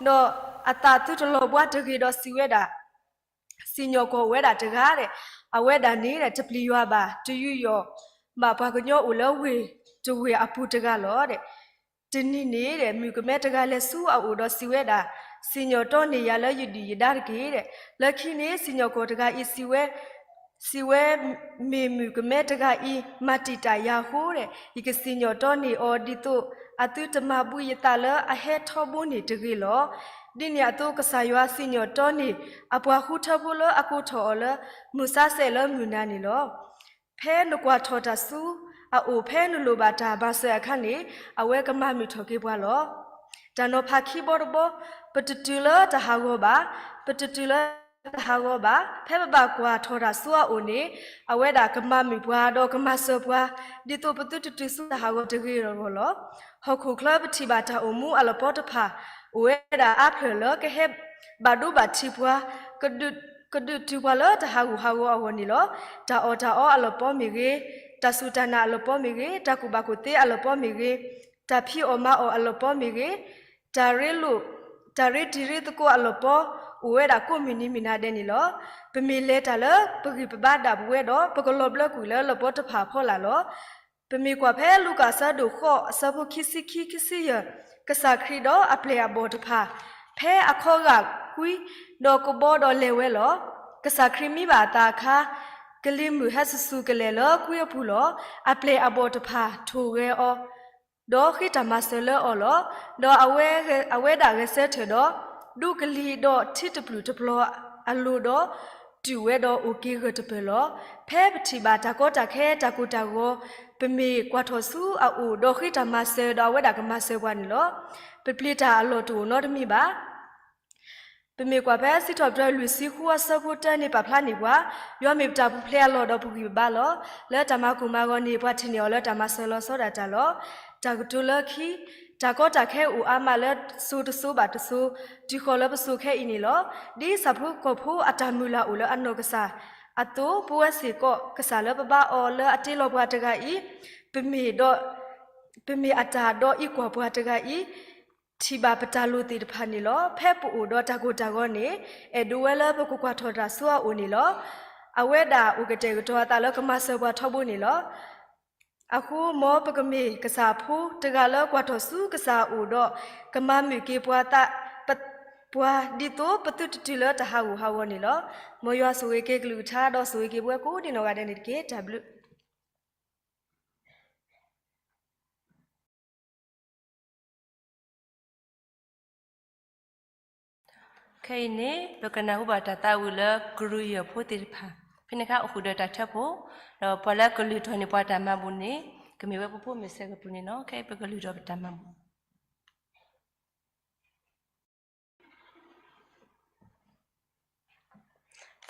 ဒီးအသးသုတလီၤဘှါတဂ့ၤဒီးစံးဝဲဒၣ်, စံၣ်ညီၣ်ကွီၢ်အိၣ်ဝဲဒၣ်တဂၤဒီး, အဝဲဒၣ်န့ၣ်ဒီး တပျံၤယွၤဘၣ်, တယူးယီၣ်ဘၣ်ပှၤကညီအိၣ်လၢဝ့ၢ်တဝ့ၢ်အပူၤတဂၤလီၤဒီး, တနံၤန့ၣ်ဒီး မုၣ်ကမဲတဂၤလဲၤဆူအအိၣ်ဒီးစံးဝဲဒၣ်, စံၣ်ညီၣ်တီန့ၢ်ယၤလၢယဒုၣ်ယဒါတက့ၢ်ဒီး, လၢခံန့ၣ် စံၣ်ညီၣ်ကွီၢ်တဂၤအံၤ စံးဝဲ, စံးဝဲ, မ့ၢ်မုၣ်ကမဲတဂၤအံၤ မၤတံာ်တာ်ယၤအဃိဒီး ယကစံၣ်ညီၣ်တီန့ၢ်အီၤ ဒ်သိးအသုတမၤဘှံးယသးလၢအဟဲထီဘိန့ၣ်တဂ့ၤလီၤ. ဒ်န့ၣ်အသိး ကစၢ်ယွၤစံၣ်ညီၣ်တီန့ၢ် အပှၤဃုထၢဖိလၢအကိးထီၣ်အီၤလၢ မုၢ်ဆါဆဲးလၢမုၢ်နၤန့ၣ်လီၤ. ဖဲနကွၢ်ထီၣ်တၢ်ဆူအအိၣ် ဖဲနလိၣ်ဘၣ်တၢ်မၤစၢၤအခါန့ၣ် အဝဲကမၤမုာ်ထီၣ်က့ၤပှၤလီၤ. တၢ်နီၤဖးခံဘီတဘီ, ပတတုၤလၢတၢ်ဟးဂီၤဘၣ်, ပတတုၤလၢတၢ်ဟးဂီၤဘၣ်, ဖဲပဘၣ်ကွၢ်ထီၣ်တၢ်ဆူအအိၣ်န့ၣ် အဝဲဒၣ်ကမၤမုာ်ပှၤဒီးကမၤစၢၤပှၤ, ဒ်သိးပသုတတုၤဆူတၢ်ဟးဂီၤတဂ့ၤအဂီၢ်လီၤ. ဟီၣ်ခိၣ်ချၢပထံၣ်ဘၣ်တၢ်အိၣ်မူအလီၢ်ပီတဖၣ် အိၣ်ဝဲဒၣ်အါဖျၢၣ်လၢကဟဲဘၣ်ဒိဘၣ်ထံးပှၤ, ကဒုး, ကဒုးတုၤပှၤလၢတၢ်ဟးဂူာ်ဟးဂီၤအဂီၢ်န့ၣ်လီၤ. တၢ်အီၣ်တၢ်အီအလီၢ်ပီမ့ၢ်ဂ့ၤ, တၢ်စူၢ်တၢ်နာ်အလီၢ်ပီမ့ၢ်ဂ့ၤ, တၢ်ကူၣ်ဘၣ်ကူၣ်သ့အလီၢ်ပီမ့ၢ်ဂ့ၤ, တၢ်ဖံးအီၣ်မၤအီၣ်အလီၢ်ပီမ့ၢ်ဂ့ၤ, တၢ်ရ့လိာ်, တၢ်ရ့တံၤရ့သကိးအလီၢ်ပီ အိၣ်ဝဲဒၣ်ကိးမုၢ်နံၤမုၢ်နၤဒဲးန့ၣ်လီၤ. ပမ့ၢ်လဲၤတၢ်လၢပဂံၢ်ပဘါဒၣ်ပဝဲဒီး ပကလီၤဘျၢကွံာ်လၢလီၢ်ပီတဖၣ်အဖီလာ်လီၤ. ပမ့ၢ်ကွၢ်ဖဲလူၤကၣ်အဆၢဒိၣ်ဃိး အဆၢဖိခံဆံခံ ခံဆံယဲၢ်, ကစၢ်ခရံာ်ဒီးအပျဲၢ်အဘီၣ်တဖၣ် ဖဲအခီဂာ်ကွံ ဒီးကဘီဒီးလဲၤဝဲလီၤ. ကစၢ်ခရံာ်မံဘၣ်အသးအခါ ကလံၤမုၢ်ဟဲစူၤစူၤကလဲာ်လၢကွံအပူၤလီၤ. အပျဲၢ်အဘီၣ်တဖၣ်ထိၣ်ဂဲၤအီၤ ဒီးဃ့တၢ်မၤစၢၤလၢအီၤလီၤ. ဒီးအဝဲဒၣ်ဂဲၤဆၢထၢၣ်ဒီး ဒူကလံၤဒီးထံတပျုာ်တပျီၤအလိၤဒီး တုာ်ဝဲဒီးအိၣ်က့ၤဂၢၢ်တပၢၢ်လီၤ. ဖဲပထံၣ်ဘၣ်တၢ်ကီတၢ်ခဲတၢ်ကိၢ်တၢ်ဂီၤ ပမ့ၢ်ကွၢ်ထီၣ်ဆူအအိၣ်ဒီးဃ့တၢ်မၤစၢၤဒီးအဝဲဒၣ်ကမၤစၢၤပှၤန့ၣ်လီၤ. ပပျံၤတၢ်အလီၢ်တအိၣ်နီတမံၤဘၣ်. ပမ့ၢ်ကွၢ်ဖဲစံးထီၣ်ပတြၢၤလွံၢ်ဆံဃုအဆၢဖိတၢန့ၣ် ပာ်ဖျါန့ၢ်ပှၤ, ယွၤမ့ၢ်ပတၢ်ပူၤဖျဲးအလီၢ်ဒီးပဂံၢ်ပဘါလီၤ. လၢတၢ်မၤကိၢ်မၤဂီၤန့ၣ် ပှၤထံၣ်န့ၢ်အီၤလၢတၢ်မၤစၢၤလီၤဆီဒၣ်တၢ်လီၤ. တၢ်ကတိၤလၢခံ, တၢ်ကီတၢ်ခဲအိၣ်အါမးလၢစိၤတစိၤဘၣ်တစိၤ, တုၤဃီၤလၢပစိၤခဲအံၤန့ၣ်လီၤ. ဒ်ဆၣ်ဖိကီၢ်ဖိအတၢ်မုၢ်လၢ်အိၣ်လၢအနီၢ်ကစၢ်အသိး, ပဝဲစ့ၢ်ကီး ကစၢ်လၢပဘါအီၤလၢအတ့လီၤပှၤတဂၤအံၤ, ပမ့ၢ်ဒီး ပမ့ၢ်အတၢ်ဒီးအံးကွၢ်ပှၤတဂၤအံၤ, ထံၣ်ဘၣ်ပတၢ်လိၣ်သ့ၣ်တဖၣ်န့ၣ်လီၤ. ဖဲပအိၣ်ဒီးတၢ်ကိၢ်တၢ်ဂီၤန့ၣ် အဲၣ်ဒိးဝဲလၢပကကွၢ်ထီၣ်တၢ်ဆူအအိၣ်န့ၣ်လီၤ. အဝဲဒၣ်အိၣ်ကတဲာ်ကတီၤအသးလၢကမၤစၢၤပှၤထီဘိန့ၣ်လီၤ. အဃိမ်ပကမ့ၢ်ကစၢ်အဖိတဂၤလၢကွၢ်ထီၣ်ဆူကစၢ်အအိၣ်ဒီး ကမၤမုာ်က့ၤပှၤသး ပှၤဒ်သိးပသုတတုၤလၢတၢ်ဟးဂူာ်ဟးဂီၤန့ၣ်လီၤ. မ်ယွၤဆိၣ်ဂ့ၤက့ၤကလုၢ်ကထါဒီးဆိၣ်ဂ့ၤက့ၤပဝဲကိးဒံနီၢ်ဂၤဒဲးန့ၣ်တက့ၢ်. တၢ်ဘျုး ခဲအံၤန့ၣ် ပကနၢ်ဟူဘၣ်တၢ်သးဝံၣ်လၢကရူၢ်ယဲၢ်ဖိသ့ၣ်တဖၣ်, ဖဲန့ၣ်အခါအိၣ်ဃုာ်ဒီးတၢ်ထၢဖှိၣ်, ဒီးပှၤလၢကလုၢ်ထီၣ်န့ၢ်ပှၤတၢ်မၤဘူၣ်န့ၣ် ကမ့ၢ်ဝဲပဖိမုၣ်စဲးကပူၤန့ၣ်လီၤ. ခဲအံၤပကလုၢ်ထီၣ်ပတၢ်မၤဘူ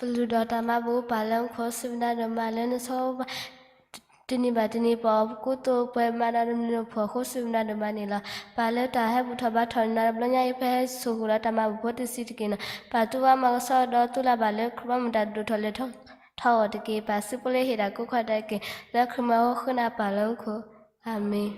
ၣ် ပလုၢ်ဒီးတၢ်မၤဘူၣ် ပၢ်လၢမူခိၣ် စံးဘျုးနၤဒိၣ်မးလၢနဆိၣ်ဂ့ၤ တနံၤဘၣ်တနံၤ ပှၤကိးသးပှဲၤမၤဒီးနမံၤနဖိးအဃိ စံးဘျုးနၤဒိၣ်မးန့ၣ်လီၤ. ပၢ်လၢတၢ်ဟဲဘူၣ်ထီၣ်ဘါထီၣ်န့ၣ် နၤတဘျီညါအံၤ ပဟဲဆိၣ်ဂ့ၤဒီးတၢ်မၤဘူၣ်ဖိတဆံးတက့ၢ်န့ၣ် ပၢ်တူၢ်ဘၣ်မၤကဆှီဒီးတူၢ်လၢ်ဘၣ်လၢခရံာ်ဘီမုၢ်တၢ်ဒိၣ်ထီၣ်လဲၤထီၣ်အဂီၢ်တက့ၢ်. ပၢ်စုဖိလၢဟ့ၣ်တၢ်ကိးခီတၢ်က့ၤ လၢခရံာ်မုၣ်အဃိ ဃ့နၤပၢ်လၢမူခိၣ်. အၤမ့ၣ်.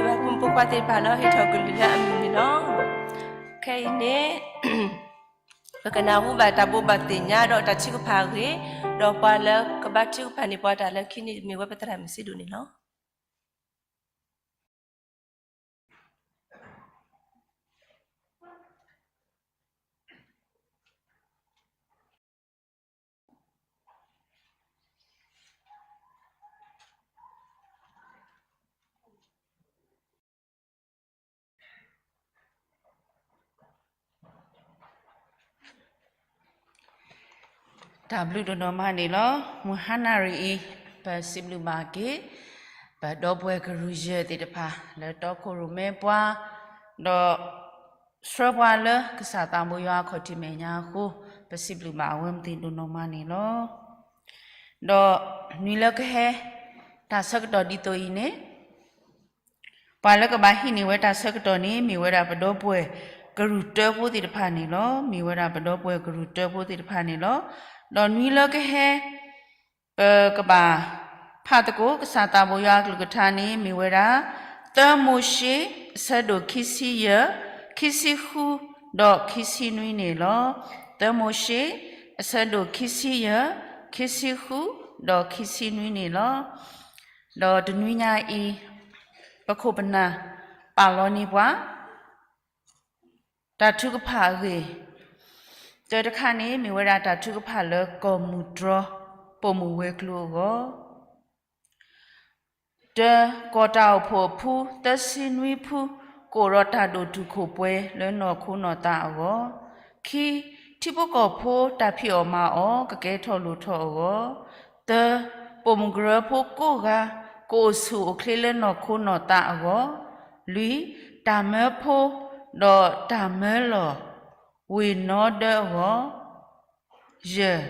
ယွၤဖိမုၣ်ဖိခွါသ့ၣ်တဖၣ်လၢဟ့ၣ်ထီၣ်ကလုၢ်လၢအမုာ်န့ၣ်လီၤ. ခဲအံၤန့ၣ် ပကနၢ်ဟူဘၣ်တၢ်ဘိးဘၣ်သ့ၣ်ညါဒီးတၢ်ထုကဖၣ်အဂ့ၢ်, ဒီးပှၤလၢကဘါထုကဖၣ်န့ၢ်ပှၤတၢ်လၢခံန့ၣ် မ့ၢ်ဝဲပသရၣ်မုၣ်စ့ဒိၣ်န့ၣ်လီၤ. တၢ်ဘျုးဒိၣ်နီၢ်မးန့ၣ်လီၤ. မုၢ်ဟါနၣ်ရံၣ်အံၤ ပစံးဘျုးဘၣ်က့ၤ ပဒီပုၢ်ဝဲၢ်ကရူၢ်ယဲၢ်သ့ၣ်တဖၣ် လၢတီခိၣ်ရိၣ်မဲပှၤ ဒီး ဆှၢပှၤလၢကစၢ်သးဘိယွၤအခီၣ်ထံးမဲာ်ညါအဃိ ပစံးဘျုးဘၣ်အဝဲသ့ၣ်ဒိၣ်နီၢ်မးန့ၣ်လီၤ. ဒီးနွံလၢကဟဲ တၢ်ဆၢကတီၢ်ဒ်သိးအံၤန့ၣ် ပှၤလၢကဘၣ်ဟံးန့ၢ်ဝဲတၢ်ဆၢကတီၢ်န့ၣ် မ့ၢ်ဝဲဒၣ်ပဒီပုၢ်ဝဲၢ်ကရူၢ်တၢဖိသ့ၣ်တဖၣ်န့ၣ်လီၤ. မ့ၢ်ဝဲဒၣ်ပဒီပုၢ်ဝဲၢ်ကရူၢ်တၢဖိသ့ၣ်တဖၣ်န့ၣ်လီၤ. ဒီးနွံလၢကဟဲ ပကဘၣ်ဖးသကိးကစၢ်သးဘိယွၤအကလုၢ်ကထါန့ၣ် မ့ၢ်ဝဲဒၣ် သၢမိၤၡ့ အဆၢဒိၣ်ခံဆံယဲၢ်, ခံဆံဃု ဒီးခံဆံနွံန့ၣ်လီၤ. သၢမိၤၡ့ အဆၢဒိၣ်ခံဆံယဲၢ်, ခံဆံဃု ဒီးခံဆံနွံန့ၣ်လီၤ. ဒီးတနွံညါအံၤ ပခိၣ်ပနၢ်ပာ်လီၤန့ၢ်ပှၤ တၢ်ထုကဖၣ်အဂ့ၢ် တၢတခါန့ၣ် မ့ၢ်ဝဲဒၣ်တၢ်ထုကဖၣ်လၢကီၢ်မုၢ်တြီ ပိာ်မုၣ်ဝဲၤကျိၤအဂီၢ်, တၢ ကီၢ်တၢ်အိၣ်ဖှိၣ်အဖု သၢဆံနွံဖု ကအိၣ်ဒီးတၢ်ဒိၣ်တုာ်ခိၣ်ပှဲၤလၢနီၢ်ခိနီၢ်သးအဂီၢ်, ခံ ထံဖိကီၢ်ဖိတၢ်ဖံးအီၣ်မၤအီၣ် ကကဲထီၣ်လိၣ်ထီၣ်အဂီၢ်, သၢ ပိာ်မုၣ်ကရၢဖိကိးဂၤ ကအိၣ်ဆူၣ်အိၣ်ချ့လၢနီၢ်ခိနီၢ်သးအဂီၢ်, လွံၢ် တၢ်မၢဖိ ဒီးတၢ်မၢလီၢ် ဝ့ၢ်နီဒၢအဂီၢ်, ယဲၢ်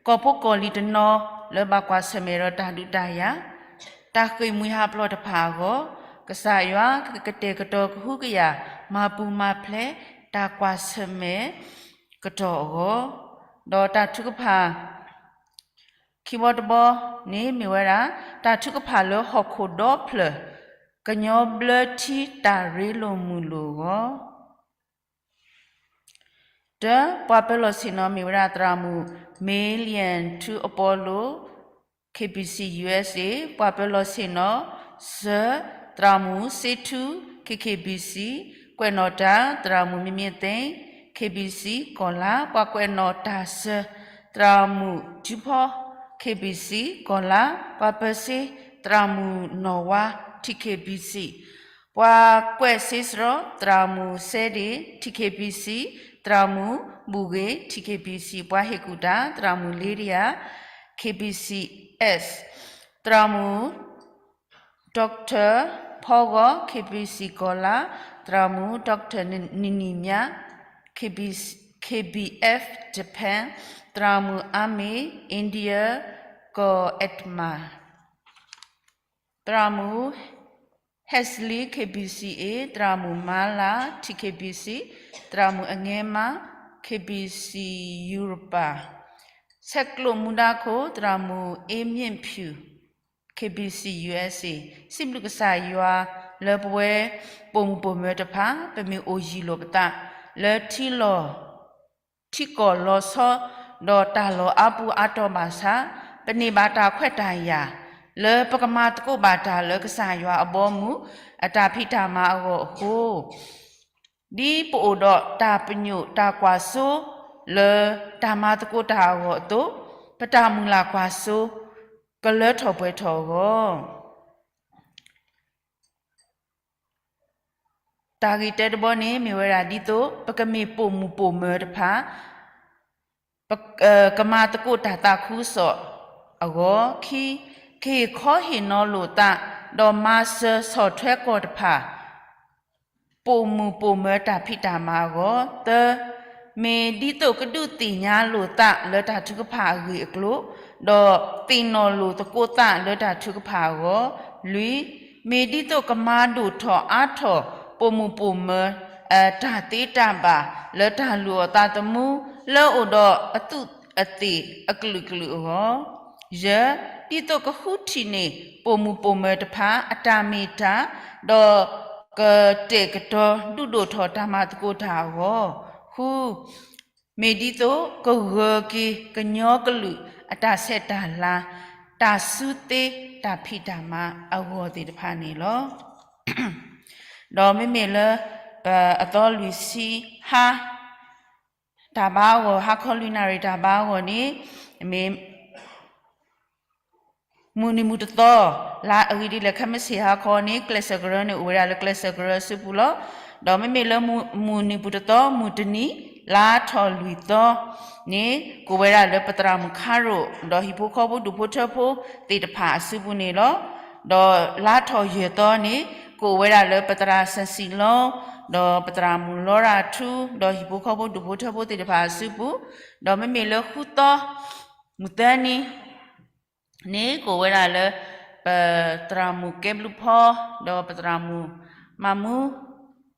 ကီၢ်ဖိကီၢ်လံၤတနီၤလၢဘၣ်ကွၢ်ဆၢၣ်မဲာ်ဒီးတၢ်ဒုးတၢ်ယၤ, တၢ်ဃ့ၢ်မှံဟးဖျိးတဖၣ်အဂီၢ်, ကစၢ်ယွၤကကတဲာ်ကတီၤကဟုကယာ် မၤပူၤမၤဖျဲးတၢ်ကွၢ်ဆၢၣ်မဲာ်ကတီၢ်အဂီၢ်, ဒီးတၢ်ထုကဖၣ် ခံဘီတဘီန့ၣ်မ့ၢ်ဝဲဒၣ် တၢ်ထုကဖၣ်လၢဟီၣ်ခိၣ်ဒီဖျၢၣ် ကညီဘျၢထံတၢ်ရ့လိာ်မုာ်လိာ်အဂီၢ်, တၢ ပှၤပၢၤလီၢ်ဆ့ၣ်နီၤမ့ၢ်ဝဲဒၣ် သရၣ်မုၣ် မ့လံယၣ်ထူအပီလိၣ် KBC USA, ပှၤပၢၤလီၢ်ဆ့ၣ်နီၤ စၢၤ သရၣ်မုၣ်စ့ထူ KKBC, ကွဲးနီၣ်တၢ် သရၣ်မုၣ်မ့မ့ၢ်သ့ KBC ကီၢ်လါ, ပှၤကွဲးနီၣ်တၢ်စၢၤ သရၣ်မုၣ်ထူဖီ KBC ကီၢ်လါ, ပှၤပၢၤစ့ သရၣ်မုၣ်နီၢ်ဝါ TKBC, ပှၤကွဲးစ့စရီ သရၣ်မုၣ်စဲဒ့ TKBC, သရၣ်မုၣ်ဘူၣ်ဂ့ၤ TKBC, ပှၤဟ့ၣ်ကူၣ်တၢ် သရၣ်မုၣ်လ့ဒယၤ KBCS, သရၣ်မုၣ် Doctor ဖီဂီၤ KBC ကီၢ်လါ, သရၣ်မုၣ် Doctor နံၣ်နံၣ်မၠါ KBF Japan, သရၣ်မုၣ်အါမ့ၢ် India ကီၢ်အဲၣ်တမၤ သရၣ်မုၣ် Hesley KBC A, သရၣ်မုၣ်မါလၤ TKBC, သရၣ်မုၣ်အငဲမါ KBC Europa, ဆဲးကျိးမူဒါခိၣ် သရၣ်မုၣ်အ့မ့ၣ်ဖၠူၣ် KBC USA, စံးဘျုးကစၢ်ယွၤလၢပဝဲပိာ်မုၣ်ပိာ်မၢၤတဖၣ် ပမ့ၢ်အိၣ်ယံၤလိာ်ပသး လၢထံလီၢ် ထံကီၢ်လီၤဆီ ဒီးတၢ်လီၢ်အါပူၤအါတီၤဘၣ်ဆၣ်, ပန့ၢ်ဘၣ်တၢ်ခွဲးတၢ်ယာ် လၢပကမၤသကိးဘၣ်တၢ်လၢကစၢ်ယွၤအဘီအမုၢ် အတၢ်ဖံးတၢ်မၤအဂီၢ်အဃိ, ဒ်ပအိၣ်ဒီးတၢ်ပညိၣ်တၢ်ကွၢ်စိ လၢတၢ်မၤသကိးတၢ်အဂီၢ်အသိး, ပတၢ်မုၢ်လၢ်ကွၢ်စိ ကလၢထီၣ်ပှဲၤထီၣ်အဂီၢ် တၢ်ဂ့ၢ်တၢတဘီန့ၣ် မ့ၢ်ဝဲဒၣ်ဒ်သိး ပကမ့ၢ်ပိာ်မုၣ်ပိာ်မၢၤတဖၣ် ကမၤသကိးတၢ်သးခုကစီၣ်အဂီၢ်, ခံ, ကဟ့ၣ်ခီဟ့ၣ်နီၤလိာ်သး ဒီးမၤစၢၤဆီၣ်ထွဲကီၢ်တဖၣ် ပိာ်မုၣ်ပိာ်မၢၤတၢ်ဖံးတၢ်မၤအဂီၢ်, သၢ, မ့ၢ်ဒ်သိးကဒုးသ့ၣ်ညါလိာ်သးလၢတၢ်ထုကဖၣ်အဂ့ၢ်အကျိၤ, ဒီးသ့ၣ်နီၣ်လိာ်သကိးသးလၢတၢ်ထုကဖၣ်အဂီၢ်, လွံၢ်, မ့ၢ်ဒ်သိးကမၤဒိၣ်ထီၣ်အါထီၣ်ပိာ်မုၣ်ပိာ်မၢၤ တၢ်သ့တၢ်ဘၣ်လၢတၢ်လုၢ်အီၣ်သးသမူ လၢအိၣ်ဒီးအသူးအသ့ၣ်အကလုာ်ကလုာ်အဂီၢ်, ယဲၢ်, ဒ်သိးကဃုထံၣ်န့ၢ်ပိာ်မုၣ်ပိာ်မၢၤတဖၣ်အတၢ်မ့ၢ်တၢ်, ဒီးကတဲာ်ကတီၤဒုးဒိၣ်ထီၣ်တၢ်မၤသကိးတၢ်အဂီၢ်, ဃု မ့ၢ်ဒ်သိးကဂၢၢ်က့ၤကညီကလုာ်အတၢ်ဆဲးတၢ်လၤ, တၢ်စုသ့တၢ်ဖံးတၢ်မၤအဂီၢ်သ့ၣ်တဖၣ်န့ၣ်လီၤ. ဒီးမ့မ့ၢ်လၢ ပအသီလွံၢ်ဆံဟါ တၢ်ဘါအဂီၢ် ဟါခီလွံၢ်နၣ်ရံၣ်တၢ်ဘါအဂီၢ်န့ၣ် မ့ၢ် မုၢ်နံၤမုၢ်တသီ လါအဂ့ၢ်ဒ်လဲၣ် ခဲမုၢ်ဆ့ၣ်ဟါခီန့ၣ် ကျဲးစၢးကရၢန့ၣ် အိၣ်ဝဲဒၣ်လၢကျဲးစၢးကရၢအစုပူၤလီၤ. ဒီးမ့မ့ၢ်လၢမုၢ်နံၤမုၢ်တသီ မုၢ်တနံၤ လါထီၣ်လွံၢ်သီန့ၣ် ကအိၣ်ဝဲဒၣ်လၢပသရၣ်မုၣ်ခါရိၣ် ဒီးဟံၣ်ဖိဃီဖိဒူၣ်ဖိထၢဖိသ့ၣ်တဖၣ်အစုပူၤန့ၣ်လီၤ. ဒီးလါထီၣ်ယဲၢ်သီန့ၣ် ကအိၣ်ဝဲဒၣ်လၢပသရၣ်စၢၣ်စံၣ်လီၤ ဒီးပသရၣ်မုၣ်လီရၤထူ ဒီးဟံၣ်ဖိဃီဖိဒူၣ်ဖိထၢဖိသ့ၣ်တဖၣ်အစုပူၤ, ဒီးမ့မ့ၢ်လၢဃုသီ မုၢ်သၢနံၤ န့ၣ် ကအိၣ်ဝဲဒၣ်လၢ ပသရၣ်မုၣ်ကဲဘျုးဖီ ဒီးပသရၣ်မုၣ်မၤမူ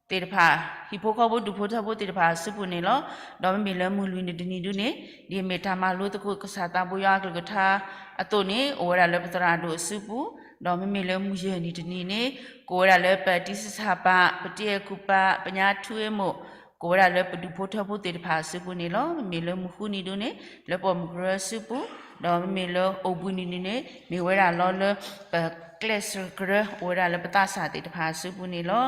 သ့ၣ်တဖၣ် ဟံၣ်ဖိဃီဖိဒူၣ်ဖိထၢဖိသ့ၣ်တဖၣ်အစုပူၤန့ၣ်လီၤ. ဒီးမ့မ့ၢ်လၢမုၢ်လွံၢ်နံၤတနံၤဒုန့ၣ် ဒ်အမ့ၢ်တၢ်မၤလိသကိးကစၢ်သးဘိယွၤအကလုၢ်ကထါအသိးန့ၣ် အိၣ်ဝဲဒၣ်လၢပသရၣ်ဒိၣ်အစုပူၤ, ဒီးမ့မ့ၢ်လၢမုၢ်ယဲၢ်နံၤတနံၤန့ၣ် ကအိၣ်ဝဲဒၣ်လၢပတံစဆၣ်ပၤ ပတံအဲၤကူၣ်ပၤ ပညါထူအ့မိၢ် ကအိၣ်ဝဲဒၣ်လၢပဒူၣ်ဖိထၢဖိသ့ၣ်တဖၣ်အစုပူၤန့ၣ်လီၤ. မ့မ့ၢ်လၢမုၢ်ဃုနံၤဒုန့ၣ် လၢပိာ်မုၣ်ကရၢအစုပူၤ, ဒီးမ့မ့ၢ်လၢအိၣ်ဘှံးနံၤဒုန့ၣ် မ့ၢ်ဝဲဒၣ်လီၤလၢ ပကျဲးစၢးကရၢ အိၣ်ဝဲဒၣ်လၢပသးစၢ်သ့ၣ်တဖၣ်အစုပူၤန့ၣ်လီၤ.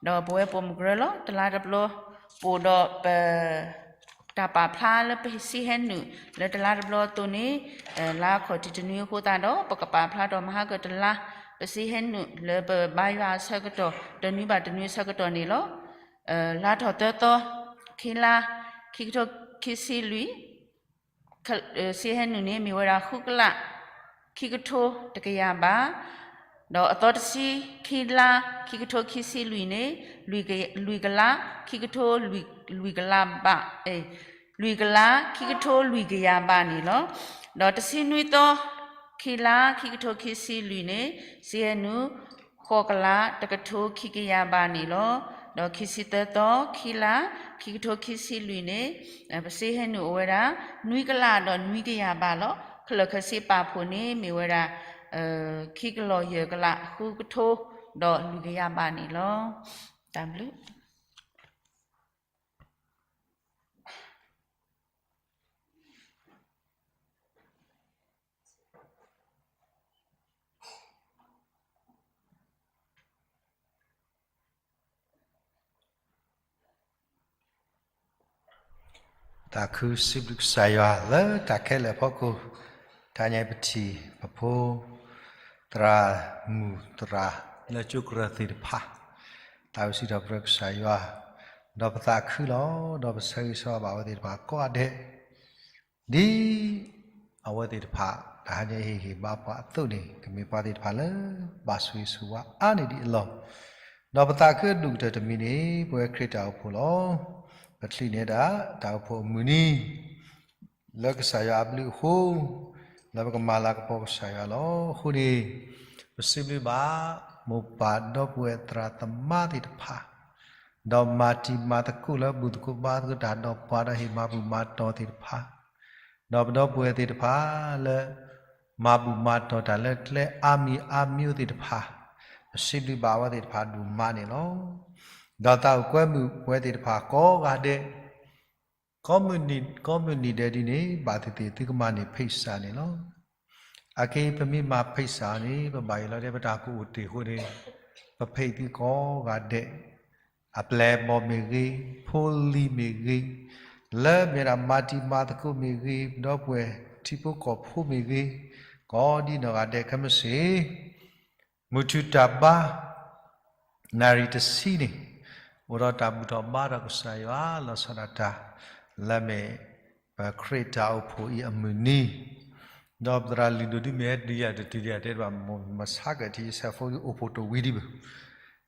ဒီးပဝဲပိာ်မုၣ်ကရၢလီၤ တလါတဘျီ ပအိၣ်ဒီးပ တၢ်ပာ်ဖျါလၢပစ့ဟဲနုာ်လၢတလါတဘျီအသိးန့ၣ် လါခီၣ်ထံးတနွံအဃိသတးဒီး ပကပာ်ဖျါထီၣ်မဟါကတလါ ပစ့ဟဲနုာ်လၢပဘါယွၤအဆၢကတီၢ် တနွံဘၣ်တနွံအဆၢကတီၢ်န့ၣ်လီၤ. လါထီၣ်သၢသီ ခံလါ ခံကထိခံဆံလွံၢ် စ့ဟဲနုာ်န့ၣ် မ့ၢ်ဝဲဒၣ်ဃုကလး ခံကထိတကယၤဘး, ဒီးအသီတဆံ ခံလါ ခံကထိခံဆံလွံၢ်န့ၣ် လွံၢ်ကလး ခံကထိလွံၢ်ကလးဘး လွံၢ်ကလး ခံကထိလွံၢ်ကယၤဘးန့ၣ်လီၤ. ဒီးတဆံနွံသီ ခံလါ ခံကထိခံဆံလွံၢ်န့ၣ် စ့ဟဲနုာ် ဃိးကလး တကထိခံကယၤဘးန့ၣ်လီၤ. ဒီးခံဆံသၢသီ ခံလါ ခံကထိခံဆံလွံၢ်န့ၣ် ပစ့ဟဲနုာ်အိၣ်ဝဲဒၣ် နွံကလးဒီးနွံကယၤဘးလီၤ. ခဲလၢာ်ခဲဆ့ပာ်ဖှိၣ်န့ၣ် မ့ၢ်ဝဲဒၣ် ခံကလးယဲၢ်ကလး ဃုကထိ ဒီးလွံၢ်ကယၤဘးန့ၣ်လီၤ. တၢ်ဘျုး သးခုစံးဘျုးကစၢ်ယွၤလၢတၢ်ခဲလၢာ်အဖီခိၣ်, တဟါညါအံၤပထံၣ် ပဖိ သရၣ်မုၣ်သရၣ်လၢကၠိကရၢသ့ၣ်တဖၣ် သးဝံၣ်စံးထီၣ်ပတြၢၤကစၢ်ယွၤ, ဒီးပသးခုလီၤ. ဒီးပဆၢဂ့ၤဆၢဝါဘၣ်အဝဲသ့ၣ်တဖၣ်ကိးဂၤဒဲး ဒ်အဝဲသ့ၣ်တဖၣ် တဟါညါအံၤဟ့ၣ်ဂံၢ်ဘါပှၤအသိးန့ၣ် ကမ့ၢ်ပှၤသ့ၣ်တဖၣ်လၢ ဘၣ်ဆိၣ်ဂ့ၤဆိၣ်ဝါအါန့ၢ်ဒံးအလီၢ်, ဒီးပသးခုအဒိၣ်ကတၢၢ်တမံၤန့ၣ် ပဝဲခရံာ်တၢ်အိၣ်ဖှိၣ်လီၤ. ပချံးန့ၢ်ဒၣ်တၢ်အိၣ်ဖှိၣ်အမုၢ်နံၤ လၢကစၢ်ယွၤအဘျုးအဃိ, လၢပကမၤလၤကပီၤကစၢ်ယွၤလီၤ. အဃိန့ၣ် ပစံးဘျုးဘၣ် မိၢ်ပၢ်ဒီပုၢ်ဝဲၢ်သရၣ်သမါသ့ၣ်တဖၣ် ဒီးမၤတံၤမၤသကိးလၢဘူၣ်သကိးဘါသကိးတၢ်ဒီးပှၤ ဒီးဟ့ၣ်မၤဘူၣ်မၤတီၢ်သ့ၣ်တဖၣ်, ဒီးပဒီပုၢ်ဝဲၢ်သ့ၣ်တဖၣ်လၢ မၤဘူၣ်မၤတီၢ်တၢ်လၢကျဲအါမံၤအါမံၤသ့ၣ်တဖၣ်, ပစံးဘျုးဘၣ်အဝဲသ့ၣ်တဖၣ်ဒိၣ်မးန့ၣ်လီၤ. ဒီးသးအိၣ်ကွဲမုာ်ပဝဲသ့ၣ်တဖၣ်ကိးဂၤဒဲး ကိးမုၢ်နံၤဒဲးဒ်န့ၣ် ဘၣ်သ့ၣ်သ့ၣ်သုကမၤန့ၢ်ဖ့ၣ်စၢ်န့ၣ်လီၤ. အခဲအံၤပမ့ၢ်မၤဖ့ၣ်စၢ်န့ၣ် ပဘၣ်ယိၣ်လီၤတဲပတၢ်ကအိၣ်တ့ၢ်အဃိန့ၣ် ပဖ့ၣ်သုကိးဂၤဒဲး အပျဲၢ်အဘီၣ်မ့ၢ်ဂ့ၤ, ဖိလံၤမ့ၢ်ဂ့ၤ, လၢမ့ၢ်ဒၣ်မၤတံၤမၤသကိးမ့ၢ်ဂ့ၤ, ဒီပုၢ်ဝဲၢ်ထံဖိကီၢ်ဖိမ့ၢ်ဂ့ၤ, ကိးဒ်နီၢ်ဂၤဒဲးခဲမုၢ်ဆ့ၣ် မုၢ်ထူၣ်တၢ်ဘါ နၣ်ရံၣ်တဆံန့ၣ် အိၣ်ဒီးတၢ်ဘူၣ်ထီၣ်ဘါထီၣ်ကစၢ်ယွၤ လီၤဆီဒၣ်တၢ် လၢမ့ၢ်ပခရံာ်တၢ်အိၣ်ဖှိၣ်အံၤအမုၢ်နံၤ, ဒီးပသရၣ်လုၢ်ဒိၣ်ဒုးမ့ၢ်ဟဲတုၤယၤတတုၤဒံး တဲတဘၣ် မဆါကထံဆၢဖိအံၤအိၣ်ဖှိၣ်တဝံၤဒံးဘၣ်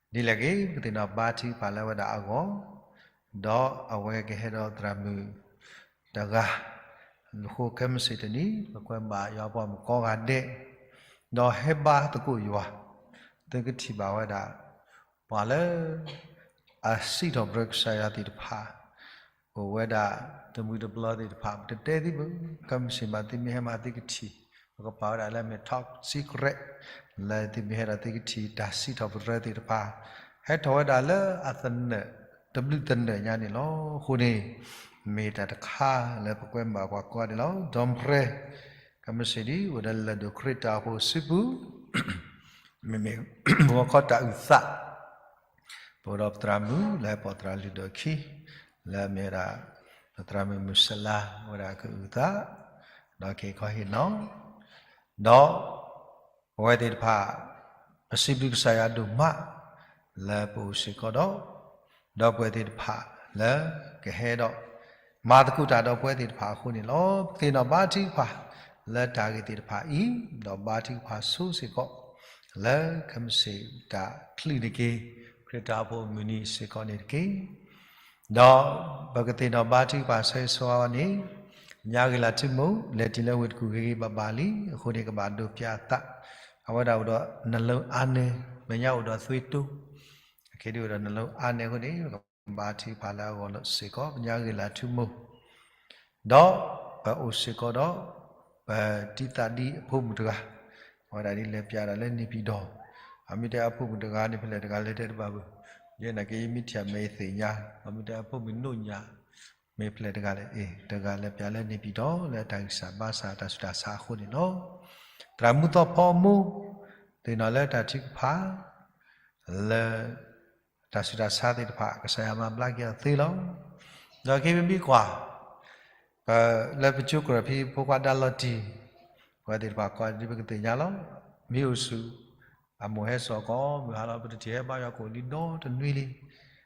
ဒ်လဲၣ်ဂ့ၤ ပသ့ၣ်နီၣ်ဘါထုကဖၣ်လၢအဝဲဒၣ်အဂီၢ်, ဒီးအဝဲကဟဲဒီးသရၣ်မုၣ်တဂၤ, အဃိခဲမုၢ်ဆ့ၣ်တနံၤ ပကွဲမုာ်ဘၣ်ယွၤပှၤမုၣ်ကိးဂၤဒဲး, ဒီးဟဲဘါသကိးယွၤ, သုကထံၣ်ဘၣ်ဝဲဒၣ် ပှၤလၢ အစံးထီၣ်ပတြၢၤကစၢ်ယွၤသ့ၣ်တဖၣ်, အိၣ်ဝဲဒၣ်တမှံၤတပျီသ့ၣ်တဖၣ် ပတတဲသုဘၣ်, ခဲမုၢ်ဆ့ၣ်မးသုမ့ၢ်ဟဲမၤသုကထံၣ် ပကပာ်ဝဲဒၣ်လၢအမ့ၢ် top secret လၢသုမ့ၢ်ဟဲဒီးသုကထံၣ်တၢ်စံးထီၣ်ပတြၢၤသ့ၣ်တဖၣ် ဟဲထီၣ်ဝဲဒၣ်လၢအသနၢၣ် တဘျုးသနၢၣ်ညါန့ၣ်လီၤ. အဃိန့ၣ် မ့ၢ်တၢ်တခါလၢပကွဲမုာ်ဘၣ်ပှၤကိးဂၤဒဲးလီၤ. ဒီးဖရဲ ကမ့ၢ်စ့ၢ်ဒ် အိၣ်ဒီးလၢၢ်ဒိၣ်ခရံာ်တၢ်အိၣ်ဖှိၣ်စုပူၤ မ့မ့ၢ် ဂီၤခီတၢ်အုၣ်သး ပအိၣ်ဒီးပသရၣ်မုၣ်လၢဟဲပိာ်သရၣ်လုၢ်ဒိၣ်အခံ လၢအမ့ၢ်ဝဲဒၣ် ပသရၣ်မုၣ်မုၢ်စလါ ဝဲဒၣ်ကအုၣ်သး ဒီးက့ၤခီဟ့ၣ်နီၤ ဒီး ပဝဲသ့ၣ်တဖၣ် ပစံးဘျုးကစၢ်ယွၤဒိၣ်မး လၢပအိၣ်စ့ၢ်ကီးဒီး ဒီပုၢ်ဝဲၢ်သ့ၣ်တဖၣ်လၢကဟဲဒီး မၤသကိးတၢ်ဒီးပဝဲသ့ၣ်တဖၣ်အဃိန့ၣ်လီၤ. ပကသ့ၣ်နီၣ်ဘါထုကဖၣ် လၢတၢ်ဂ့ၢ်သ့ၣ်တဖၣ်အံၤ ဒီးဘါထုကဖၣ်ဆိစ့ၢ်ကီး လၢကမ့ၢ်စ့ၢ်တၢ်ချုးန့ၣ်တက့ၢ်. ခရံာ်တၢ်အိၣ်ဖှိၣ်မုၢ်နံၤစ့ၢ်ကီးန့ၣ်တက့ၢ်. ဒီးပကသ့ၣ်နီၣ်ဘါထုကဖၣ်ဆၢဂ့ၤဆၢဝါန့ၣ် ညါဂ့ၤလၤထူမိၢ် လဲၤတုၤလၢဝ့ၢ်တကူၣ်ဂ့ၤဂ့ၤဘၣ်ဘၣ်လံ, အဃိန့ၣ် ကဘၣ်ဒိးပၠးအသး, အဝဲဒၣ်အိၣ်ဒီးနလၢအါနဲ, မဲာ်ညါအိၣ်ဒီးသွ့တိ, အခဲဒုးအိၣ်ဒီးနလၢအါနဲအဃိန့ၣ် ပကဘါထုကဖၣ်လၢအဂီၢ်လီၤစ့ၢ်ကီး ညါဂ့ၤလၤထူမိၢ် ဒီးပအိၣ်စ့ၢ်ကီးဒီး ပတံၤသးဒ်အဖိမုၣ်တဂၤ, အဝဲဒၣ်ဒ်လဲၤပၠးဒၣ်လၢန့ၣ်ပံၤဒီး, အမ့ၢ်တဲအဖိမုၣ်တဂၤန့ၣ် ဖဲလဲၣ်တဂၤလဲၣ်တဲတဘၣ်ဘၣ်, ယဲနာ်က့ယမ့ၢ်ထံၣ်အမဲာ်ယသ့ၣ်ညါ, အမ့ၢ်တဲအဖိမုၣ်နိၣ်ညါ, မ့ၢ်ဖဲလဲၣ်တဂၤလဲၣ်, အ့ တဂၤလဲၤပၠးလၢန့ၣ်ပံၤဒီး လၢတၢ်ဂံၢ်စၢ်ဘါစၢ်တၢ်ဆူးတၢ်ဆါအဃိန့ၣ်လီၤ. သရၣ်မုၣ်သီဖီမူ သ့ၣ်နီၣ်လၢတၢ်ထုကဖၣ် လၢ တၢ်ဆူးတၢ်ဆါသ့ၣ်တဖၣ် ကစၢ်ယွၤမၤဘျါက့ၤအီၤသ့လီၤ. ဒီးက့ၤပမ့ၢ်ကွၢ် လၢပကၠိကရၢၢ်ဖံးဖိခွါဒါလီၤတံၢ်, ပဝဲသ့ၣ်တဖၣ်ကိးဒ်ပကသ့ၣ်ညါလီၤ. မ့ၢ်အိၣ်ဆူၣ် အမိၢ်ဟဲစိာ်ကီး မုၢ်ဟါလီၤ ပတထံၣ်ဟဲဘါယွၤကိၣ်လံဒီတနွံလံ.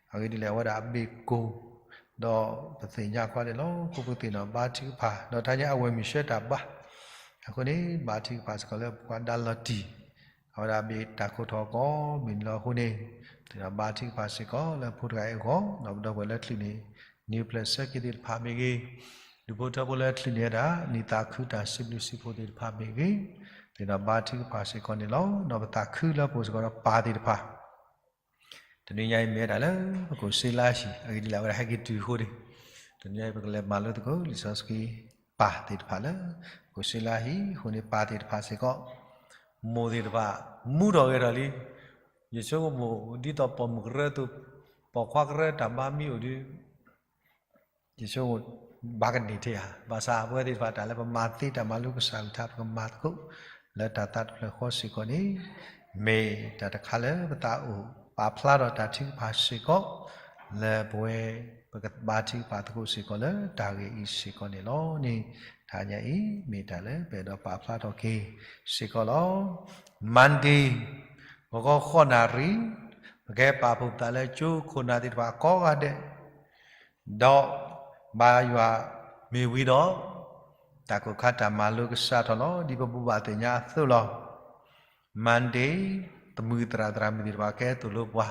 အဂ့ၢ်ဒ်လဲၣ် အဝဲဒၣ်အဘ့ၣ်ကိၢ်, ဒီးပသ့ၣ်ညါကွၢ်ဒဲးလီၤ. အဃိပကသ့ၣ်နီၣ်ဘါထုကဖၣ် ဒီးတဟါညါအဝဲၢ်မုၢ်ဆှၢတၢ်ဘါ အဃိန့ၣ် ဘါထုကဖၣ်စ့ၢ်ကီးလၢပခွါဒါလီၤတံၢ်, အဝဲဒၣ်ဘ့ၣ်တၢ်ခိၣ်ထီၣ်ကိးမုၢ်နံၤလီၤအဃိန့ၣ်, သ့ၣ်နီၣ်ဘါထုကဖၣ်စ့ၢ်ကီးလၢဖိတဂၤအံၤအဂီၢ်, ဒီးပဒီပုၢ်ဝဲၢ်လၢချုးန့ၣ် နံၤဖျၢၣ်ဆၢက့ၤသ့ၣ်တဖၣ်မ့ၢ်ဂ့ၤ, ဒူၣ်ဖိထၢဖိလၢချုးန့ၣ်ဝဲဒၣ် နံၤသးခုတၢ်စံးဘျုးစံးဖှိၣ်သ့ၣ်တဖၣ်မ့ၢ်ဂ့ၤ, သ့ၣ်နီၣ်ဘါထုကဖၣ်စ့ၢ်ကီးန့ၣ်လီၤ. ဒီးပသးခုလၢပအိၣ်စ့ၢ်ကီးဒီးပၢ်သ့ၣ်တဖၣ် တနွံညါအံၤမ့ၢ်ဝဲဒၣ်လၢ ပကိးစ့လါဟံၣ် အဂ့ၢ်ဒ်လဲၣ် အဝဲဒၣ်ဟဲက့ၤတုၤအဃိန့ၣ်, တနွံညါအံၤ ပကလဲၤမၤလိသကိး လံာ်စီဆှံ ပၢ်သ့ၣ်တဖၣ်လၢ ပကိးစ့လါဟံၣ်အဃိန့ၣ် ပၢ်သ့ၣ်တဖၣ်စ့ၢ်ကီး မိၢ်သ့ၣ်တဖၣ် မူထီၣ်ဂဲၤထီၣ်လံ. ယဆိကမိၣ်ဒ်သိးပိာ်မုၣ်ကရၢသိး ပိာ်ခွါကရၢတၢ်ဘါမ့ၢ်အိၣ်ဒီး ယဆိကမိၣ် ဘၣ်ကန့ၢ်ထဲဧါ. ဘၣ်ဆၣ်ပဝဲသ့ၣ်တဖၣ်တၢ်လၢပမၤသ့တၢ်မၤလိကစၢ်အကလုၢ်ကထါ ပကမၤသကိး လၢတၢ်သးတဖျၢၣ်ဃီစ့ၢ်ကီးန့ၣ် မ့ၢ်တၢ်တခါလၢပသးအိၣ်ပာ်ဖျါထီၣ်တၢ်ထုကဖၣ်စ့ၢ်ကီး လၢပဝဲ ပကဘါထုကဖၣ်သကိးစ့ၢ်ကီးလၢတၢ်ဂ့ၢ်အံၤစ့ၢ်ကီးန့ၣ်လီၤန့ၣ်. တဟါညါအံၤ မ့ၢ်တၢ်လၢပအဲၣ်ဒိးပာ်ဖျါထီၣ်က့ၤစ့ၢ်ကီးလီၤ. Monday ဂီၤခီဃိးနၣ်ရံၣ် ပကဟဲပာ်ဖှိၣ်ပသးလၢကၠိခိၣ်နၢ်သ့ၣ်တဖၣ်ကိးဂၤဒဲး ဒီးဘါယွၤမ့ၢ်ဝံၤဒီး တၢ်ကိၢ်ခါတၢ်မၤလိကစးထီၣ်လီၤ. ဒ်ပဘိးဘၣ်သ့ၣ်ညါအသိးလီၤ. Monday သမုၢ်သရၣ်သရၣ်မုၣ်သ့ၣ်တဖၣ်ကဲသိၣ်လိပှၤ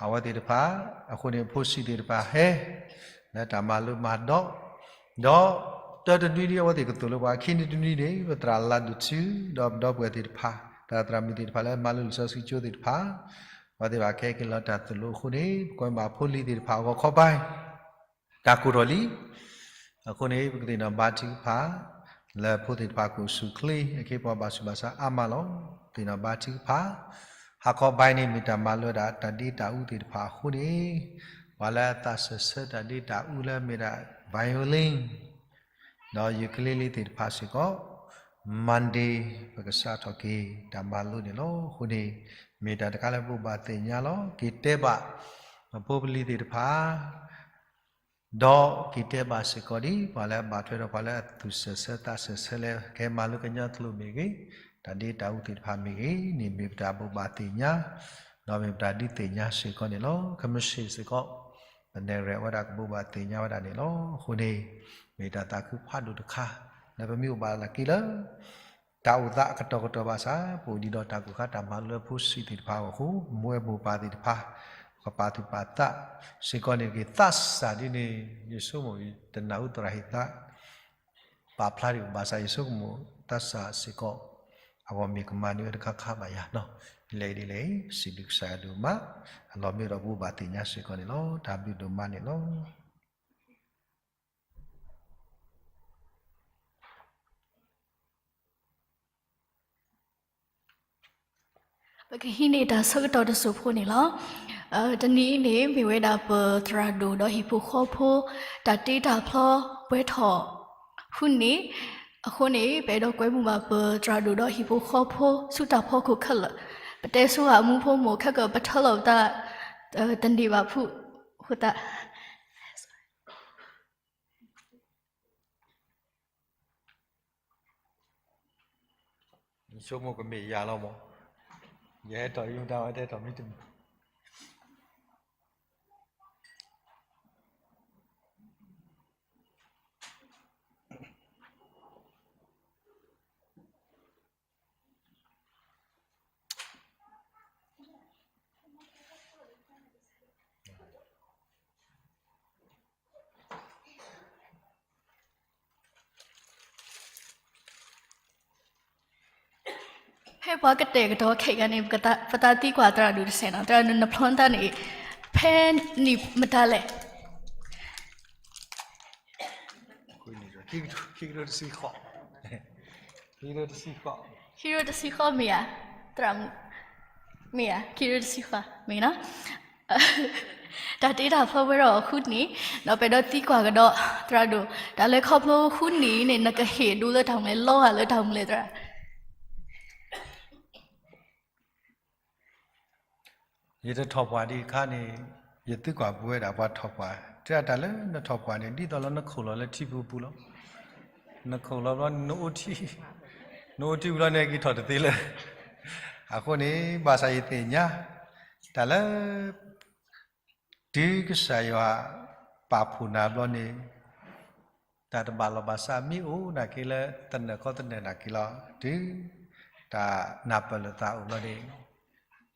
အဝဲသ့ၣ်တဖၣ် အဃိန့ၣ် ဖိဆံးသ့ၣ်တဖၣ်ဟဲ လၢတၢ်မၤလိမၤဒိး ဒီးတၢတနွံဒ်အဝဲသ့ၣ်ကသိၣ်လိပှၤ ခံနွံတနွံန့ၣ် ပသရၣ်လၤဒုးထု ဒီးပဒီပုၢ်ဝဲၢ်သ့ၣ်တဖၣ် သရၣ်သရၣ်မုၣ်သ့ၣ်တဖၣ်လၢမၤလိလံာ်စီဆှံကၠိသ့ၣ်တဖၣ် အဝဲသ့ၣ်တဖၣ်ကဟဲက့ၤလီၤတၢ်သိၣ်လိအဃိန့ၣ် ပကွဲမုာ်ဖိလံၤသ့ၣ်တဖၣ်အဂီၢ်ခီပၢ် တၢ်ကိၢ်ထီၣ်လံ. အဃိန့ၣ် ပကသ့ၣ်နီၣ်ဘါထုကဖၣ် လၢဖိသ့ၣ်တဖၣ်ကအိၣ်ဆူၣ်ချ့ အခ့အပှၤဘၣ်ဆူးဘၣ်ဆါအါမးလီၤ. သ့ၣ်နီၣ်ဘါထုကဖၣ် ဟါခီပၢ်န့ၣ် မ့ၢ်တၢ်မၤလိဝဲဒၣ်တၢ်ဒ့တၢ်အူသ့ၣ်တဖၣ်အဃိန့ၣ် ပှၤလၢအသးစၢၢ်ဆၢတၢ်ဒ့တၢ်အူလၢမ့ၢ်ဒၣ် violin ဒီး ukulele သ့ၣ်တဖၣ်စ့ၢ်ကီး Monday ပကစးထီၣ်က့ၤတၢ်မၤလိန့ၣ်လီၤ. အဃိန့ၣ် မ့ၢ်တၢ်တခါလၢဘိးဘၣ်သ့ၣ်ညါလီၤ. က့ၤတဲဘၣ် ပဖိပလံၤသ့ၣ်တဖၣ် ဒီးက့ၤတဲဘၣ်စ့ၢ်ကီးဒ် ပှၤလၢအဘၣ်ထွဲဒီးပှၤလၢအသူၣ်စၢၢ်ဆၢသးစၢၢ်ဆၢလၢကဟဲမၤလိကညီကျိာ်မ့ၢ်ဂ့ၤ, တၢ်ဒ့တၢ်အူသ့ၣ်တဖၣ်မ့ၢ်ဂ့ၤန့ၣ် မ့ၢ်ပတၢ်ဘိးဘၣ်သ့ၣ်ညါ, ဒီးမ့ၢ်ပတၢ်ဒုးသ့ၣ်ညါစ့ၢ်ကီးန့ၣ်လီၤ. ကမ့ၢ်စ့ၢ်စ့ၢ်ကီး ပနဲၣ်ရဲၣ်ဝဲဒၣ်ကဘိးဘၣ်သ့ၣ်ညါဝဲဒၣ်န့ၣ်လီၤ. အဃိန့ၣ် မ့ၢ်တၢ်သးခုဖးဒိၣ်တခါ လၢပမ့ၢ်အိၣ်ဘၣ်လၢက့ၤလၢ တၢ်အိၣ်သးအကတီၢ်ကတီၢ်ဘၣ်ဆၣ် ပအိၣ်ဒံးဒီးတၢ်ကိၢ်ခါတၢ်မၤလိလၢဖိဆံးသ့ၣ်တဖၣ်အဂီၢ်အဃိ မိၢ်ဝဲမိၢ်ပၢ်သ့ၣ်တဖၣ် ကပာ်သူၣ်ပာ်သးစ့ၢ်ကီးန့ၣ်တက့ၢ်. သးစၢ်ဒ်န့ၣ် ယဆိကမိၣ်တနၢ်ဟူသရၣ်ဟ့ၣ်သး ပာ်ဖျါဒံးဘၣ်ဆၣ် ယဆိကမိၣ်သးစၢ်စ့ၢ်ကီး အဂီၢ်မ့ၢ်ကမၤန့ၢ်ဝဲတခါခါဘၣ်ယၤနီၤ. လဲၣ်ဒ်လဲၣ် ပစံးဘျုးကစၢ်ယွၤဒိၣ်မး အလီၢ်မ့ၢ်ဒီးပဘိးဘၣ်သ့ၣ်ညါစ့ၢ်ကီးန့ၣ်လီၤ. တၢ်ဘျုးဒိၣ်မးန့ၣ်လီၤ. ပကဟံးန့ၢ်တၢ်ဆၢကတီၢ်တစိၢ်ဖိန့ၣ်လီၤ. တနံၤအံၤန့ၣ် မ့ၢ်ဝဲဒၣ်ပသရၣ်ဒိၣ်ဒီးဟံၣ်ဖိဃီဖိ တၢ်တ့တၢ်ဖျီပှဲၤထီၣ်ဃုနံၣ်အဃိန့ၣ် ပအဲၣ်ဒိးကွဲမုာ်ဘၣ်ပသရၣ်ဒိၣ်ဒီးဟံၣ်ဖိဃီဖိ ဆူတၢ်ဖီခိၣ်ခဲလၢာ်, ပတဲဆိဟးမူဖိမိၢ်ခဲကၢၣ် ပထၢလီၤပသး တန့ၢ်ဘၣ်ဖုအဃိသတး ယဆိကမိၣ်ကမ့ၢ်ယၤလီၤမး, ယဟဲထီၣ်အံၤမတၤ ဝဲတဟဲထီၣ်မံတမံၤ. ဖဲပှၤကတဲာ်ကတီၤခဲအံၤန့ၣ် ပသးသံကွၢ်သရၣ်ဒိၣ်တစဲးနီၤ, သရၣ်ဒိၣ်နဖျီတၢ်န့ၣ် ဖဲန့ၣ်မတၤလဲၣ်. ခံကထိတဆံဃိး, ခံကထိတဆံဃိး, ခံကထိတဆံဃိးမ့ၢ်ဧါ, သရၣ်မုၣ်, မ့ၢ်ဧါ, ခံကထိတဆံဃိးမ့ၢ်နီၤ. တၢ်တ့တၢ်ဖျီပှဲၤထီၣ်ဃုနံၣ်, ဒီးပအဲၣ်ဒိးသံကွၢ်ကဒီးသရၣ်ဒိၣ်, တၢ်လဲၤခီဖျိဃုနံၣ်န့ၣ် နကဟ့ၣ်ဒိလၢတၢ်မနုၤလဲၣ်, လီၤဂာ်လၢတၢ်မနုၤလဲၣ်သရၣ်. ယတထီၣ်ပှၢ်ဒံးအခါန့ၣ်, ယသံကွၢ်ပဝဲဒၣ်ပှၤထီၣ်ပှၢ်, တဲဒၣ်တၢ်လၢနထီၣ်ပှၢ်န့ၣ် ဒ်သိးလၢနခိၣ်လီၤလၢထံပူၤပူၤလီၤ. နခိၣ်လီၤဘျီန့ၣ် နအိၣ်ထံပူၤလီၤန့ၣ် က့ၤထီၣ်တသ့လၢၤ. အဃိန့ၣ် ဘၣ်ဆၣ်ယသ့ၣ်ညါ တၢ်လၢ တုၤကစၢ်ယွၤပာ်ဖှိၣ်နၤဘျီန့ၣ်, တၢ်တဘၣ်လီၢ်ဘၣ်စးမ့ၢ်အိၣ်နာ်က့လၢသနၢၣ်ခီသနၢၣ်နာ်က့လီၤ. တုၤတၢ်နၢ်ပၢၢ်လိာ်သးအိၣ်ဘျီန့ၣ်,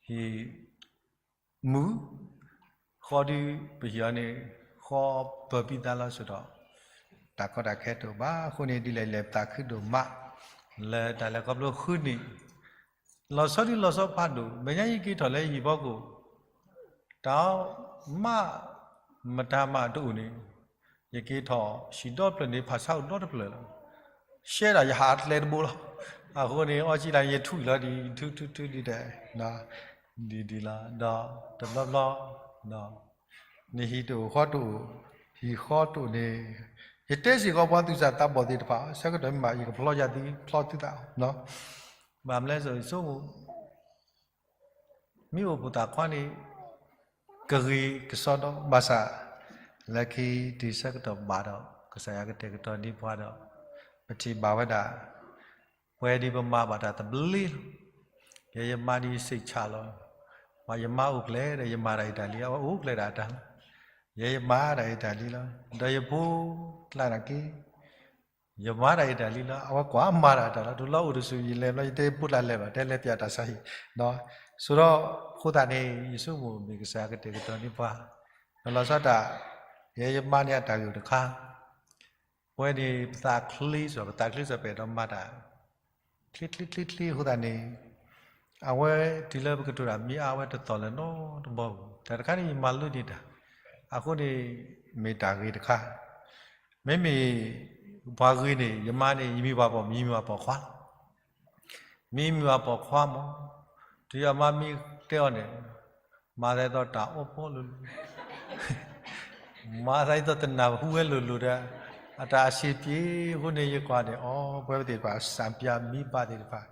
ဟံၣ်မုၢ် ဃီဒုးပဟံၣ်အီၤန့ၣ် ဃီပၢၤဘံၣ်သါလီၤစ့ၢ်ဒီး တၢ်ကီတၢ်ခဲတအိၣ်ဘၣ်. အဃိန့ၣ် ဒ်လဲၣ်လဲၣ်ပသးခုဒိၣ်မး လၢတၢ်လဲၤခီဖျိဃုနံၣ် လီၤဆီဒုလီၤဆီဖးဒိၣ်, မဲာ်ညါယက့ၤထီၣ်လၢယဟံၣ်ဖီခိၣ်, တၢ်မးမတၤမးတအိၣ်န့ၣ်, ယက့ၤထီၣ်ဟံၣ်ဒီဖျၢၣ်န့ၣ် ဖးဆါအိၣ်ဒီတဖျၢၣ်လီၤ. ရှဲဒၣ်ယဟးကျဲတဘိလီၤ. အဃိန့ၣ် အီကံလၢယထွံၣ်လီၤဒံး ထူထူထူဒံးဒဲး ဒ်ဒ်လီၤ. ဒီးတဘျီဘျီ နဟံၣ်တအိၣ်ဃီတအိၣ်, ဟံၣ်ဃီတအိၣ်န့ၣ်, ယတဲစ့ၢ်ကီးပှၤသူၣ်စၢ်သးဘီၣ်သ့ၣ်တဖၣ် ဆၢကတီၢ်မ့ၢ်ဘၣ် ယကဖျီယၤသု ဖျီသုသး, ဘၣ်မနုၤလဲၣ်ဆိကမိၣ် မ့ၢ်အိၣ်ဖှိၣ်သးခွါန့ၣ် ကဂ့ၤကစီဒီ ဘၣ်ဆၣ် လၢခံတုၤဆၢကတီၢ်ဘၣ်ဒီး ကစၢ်ယွၤကတဲာ်ကတီၤန့ၢ်ပှၤဒီး ပထံၣ်ဘၣ်ဝဲဒၣ် ပဝဲဒ်ပမၤဘၣ်တၢ်သဘျ့လီၤ. ယဲယမါဒ်ယစံးဆၣ်လီၤ. ပှၤယမါအိၣ်ကျဲဒီး ယမၤတၢ်အံၤတၢ်လံ, အဝဲအိၣ်ကျဲဒၣ်တၢ်လီၤ. ယဲယမၤတၢ်အံၤတၢ်လံလီၤ. ဒီးယဖိကျါနာ်က့ ယမၤတၢ်အံၤတၢ်လံလီၤ, အဝဲကွၢ်မၤတၢ်တၢ်လီၤ. တလီၤအိၣ်တဆူၣ် ယလဲၤဘျီ ယတဲဖိကျါလဲၤဘၣ် တဲလဲၤပၠးတၢ်ဆါဟံၣ်, ဆိဒီး အဃိသတးန့ၣ် ယဆိကမိၣ်မ့ၢ်ကစၢ်ယွၤကတဲာ်ကတီၤန့ၢ်ပှၤ, ဒီးလီၤဆီဒၣ်တၢ် ယဲယမါန့ၣ်အတၢ်ဂ့ၢ်အိၣ်တခါ ပဝဲန့ၣ် ပသးချ့စ့ၢ် ပသးချ့စ့ၢ် ပအဲၣ်ဒိးမၤတၢ် ချ့ချ့ချ့ချ့အဃိသတးန့ၣ် အဝဲတုၤလၢပကတိၤတၢ်မ့ၢ်အါဝဲတသီၣ်လၢၤနီတဘျီ, တၢ်တခါန့ၣ် ယမၤလိန့ၢ်တၢ်, အဃိန့ၣ် မ့ၢ်တၢ်ဂ့ၤတခါ, မ့မ့ၢ် ပှၤဂ့ၤန့ၣ် ယမါန့ၣ် ယမ့ၢ်ပှၤပိာ် ယမ့ၢ်ပှၤပိာ်ခွါလီၤ. မ့မ့ၢ်ပှၤပိာ်ခွါမး, တုၤအမါမ့ၢ်တဲအီၤန့ၣ် မၤသးဒ်သိးတၢ်အီၣ်ဖီလိၤလိၤ, မၤသးဒ်သိးတနၢ်ဟူဝဲလိၤလိၤဒီး အတၢ်အဆံးပျ့ၤအဃိန့ၣ် ယကွၢ်န့ၣ် အိ ပဝဲသ့ၣ်တဖၣ် စံးပၠးမံဘၣ်သ့ၣ်တဖၣ်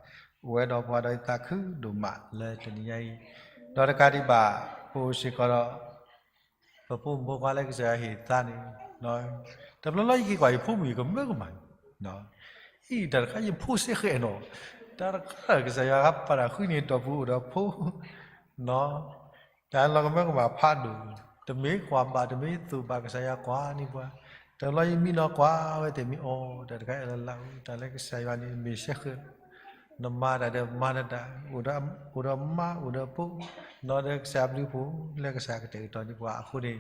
အိၣ်ဝဲဒီးပှၤဒီးယသးခုဒိၣ်မးလၢတနံၤညါအံၤ, ဒီးတကးဒံးဘၣ် ပအိၣ်စ့ၢ်ကီးဒီး ပဖိမုၣ်ဖိခွါလၢကစၢ်ယွၤဟ့ၣ်သါန့ၣ်, တဘျီဘျီယက့ၤကွၢ်ယဖိမုၣ်ယကမၢကမၣ်န့ၣ်, အံၤတၢ်တခါယဖိစ့ၢ်ကီးနီၤ, တၢ်တခါကစၢ်ယွၤဟးပာ်တၢ်ဃုန့ၢ်တီၢ်ပူၤအိၣ်ဒီးဖိ တၢ်လီၤကမၢကမၣ်ဖးဒိၣ်, တမ့ၢ်ကွၢ်ဘၣ် တမ့ၢ်သူၣ်ဘၣ် ကစၢ်ယွၤကွၢ်န့ၢ်ပှၤ, တဘျီယမံနီၤကွၢ်ဝဲသ့ၣ်မံအီၤ တၢ်တခါအံၤလၢ်လၢ် တၢ်လၢကစၢ်ယွၤန့ၣ် မ့ၢ်စ့ၢ်ကီး နမၤတၢ်ဒီးမၤနတၢ်, အိၣ်ဒီးမါအိၣ်ဒီးဖိ, နီၢ်ဒီးကစၢ်ဘျုးဖှိၣ် လၢကစၢ်ကတဲာ်ကတီၤန့ၢ်ပှၤအဃိန့ၣ်,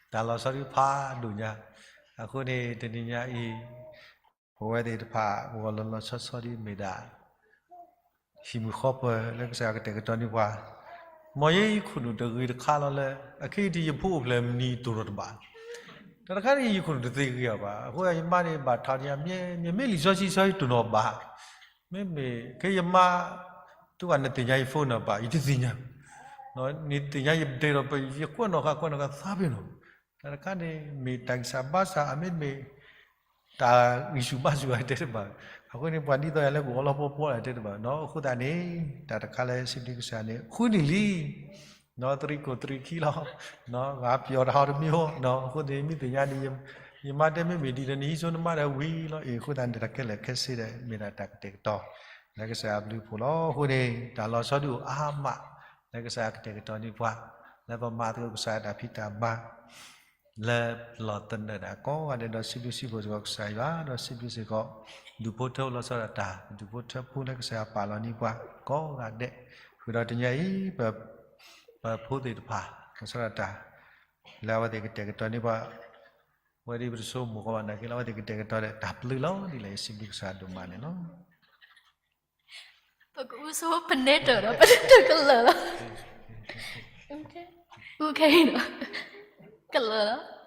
တၢ်လီၤဆီဒုဖးဒိၣ်ညါ, အဃိန့ၣ် တနံၤညါအံၤ ပဝဲသ့ၣ်တဖၣ် ပဂီၢ်လီၤလီၤဆီဆီဒ်မ့ၢ်ဒၣ် ဟံၣ်မုၢ်ဃီပၢၤလၢကစၢ်ယွၤကတဲာ်ကတီၤန့ၢ်ပှၤ, မ်ယဲယခိၣ်နူာ်တဂ့ၤတခါလီၤလၢ အခဲအံၤဒ်ယဖိအိၣ်ဖျဲၣ်မနံၤတိၢ်နီၣ်တဘၣ်, တၢ်တခါန့ၣ်ယခိၣ်နူာ်တသ့ဂ့ၤအီၤဘၣ်, အဃိယမါန့ၣ် ဘၣ်ထီၣ်န့ၣ် အမ့ၢ်မ့ၢ်လံာ်စီဆှံစီဆှံတိၢ်နီၣ်ဘၣ်, မ့မ့ၢ်ခဲယမါ တဂၤနသ့ၣ်ညါယ phone number ယတသ့ၣ်ညါ, နသ့ၣ်ညါယဒဲးဒီး ယကွၢ်နီၣ်ဃာ်ကွၢ်နီၣ်ဃာ်သးပ့ၤနီၣ်, တၢ်တခါန့ၣ် မ့ၢ်တၢ်ဂံၢ်စၢ်ဘါစၢ် အမ့တမ့ၢ် တၢ်ဂံၢ်ဆူၣ်ဘါဆူၣ်အတဲတဘၣ်, အဃိန့ၣ် ပှၤဒ်သိးယၤလၢကအိၣ်လီၤပှီၤပှီၤအတဲတဘၣ်နီၤ, အဃိသတးန့ၣ် တၢ်တခါလၢစံးဘျုးကစၢ်န့ၣ် ဃုနံၣ်လံ နီၣ် သရံးကိၣ်သရံးခံလီၤ, နီၣ် ဂၤပျီၤတၢ်ဟီတမံၤဧိၤ, နီၣ် အဃိန့ၣ် မ့ၢ်သ့ၣ်ညါန့ၣ် ယမါတဲမ့မ့ၢ်ဒ်လဲၣ်န့ၣ် ဟံးစိနမါဒီးဝံၤလီၤအံၤ, အဃိသတးန့ၣ် တၢ်ခဲလၢာ်ခဲဆ့ဒီး မ့ၢ်ဒၣ်တၢ်ကတဲာ်ကတီၤ လၢကစၢ်ယွၤဘျုးဖှိၣ်လီၤ. အဃိန့ၣ် တၢ်လီၤဆီဒုးအိၣ်အါမး လၢကစၢ်ယွၤကတဲာ်ကတီၤန့ၢ်ပှၤ လၢပမၤသကိးကစၢ်ယွၤတၢ်ဖံးတၢ်မၤ လၢလီၤသနၢၣ်ဒၣ်ကိးဂၤဒဲးဒီး စံးဘျုးစံးဖှိၣ်စ့ၢ်ကီးကစၢ်ယွၤ, ဒီးစံးဘျုးစ့ၢ်ကီး ဒူၣ်ဖိထၢဖိလၢကစၢ်ယွၤပာ်လီၤန့ၢ်ပှၤကိးဂၤဒဲး, ဃုာ်ဒီးတနံၤအံၤ ပ ပဖိသ့ၣ်တဖၣ် လီၤဆီဒၣ်တၢ် လၢအဝဲသ့ၣ်ကတဲာ်ကတီၤန့ၢ်ပှၤ, ဝဲဒ်ပတဆိကမိၣ်ဃီဘၣ်နာ်က့လၢ အဝဲသ့ၣ်ကတဲာ်ကတီၤဒီးတၢ်ပျုၤလီၤဒ်လဲၣ်, ယစံးဘျုးကစၢ်ဒိၣ်မးန့ၣ်လီၤ. ပကအူစိပနဲတၢၢ်ဒီး ပတကလၢာ်လီၤ. အူခဲအံၤဒီး ကလၢာ်လီၤ.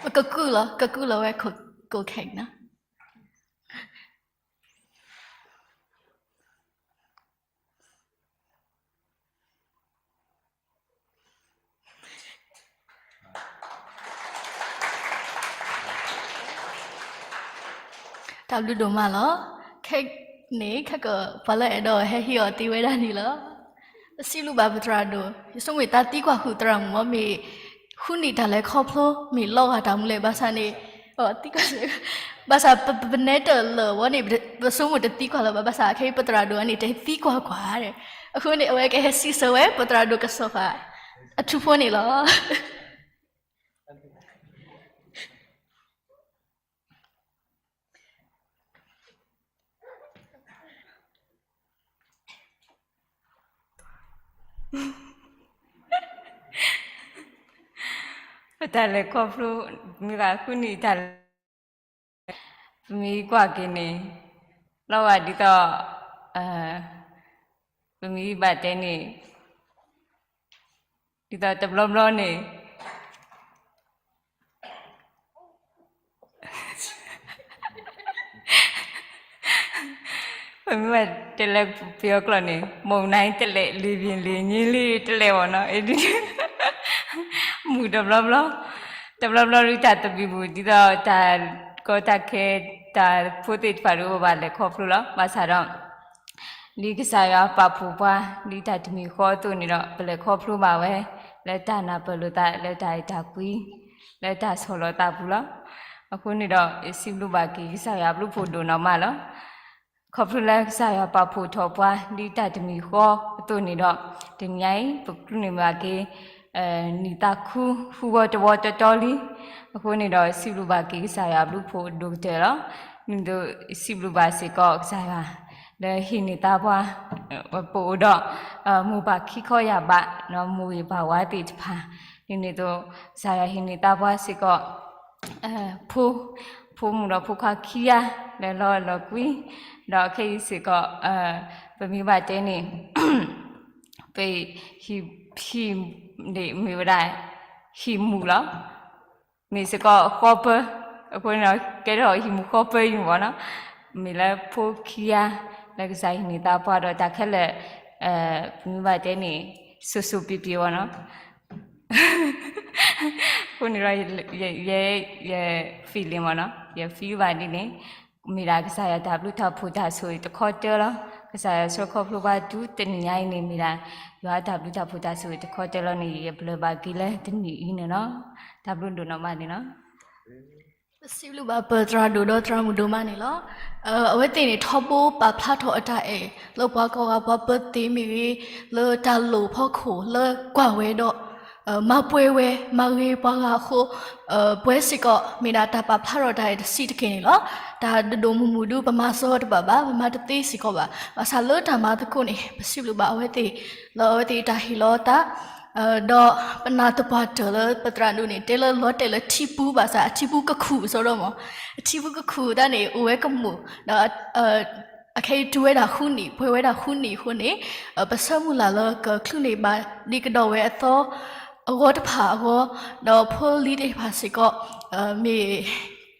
ပကကုၢ်လီၤ, ကကုၢ်လီၤဝဲ ကိးခဲအံၤနီၤ. တၢ်ဘျုးဒိၣ်မးလီၤ. ခဲန့ၣ် ခဲက ပှၤလၢအဲၣ်ဒိးဟဲဟ့ၣ်အီၤသ့ဝဲဒၣ်န့ၣ်လီၤ. ပစံးဘျုးဘၣ်ပသရၣ်ဒိၣ်, ယဆိကမိၣ်သးသံကွၢ်ဃုာ်သရၣ်မုၣ်မ့ၢ် ဃုနံၣ်တၢ်လဲၤခီဖျိ မ့ၢ်လီၤဂာ်တၢ်မူလဲၣ်ဘၣ်ဆၣ်န့ၣ်, သံကွၢ်စ့ၢ်, ဘၣ်ဆၣ်ပနဲတၢၢ်လၢာ်ဝဲန့ၣ် ပဆိကမိၣ်တသံကွၢ်လၢၤဘၣ်, ဘၣ်ဆၣ်ခဲအံၤပသရၣ်ဒိၣ်န့ၣ် တသံကွၢ်ကွၢ်, အဃိန့ၣ် အဝဲကဟဲစံးဆၢဝဲ ပသရၣ်ဒိၣ်ကစီၤပၤ အထူဖိန့ၣ်လီၤ. ပတၢ်လဲၤခီဖျိ မ့ၢ်ဘၣ်ဃုနံၣ်တၢ်လဲၤ ပမ့ၢ်ကွၢ်က့ၤန့ၣ် လီၤဂာ်ဒ်သိး ပမ့ၢ်ဘၣ်တဲန့ၣ် ဒ်သိးတဘျီဘျီန့ၣ် ပမ့ၢ်ဘၣ်တဲလၢပယီၤကျိာ်န့ၣ် မုန်တိုင်းတလဲၤ လေပြင်းလေညင်းလေးတလဲၤ ပေါ့နော်, မုၢ်တဘျီဘျီ, တဘျီဘျီဒ်တၢ်သဘံၣ်ဘုၣ် ဒ်သိးတၢ်ကီတၢ်ခဲ တၢ်ဖိသ့ၣ်တဖၣ်ဒ် ပဘၣ်လဲၤခီဖျိလီၤ. ဘၣ်ဆၣ်ဒီး ဒ်ကစၢ်ယွၤပာ်ဖှိၣ်ပှၤ ဒ်တၢ်တမံၤဃီအသိးန့ၣ်ဒီး ပလဲၤခီဖျိဘၣ်ဝဲ လၢတၢ်နၢ်ပၢၢ်လိာ်သး လၢတၢ်အဲၣ်တၢ်ကွံ လၢတၢ်ဆီၣ်လီၤသးပူၤလီၤ. အဃိန့ၣ်ဒီး ယစံးဘျုးဘၣ်က့ၤကစၢ်ယွၤဘျုးဖှိၣ်ဒိၣ်နီၢ်မးလီၤ. ခီဖျိလၢကစၢ်ယွၤပာ်ဖှိၣ်ထီၣ်ပှၤ ဒ်တၢ်တမံၤဃီအသိးန့ၣ်ဒီး တနံၤညါအံၤ ပကဒိးန့ၢ်ဘၣ်က့ၤ နံၣ်သးခု ဃုဂီၤတဝီတီတီလံ. အဃိန့ၣ်ဒီး စံးဘျုးဘၣ်က့ၤကစၢ်ယွၤဘျုးဖှိၣ်ဒိၣ်ကတၢၢ်လီၤ. ဒ်သိးစံးဘျုးဘၣ်စ့ၢ်ကီးကစၢ်ယွၤ လၢဟ့ၣ်န့ၢ်သါပှၤ ပအိၣ်ဒီး မိၢ်ပၢ်ခံခီယာ်ဘး ဒီးမိၢ်ဂ့ၤပၢ်ဝါသ့ၣ်တဖၣ် ဒ်န့ၣ်အသိး ကစၢ်ယွၤဟ့ၣ်န့ၢ်သါပှၤစ့ၢ်ကီး ဖိ ဖိမုၣ်ဒီးဖိခွါခံဂၤ လၢလီၤအဲၣ်လီၤကွံ ဒီးခဲအံၤစ့ၢ်ကီး ပမ့ၢ်ဘၣ်တဲန့ၣ် ပဟံၣ် ဟံၣ်န့ၣ်မ့ၢ်ဝဲဒၣ် ဟံၣ်မူးလီၤ. မ့ၢ်စ့ၢ်ကီးဃီပၢ အဃိန့ၣ်ဒီး ကဲထီၣ်ဟံၣ်မူးဃီပၢအံၤမ့ၢ်နီၤ, မ့ၢ်လၢဖိခံဂၤ လၢကစၢ်ဟ့ၣ်န့ၢ်သါပှၤဒီးတၢ်ခဲလၢာ် ပမ့ၢ်ဘၣ်တဲန့ၣ် စိၤစိၤပျံၤပျံၤဝဲနီၤ. အဃိန့ၣ်ဒီး ယ ယ ယ feeling မ့ၢ်နီၤ, ယ feel ဘၣ်ဒ်န့ၣ် မ့ၢ်ဒၣ်ကစၢ်ယွၤတၢ်ဘျုးတၢ်ဖှိၣ်တၢ်ဆိၣ်ဂ့ၤတခီတၢၢ်လီၤ. ကစၢ်ယွၤဆှၢခီဖျိဘၣ်တုၤတနံၤညါအံၤန့ၣ် မ့ၢ်ဒၣ်ယွၤတၢ်ဘျုးတၢ်ဖှိၣ်တၢ်ဆိၣ်ဂ့ၤတခီတၢၢ်လီၤန့ၣ် ယပျၢၤဘၣ်က့ၤလၢတနံၤအံၤန့ၣ်လီၤ. တၢ်ဘျုးဒိၣ်နီၢ်မးန့ၣ်လီၤ. ပစံးဘျုးဘၣ်ပသရၣ်ဒိၣ်ဒီးသရၣ်မုၣ်ဒိၣ်မးန့ၣ်လီၤ. အဝဲသ့ၣ်န့ၣ် ထီဘိပာ်ဖျါထီၣ်အတၢ်အဲၣ် လၢပှၤကိးဂၤပှၤပၢၤသ့ၣ်မ့ၢ်ဂ့ၤ လၢတၢ်လိၣ်ဖီခိၣ်လၢကွၢ်ဝဲဒီး မၤပှဲၤဝဲ မၤဂ့ၤပှၤဂၤအဃိ ပဝဲစ့ၢ်ကီး မ့ၢ်ဒၣ်တၢ်ပာ်ဖျါထီၣ်တၢ်အဲၣ်တဆံးတက့ၢ်န့ၣ်လီၤ. တၢ်ဒိၣ်ဒိၣ်မုၢ်မုၢ်ဒု ပမၤစၢၤတဘၣ်ဘၣ်, ပမၤတသ့စ့ၢ်ကီးဘၣ်. ဘၣ်ဆၣ်လၢတၢ်မၤသကိးန့ၣ် ပစံးဘျုးဘၣ်အဝဲသ့ၣ် လၢအဝဲသ့ၣ်တၢ်ဟ့ၣ်လီၤသး ဒီးပနာ်သပှၢ်တၢၢ်လၢပသရၣ်ဒိၣ်န့ၣ် တဲလၢလီၤတဲာ်လၢထံပူၤဘၣ်ဆၣ် အထံပူၤကခူၣ်စီဒီမး, အထံပူၤကခူၣ်တၢ်န့ၣ် အိၣ်ဝဲကမူၣ် ဒီး အခဲအံၤတုၤဝဲဒၣ်ဃုနံၣ် ပှဲၤဝဲဒၣ်ဃုနံၣ်အဃိန့ၣ် ပဆၢမုၢ်လၢ်လၢကချုးန့ၢ်ဘၣ်ဒ်ကဒီးဝဲအသီ အဂီၢ်တဖၣ်အဂီၢ်, ဒီးဖိလံၤသ့ၣ်တဖၣ်စ့ၢ်ကီး မ့ၢ်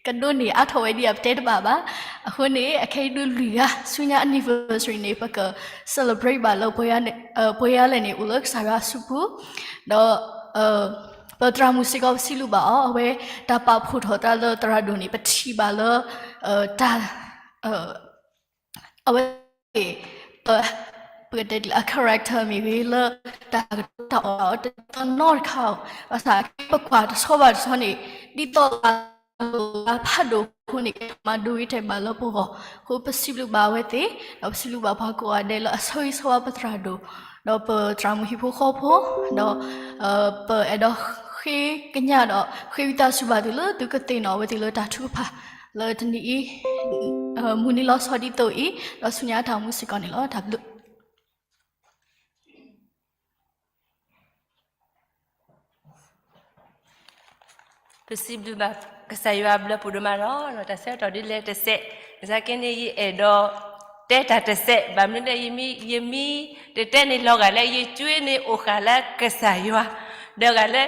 ကဒိးန့ၢ်အါထီၣ်ဝဲဒ်အပတဲတဘၣ်ဘၣ်. အဃိန့ၣ် အခဲအံၤဒုးလွံၢ်ဂၤ ဆူညါ anniversary န့ၣ် ပက celebrate ဘၣ်လၢ ပှဲၤအါလဲၣ်န့ၣ် အိၣ်လၢကစၢ်ယွၤအစုပူၤ, ဒီး ပသရၣ်မုၣ်စ့ၢ်ကီး ပစံးဘျုးဘၣ်အီၤ, အဝဲတၢ်ပာ်ဖှိၣ်ထီၣ်တၢ်လၢသရၣ်ဒိၣ်န့ၣ် ပထံၣ်ဘၣ်လၢ တၢ် အဝဲ ပ ပကတဲဒ်လဲၣ် အ character မ့ၢ်ဂ့ၤ လၢတၢ်ကတိၤတၢ်အီၣ် တနီတခါ, ဘၣ်ဆၣ်ပကွၢ်တဆီဘၣ်တဆီန့ၣ် ဒ်သိးလၢ ဖးဒိၣ်အဃိန့ၣ် ကမၤဒိဂ့ၤတဲာ်ဘၣ်လၢပဂီၢ်, အဃိပစံးဘျုးဘၣ်အဝဲသ့ၣ်, ဒီးပစံးဘျုးဘၣ်ပှၤကိးဂၤဒဲးလၢအဆၢဂ့ၤဆၢဝါပသရၣ်ဒိၣ်, ဒီးပသရၣ်မုၣ်ဟံၣ်ဖိဃီဖိ, ဒီး ပအဲၣ်ဒိးဃ့ကညးဒီး ဃ့ဝံသးစူၤဘၣ်သုလၢသုကသ့ၣ်နီၣ်အဝဲသ့ၣ်လၢ တၢ်ထုကဖၣ် လၢတနံၤအံၤ မုၢ်နံၤလီၤဆီဒ်သိးအံၤ, ဒီးဆူညါတၢ်အိၣ်မူစ့ၢ်ကီးန့ၣ်လီၤ. တၢ်ဘျုး ပစံးဘျုးဘၣ်ကစၢ်ယွၤအဘျုးအဖှိၣ်ဒိၣ်မးလီၤ. တၢ်ဆၢကတီၢ်ဒ်လဲၣ်တစဲး, ဘၣ်ဆၣ်က့န့ၣ် ယအဲၣ်ဒိးတဲတၢ်တစဲး, ဘၣ်မနုၤလဲၣ် ယမ့ၢ်တတဲန့ၣ် လီၤဂာ်လၢယကွ့န့ၣ်အိၣ်ဃာ်လၢကစၢ်ယွၤ, ဒီးဂာ်လၢ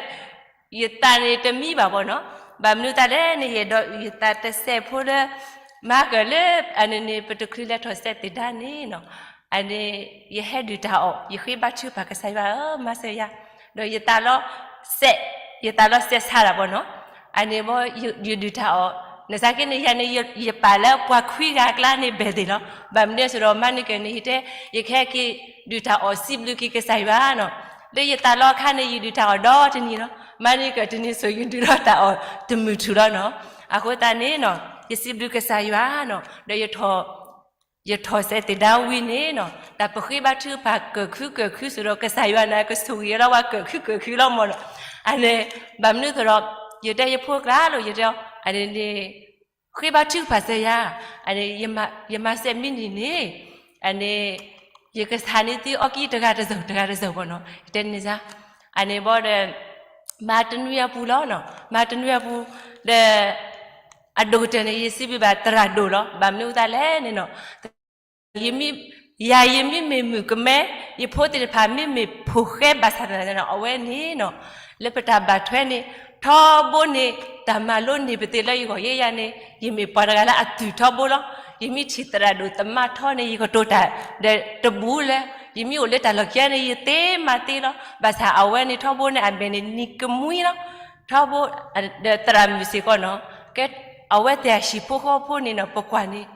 ယသးန့ၣ်တမံဘၣ်ဘၣ်နီၤ, ဘၣ်မနုၤသးလဲၣ်န့ၣ် ယအဲၣ်ဒိးယသးတစဲးဖိလၢ မၤကၢၢ်လၢ အန့ၣ်န့ၣ် ပတချုးလဲၤထီၣ်စဲးသ့ၣ်ဒါန့ၣ်နီၤ, အန့ၣ် ယဟဲဒုၣ်တၢ်အီၣ် ယဃ့ဘါထုကဖၣ်ကစၢ်ယွၤဧၢ မၤစၢၤယၤ, ဒီးယသးလီၤစဲး, ယသးလီၤစဲးဆါတၢ်ဘၣ်နီၤ, အန့ၣ်ဘၣ် ယဒုၣ်တၢ်အီၣ်, နစးက့န့ၣ် ယၤန့ၣ် ယပာ်လၢပှၤခွံဂၤအကျါန့ၣ် ဘဲၣ်သ့ၣ်လီၤ. ဘၣ်မနုၤအဃိဒီး မၤန့ၢ်ကၢၢ်န့ၣ် ယတဲ ယကဟဲက့ၤဒုၣ်တၢ်အီၣ်စံးဘျုးက့ၤကစၢ်ယွၤနီၤ, လၢယသးလီၤအခါန့ၣ် ယဒုၣ်တၢ်အီၣ်ဒီတနံၤလီၤ. မၤန့ၢ်ကၢၢ်တနံၤစိၤ ယဒုၣ်ထီၣ်တၢ်အီၣ်တမုာ်ထူၣ်လီၤနီၤ. အဃိသတးန့ၣ်နီၤ, ယစံးဘျုးကစၢ်ယွၤနီၤ, ဒီး ယထီၣ်စဲးသ့ၣ်ဒါဝံၤန့ၣ်နီၤ, တၢ်ပဃ့ဘါထုကဖၣ်ကၢၢ်ခုကၢၢ်ခုစ့ၢ်ကီး ကစၢ်ယွၤန့ၣ် ကဆိၣ်ဂ့ၤလီၤဝဲကၢၢ်ခုကၢၢ်ခုလီၤမၢ်နီၤ. အန့ၣ် ဘၣ်မနုၤအဃိဒီး ယတဲယဖိကျါလီၤ ယတဲ အန့ၣ်န့ၣ် ဃ့ဘါထုကဖၣ်စၢၤယၤ, အန့ၣ် ယမၤစဲးမံနံၤန့ၣ်, အန့ၣ် ယကဆါန့ၢ်သုအီကံတဂၤတစိၤ တဂၤတစိၤဘၣ်နီၤ, ယတဲန့ၣ်စ့ၢ်, အန့ၣ်ဘၣ်ဒီး မၤတနွံအပူၤလီၤနီၤ, မၤတနွံအပူၤ, ဒီး အဒိၣ်ကတၢၢ်န့ၣ် ယစံးဘျုးဘၣ်သရၣ်ဒိၣ်လီၤ. ဘၣ်မနုၤအဃိသတးလဲၣ်န့ၣ်နီၤ, ယၤယမ့မ့ၢ်မုၣ်ကမဲ, ယဖိသ့ၣ်တဖၣ်မ့မ့ၢ်ဖိၣ်ဃဲဘၣ်ဆၣ်သနာ်က့နီၤ, အဝဲန့ၣ်နီၤ, လၢပတၢ်ဘၣ်ထွဲန့ၣ် ထီဘိန့ၣ် တၢ်မၤလိန့ၢ်ပသ့ၣ်လၢယဂီၢ်ယဲယၤန့ၣ် ယမ့ၢ်ပှၤတဂၤလၢအသုးထီဘိလီၤ. ယမ့ၢ်ထံၣ်သရၣ်ဒိၣ်သမါထီန့ၣ် ယကတိၤတၢ်ဒီးတဘူးလၢ ယမ့ၢ်အိၣ်လၢတၢ်လီၢ်ခံန့ၣ် ယသ့မၤသ့လီၤ. ဘၣ်ဆၣ်အဝဲန့ၣ် ထီဘိန့ၣ် အမဲာ်န့ၣ်နံၤကမှံလီၤ. ထီဘိ ဒီးသရၣ်မုၣ်စ့ၢ်ကီးနီၤ, ကဲ အဝဲသ့ၣ်အဟံၣ်ဖိဃီဖိန့ၣ်နီၤ ပကွၢ်န့ၣ်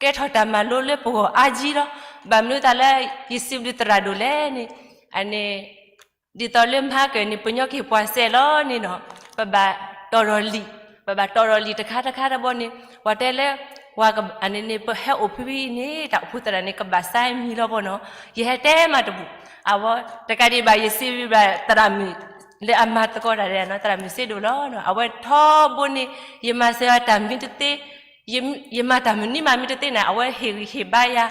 ကဲထီၣ်တၢ်မၤလိလၢပဂီၢ်အါကံလီၤ. ဘၣ်မနုၤသးလၢ ယစံးဘျုးသရၣ်ဒိၣ်လဲၣ်န့ၣ်, အန့ၣ် ဒ်သိးလၢမဟါကၢၢ်န့ၣ် ပညီက့ၤပှၤစဲးလီၤန့ၣ်နီၤ, ပဘၣ်တီၢ်ဒီးလံာ်, ပဘၣ်တီၢ်ဒီးလံာ်တခါတခါတဘီန့ၣ် ပှၤတဲလၢ ပှၤက အန့ၣ်န့ၣ် ပဟဲအိၣ်ဖဲဖဲအံၤန့ၣ် တၢ်အိၣ်ဖှိၣ်သရၣ်န့ၣ် ကဘၣ်စဲးမံၤလီၤဘီနီၤ. ယဟဲတဲမးတဘူး, အဝဲတကးဒံးဘၣ် ယစံးဘျုးဘၣ်သရၣ်မုၣ် လၢအမၤသကိးတၢ်ဒီးနီၤ သရၣ်မုၣ်စ့ဒိၣ်လီၤ. အဝဲထီဘိန့ၣ် ယမၤစၢၤတၢ်မ့ၢ်တသ့ ယမၤတၢ်မနုၤမးမ့ၢ်တသ့န့ၣ် အဝဲဟ့ၣ်ဂံၢ်ဟ့ၣ်ဘါယၤ,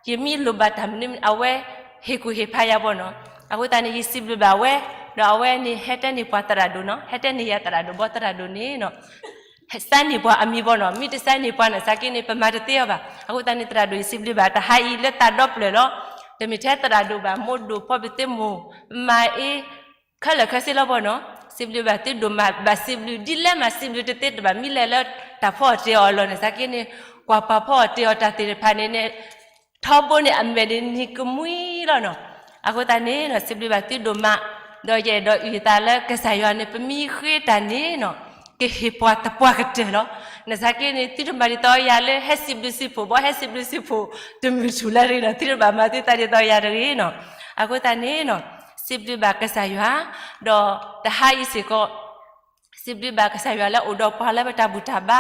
ယမ့ၢ်လိၣ်ဘၣ်တၢ်မနုၤ အဝဲဟ့ၣ်ကူၣ်ဟ့ၣ်ဖးယၤဘီနီၤ. အဃိသတးန့ၣ် ယစံးဘျုးဘၣ်ဝဲ, ဒီးအဝဲန့ၣ် ဟဲတဲန့ၢ်ပှၤသရၣ်ဒိၣ်နီၤ, ဟဲတဲန့ၢ်ယၤသရၣ်ဒိၣ်ဘီ သရၣ်ဒိၣ်န့ၣ်နီၤ စဲးန့ၢ်ပှၤအမံၤဘီနီၤ, မ့ၢ်တစဲးန့ၢ်ပှၤန့ၣ် စးက့န့ၣ် ပမၤတသ့အီၤဘၣ်. အဃိသတးန့ၣ် သရၣ်ဒိၣ် ယစံးဘျုးဘၣ်တဟါအံၤလၢသးဒီဖျၢၣ်လီၤ. တမ့ၢ်ထဲသရၣ်ဒိၣ်ဘၣ် မိၢ်ဒိၣ်ဖီပသ့မိၢ် မၤအ့ ခဲလၢာ်ခဲဆ့လီၤဘီနီၤ. စံးဘျုးဘၣ်သုဒိၣ်မး ဘၣ်စံးဘျုးဒ်လဲၣ်မး စံးဘျုးတသ့တဘၣ် မ့ၢ်လဲၤလၢတၢ်ဖီအီၣ်တ့ၢ်အီၣ်အလီၢ်န့ၣ် စးက့န့ၣ် ကွၢ်ပှၤဖီအီၣ်တ့ၢ်အီၣ်တၢ်သ့ၣ်တဖၣ်န့ၣ်န့ၣ် ထီဘိန့ၣ် အမဲာ်န့ၣ်နံၤကမှံလီၤနီၤ. အဃိသတးန့ၣ်နီၤ စံးဘျုးဘၣ်သုဒိၣ်မး, ဒီးယအဲၣ်ဒိးအုၣ်သးလၢကစၢ်ယွၤန့ၣ် ပမ့ၢ်ဃ့တၢ်န့ၣ်နီၤ ကဟ့ၣ်ပှၤသပှၢ်ကတၢၢ်လီၤ. နစးက့န့ၣ် သုတမၤဒ်သိးယၤလၢဟဲစံးဘျုးစံးဖှိၣ်ဘီ ဟဲစံးဘျုးစံးဖှိၣ် တမုာ်ဆူၣ်လၢၤတဂ့ၤနီၤ သုတဘၣ်မၤသုသးဒ်သိးယၤတဂ့ၤနီၤ. အဃိသတးန့ၣ်နီၤ စံးဘျုးဘၣ်ကစၢ်ယွၤ, ဒီးတဟါအံၤစ့ၢ်ကီး စံးဘျုးဘၣ်ကစၢ်ယွၤလၢအိၣ်ဒီးပှၤလၢပတၢ်ဘူၣ်တၢ်ဘါ,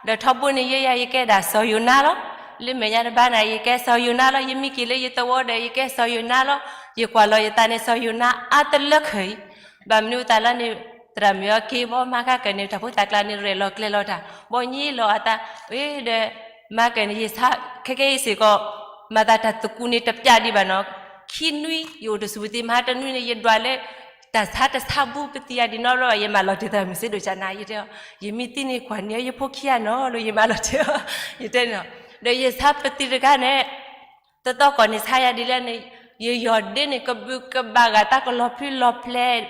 ဒီးထီဘိန့ၣ် ယဲယၤယကဲဒၣ်စီၤယိၤနါလီၤ. လၢမဲာ်ညါတဘါန့ၣ် ယကဲစီၤယိၤနါလီၤ. ယမ့ၢ်က့ၤလၢယသဝီဒီး ယကဲစီၤယိၤနါလီၤ. ယကွၢ်လီၤယသးန့ၣ် စီၤယိၤနါအါတလၢခဲအံၤ, ဘၣ်မနုၤအသးလၢန့ၣ် သရၣ်မုၣ်အက့ၤဘီ မၤကါကၢၢ်န့ၣ် တၢ်ဖိသၣ်ကျါန့ၣ် ရဲၣ်လီၤကျဲၤလီၤတၢ် ဘီညံလီၤအသး, အ့ဒီး မၤကၢၢ်န့ၣ် ယဆါ ခဲကဲအံၤစ့ၢ်ကီး မၤသးတၢ်သကူးန့ၣ်တပျၢ်ဒံးဘၣ်နီၤ. ခံနွံ ယအိၣ်တဆူၣ်ပသံ မဟါတနွံန့ၣ် ယဒွးလၢ တၢ်ဆါတဆါဘူးပသံအါဒံးနီတဘျီဘၣ် ယမၤလီၤတ့ၢ်သရၣ်မုၣ်စ့ဒိၣ်ကနၤ ယတဲအီၤ ယမ့ၢ်သံန့ၣ်ကွၢ်န့ၢ်အီၤ ယဖိခံဂၤနီၤလီၤ ယမၤလီၤတ့ၢ်အီၤ ယတဲန့ၣ်နီၤ. ဒီးယဆါပသံတခါန့ၣ် တသီကီၢ်န့ၣ်ဆါယၤဒ်လဲၣ်န့ၣ် ယယီၢ်ဒ့န့ၣ် ကဘုးကဘၣ်ဂၤ တၢ်ကလီၤဖျုလီၤဖျဲး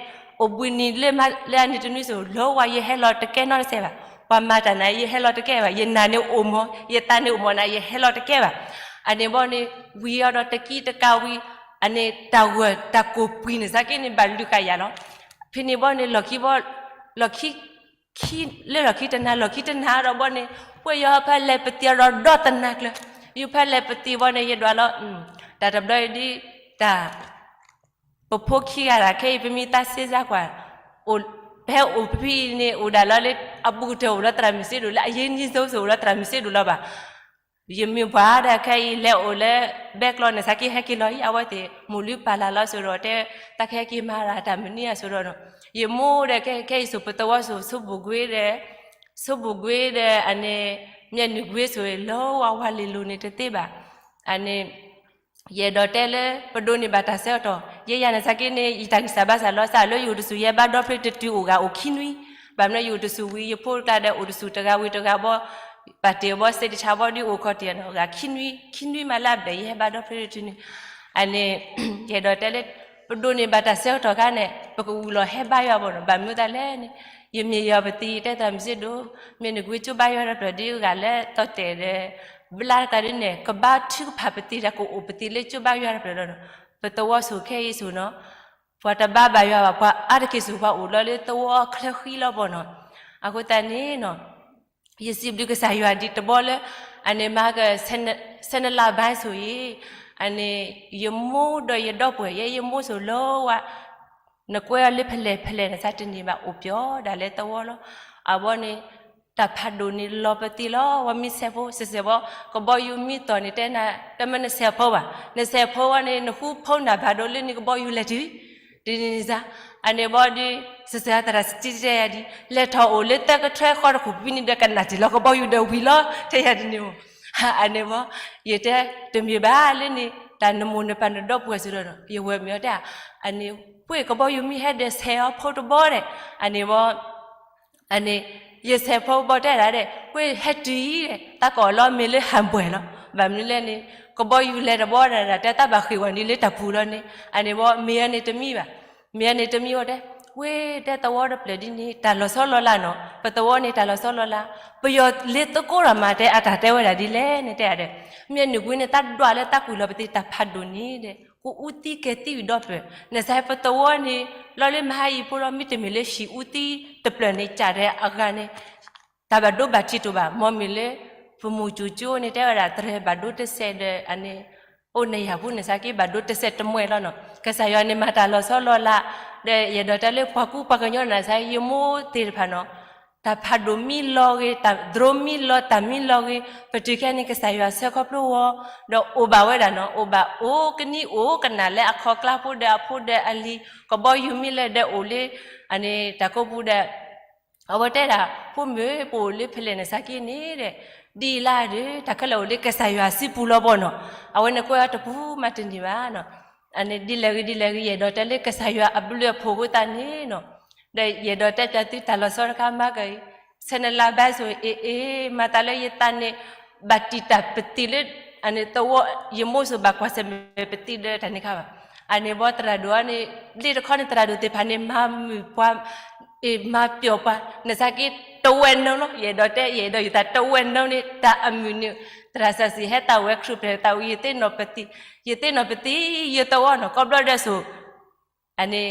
အိၣ်ဘှံးနံၤလၢအနံၤတနွံစိၤ လၢဝဲယဟဲလီၤတကဲနီတစဲးဘၣ်. ပှၤမၤတၢ်နၤ ယဟဲလီၤတကဲဘၣ်. ယနၢ်န့ၣ်အိၣ်မး, ယသးန့ၣ်အိၣ်မးနၤ ယဟဲလီၤတကဲဘၣ်. အန့ၣ်ဘီန့ၣ် ဝံၤအီၤဒီးတကံတကးဝံၤ အန့ၣ်တၢ်ဂၢၢ်တၢ်ကိၢ်ပှံၤန့ၣ် စးက့န့ၣ် ဘၣ်လုၢ်ဃာ်ယၤလီၤ. ဖဲန့ၣ်ဘီန့ၣ် လီၢ်ခံဘီ လီၢ်ခံ ခံ လၢလီၢ်ခံတနၤ လီၢ်ခံတနၤဒီးဘီန့ၣ် ပှဲၤယီၤဖဲလဲၤပသံဒီးဒီတနၤကျၢၤ ယဖဲလဲၤပသံဘီန့ၣ် ယဒွးလီၤ တၢ်တဘျီအံၤဒ် တၢ် ပဖိခံဂၤဒၣ်ခဲအံၤ ပမ့ၢ်သးစ့စါကွၢ် ပဟဲအိၣ်ဖဲအံၤန့ၣ် အိၣ်ဒၣ်လီၤလၢ အဘူးကတၢၢ်အိၣ်လၢသရၣ်မုၣ်စ့ဒိၣ် လၢအရင်းနှီးဆုံး အိၣ်လၢသရၣ်မုၣ်စ့ဒိၣ်လီၤဘၣ်. ယမ့ၢ်ပှၤဒီးခဲအံၤ လဲၤအိၣ်လၢ ဘဲကျီန့ၣ် စးက့ဟဲက့ၤလီၤအံၤ အဝဲသ့ၣ်မိၢ်လုၢ်ပာ်လၢ်လီၤစိၤဒီး တဲ တၢ်ကဟဲက့ၤမၤရၢ်တၢ်မနုၤအစိၤဒီး ယမိၢ်ဒီးခဲအံၤစိၤ ပသဝီစိၤ ဆိမိၣ်ကွ့ဒီး ဆိမိၣ်ကွ့ဒီး အန့ၣ် မၠဲၣ်နုာ်ကွ့စိၤ လၢဝဲဝါလ့ၤလိၤန့ၣ်တသ့ဘၣ်. အန့ၣ် ယအဲၣ်ဒိးတဲလၢ ပဒိးန့ၢ်ဘၣ်တၢ်ဆၢကတီၢ် ယဲယၤန့ၣ် စးက့န့ၣ် ယတၢ်ဂံၢ်စၢ်ဘါစၢ်လီၤ စးလၢယအိၣ်တစူၣ် ယဟဲဘါဒီဖျ့တတုၤ အိၣ်ဂၤအိၣ်ခံနွံ ဘၣ်မနုၤယအိၣ်တစူၣ်ဝံၤ ယဖိတကျါဒီးအိၣ်တစူၣ်တဂၤဝံၤတဂၤဘီ ပာ်တ့ၢ်အီၤဘီ စဲးတဆါဘီဒ်အိၣ်ခီၣ်ထံးနီၤ ဂၤခံနွံ ခံနွံမးလၢအဘျဲၣ် ယဟဲဘါဒီဖျ့တတုၤန့ၣ် အန့ၣ် ယအဲၣ်ဒိးတဲလၢ ပဒိးန့ၢ်ဘၣ်တၢ်ဆၢကတီၢ်ခါန့ၣ် ပကဝံၤလီၤဟဲဘါယွၤဘီနီၤ ဘၣ်မနုၤသးလဲၣ်န့ၣ် ယမ့ၢ်ယီၤပသံ ယတဲသရၣ်မုၣ်စ့ဒိၣ် မ့ၢ်နကွ့ကၠိဘါယွၤတဖျၢၣ်ဒ်ဂၤလၢတီတဲာ်ဒီး ဘျါတကးဒ်န့ၣ် ကဘါထုကဖၣ်ပသံတၢ်ကအိၣ်ပသံလၢကၠိဘါယွၤတဖျၢၣ်ဒီးနီၤ ပသဝီစိၤခဲအံၤစိၤနီၤ ပှၤတဘါဘၣ်ယွၤဘၣ် ပှၤအါတက့ၢ်စိၤ ပှၤအိၣ်လီၤလၢသဝီချၢဃံလီၤဘီနီၤ အဃိသတးန့ၣ်နီၤ ယစံးဘျုးကစၢ်ယွၤဒ်တဘီလၢ အန့ၣ်မၤက ဆဲနလါဘါစိၤအံၤ အန့ၣ် ယမိၢ်ဒီးယဒီပုၢ်ဝဲၢ် ယဲယမိၢ်စိၤလၢဝဲ နကွဲအီၤလၢဖဲလဲၣ်ဖဲလဲၣ်န့ၣ် စးတန့ၢ်ဘၣ်အိၣ်ပျီဒၣ်လၢသဝီလီၤ. အဘီန့ၣ် တၢ်ဖးဒိၣ်န့ၣ်လီၤပသံလီၤ ဝဲမ့ၢ်ဆဲးဖိ စဲးစဲးဘီ ကဘီယူၤမ့ၢ်တီၢ်န့ၣ် တဲနၤ တမ့ၢ်နဆဲးဖိဘၣ် နဆဲးဖိဝဲန့ၣ် နဃုဖီနၢ်ဘၣ်ဒိလၢန့ၣ်ကဘီယူၤလဲၤတုၤ ဒ်န့ၣ်န့ၣ်စါ အန့ၣ်ဘီဒ် စဲးစဲးသရၣ်စတံတဲယၤဒ် လဲၤထီၣ်အိၣ်လၢသၢကထွဲဃီတခိၣ်ဖဲန့ၣ်ဒီးကနၣ်တ့ၢ်လီၤကဘီယူၤဒီးဝံၤလီၤ တဲယၤဒ်န့ၣ်အိၣ် အန့ၣ်ဘီ ယတဲတမ့ၢ်ဘၣ်လၢန့ၣ် တၢ်နမိၢ်နပၢ်နဒီပုၢ်ဝဲၢ်စ့ၢ်ဒီး ယဝဲၢ်မ့ၢ်အီၤတဲ အန့ၣ် ပှ့ၢ်ကဘီယူၤမ့ၢ်ဟဲဒီးဆဲးအီၤဖိတဘီဒီး အန့ၣ်ဘီ အန့ၣ် ယဆဲးဖိဘီတဲဒၣ်ဒီး ပှ့ၢ်ဟဲတုၤအံၤ တၢ်ကိးလီၤမ့ၢ်လၢဟၣ်ဘွဲၣ်လီၤ ဘၣ်မနုၤလဲၣ်န့ၣ် ကဘီယူၤလဲၤတဘီဒၣ် တဲတၢ်ဘၣ်ဃ့ၢ်ဝဲန့ၣ်လၢတၢ်ပူၤလီၤန့ၣ် အန့ၣ်ဘီ မ့ၢ်အန့ၣ်တမံၤဘၣ် မ့ၢ်အန့ၣ်တမံၤဝဲတဲ ပှ့ၢ်တဲသဝီတဖျၢၣ်ဒ်န့ၣ် တၢ်လီၤဆီလီၤလးနီၤ ပသဝီန့ၣ်တၢ်လီၤဆီလီၤလး ပယီၤလ့သကိးဒီးမၤတဲအတၢ်တဲဝဲဒၣ်ဒ်လဲၣ်န့ၣ်တဲဒၣ်ဒီး မ့ၢ်နကွ့န့ၣ် တၢ်ဒွးလၢတၢ်ကွံာ်လီၤပသံတၢ်ဖးဒိၣ်န့ၣ်ဒီး ကအူသံကဲၤသံဝံၤဒီဖျၢၣ် နစဲးပသဝီန့ၣ် လီၤလၢမဟါအံၤဖိဒီး မ့တမ့ၢ်လၢဟံၣ်အူသံတဖျၢၣ်န့ၣ် ကးဒီးအဂၤန့ၣ် တၢ်ဘၣ်ဒိဘၣ်ထံးတအိၣ်ဘၣ် မ်မ့ၢ်လၢ ပမိၢ်ကၠိကၠိန့ၣ်တဲဝဲဒၣ် သရဲဘၣ်ဒိတစဲးဒီးအန့ၣ် အိၣ်နယၤဖိန့ၣ်စးက့ဘၣ်ဒိတစဲးတမှဲလီၤနီၤ ကစၢ်ယွၤန့ၣ်မၤတၢ်လီၤဆီလီၤလး ဒီးယအဲၣ်ဒိးတဲလၢပှၤကူပှၤကညီနၤစး ယမိၢ်သ့ၣ်တဖၣ်နီၤ တၢ်ဖးဒိၣ်မံလီၤဂ့ၤ တၢ်သရိမံလီၤ တၢ်မံလီၤဂ့ၤ ပတုၤခဲန့ၣ် ကစၢ်ယွၤဆှၢခီဖျိဝဲ ဒီးအိၣ်ဘၣ်ဝဲဒၣ်နီၤ အိၣ်ဘၣ်အိၣ်ကနံၣ်အိၣ်ကနၣ်လၢအခီကျါဖိဒီးအဖိဒီးအလံၤ ကဘီယူၤမ့ၢ်လဲၤဒီးအိၣ်လၢ အန့ၣ်တၢ်ကိးပူၤဒီး အဝဲတဲဒၣ် ဖိမုၣ်ပအိၣ်လၢဖဲလဲၣ်န့ၣ်စးက့န့ၣ်ဒီး ဒ်အံၤလၢဒီး တၢ်ခဲလၢာ်အိၣ်လၢကစၢ်ယွၤစုပူၤလီၤဘီနီၤ အဝဲန့ၣ်ကွဲးအီၤတပူၤမးတန့ၢ်ဘၣ်နီၤ အန့ၣ်ဒ်လဲၣ်ဂ့ၤဒ်လဲၣ်ဂ့ၤ ယအဲၣ်ဒိးတဲလၢကစၢ်ယွၤအဘျုးအဖှိၣ်အဃိသတးန့ၣ်နီၤ ဒီးယအဲၣ်ဒိးတဲပျးသုတၢ်လီၤဆီတခါမၤကၤအံၤ ဆဲးနလါဘါစိၤ အ့ၣ်အ့ၣ် မၤသးလၢယသးန့ၣ် ဘၣ်တံာ်တာ်ပသံးလၢ အန့ၣ်သဝီ ယမိၢ်စိၤဘၣ်ကွၢ်ဆၢၣ်မဲာ်ပသံးဒီးတၢ်န့ၣ်ခါဘၣ်. အန့ၣ်ဘီသရၣ်ဒိၣ်အန့ၣ် လ့တခီန့ၣ်သရၣ်ဒိၣ်သ့ၣ်တဖၣ်န့ၣ် မၤမုာ်ပှၤ အ့ၣ် မၤပျီၣ်ပှၤ နစးက့တဝဲၢ်နုာ်လီၤ ယအဲၣ်ဒိးတဲ ယအဲၣ်ဒိးယသးတဝဲၢ်နုာ်န့ၣ် တၢ်အမုာ်န့ၣ် သရၣ်စီဆှံဟဲသးဝဲခရံာ်ပျဲၢ်သးဝံၤ ယသ့ၣ်နီၣ်ပသံး ယသ့ၣ်နီၣ်ပသံး ယသဝီနီၤ ကိးဘျီဒဲးစိၤ အန့ၣ်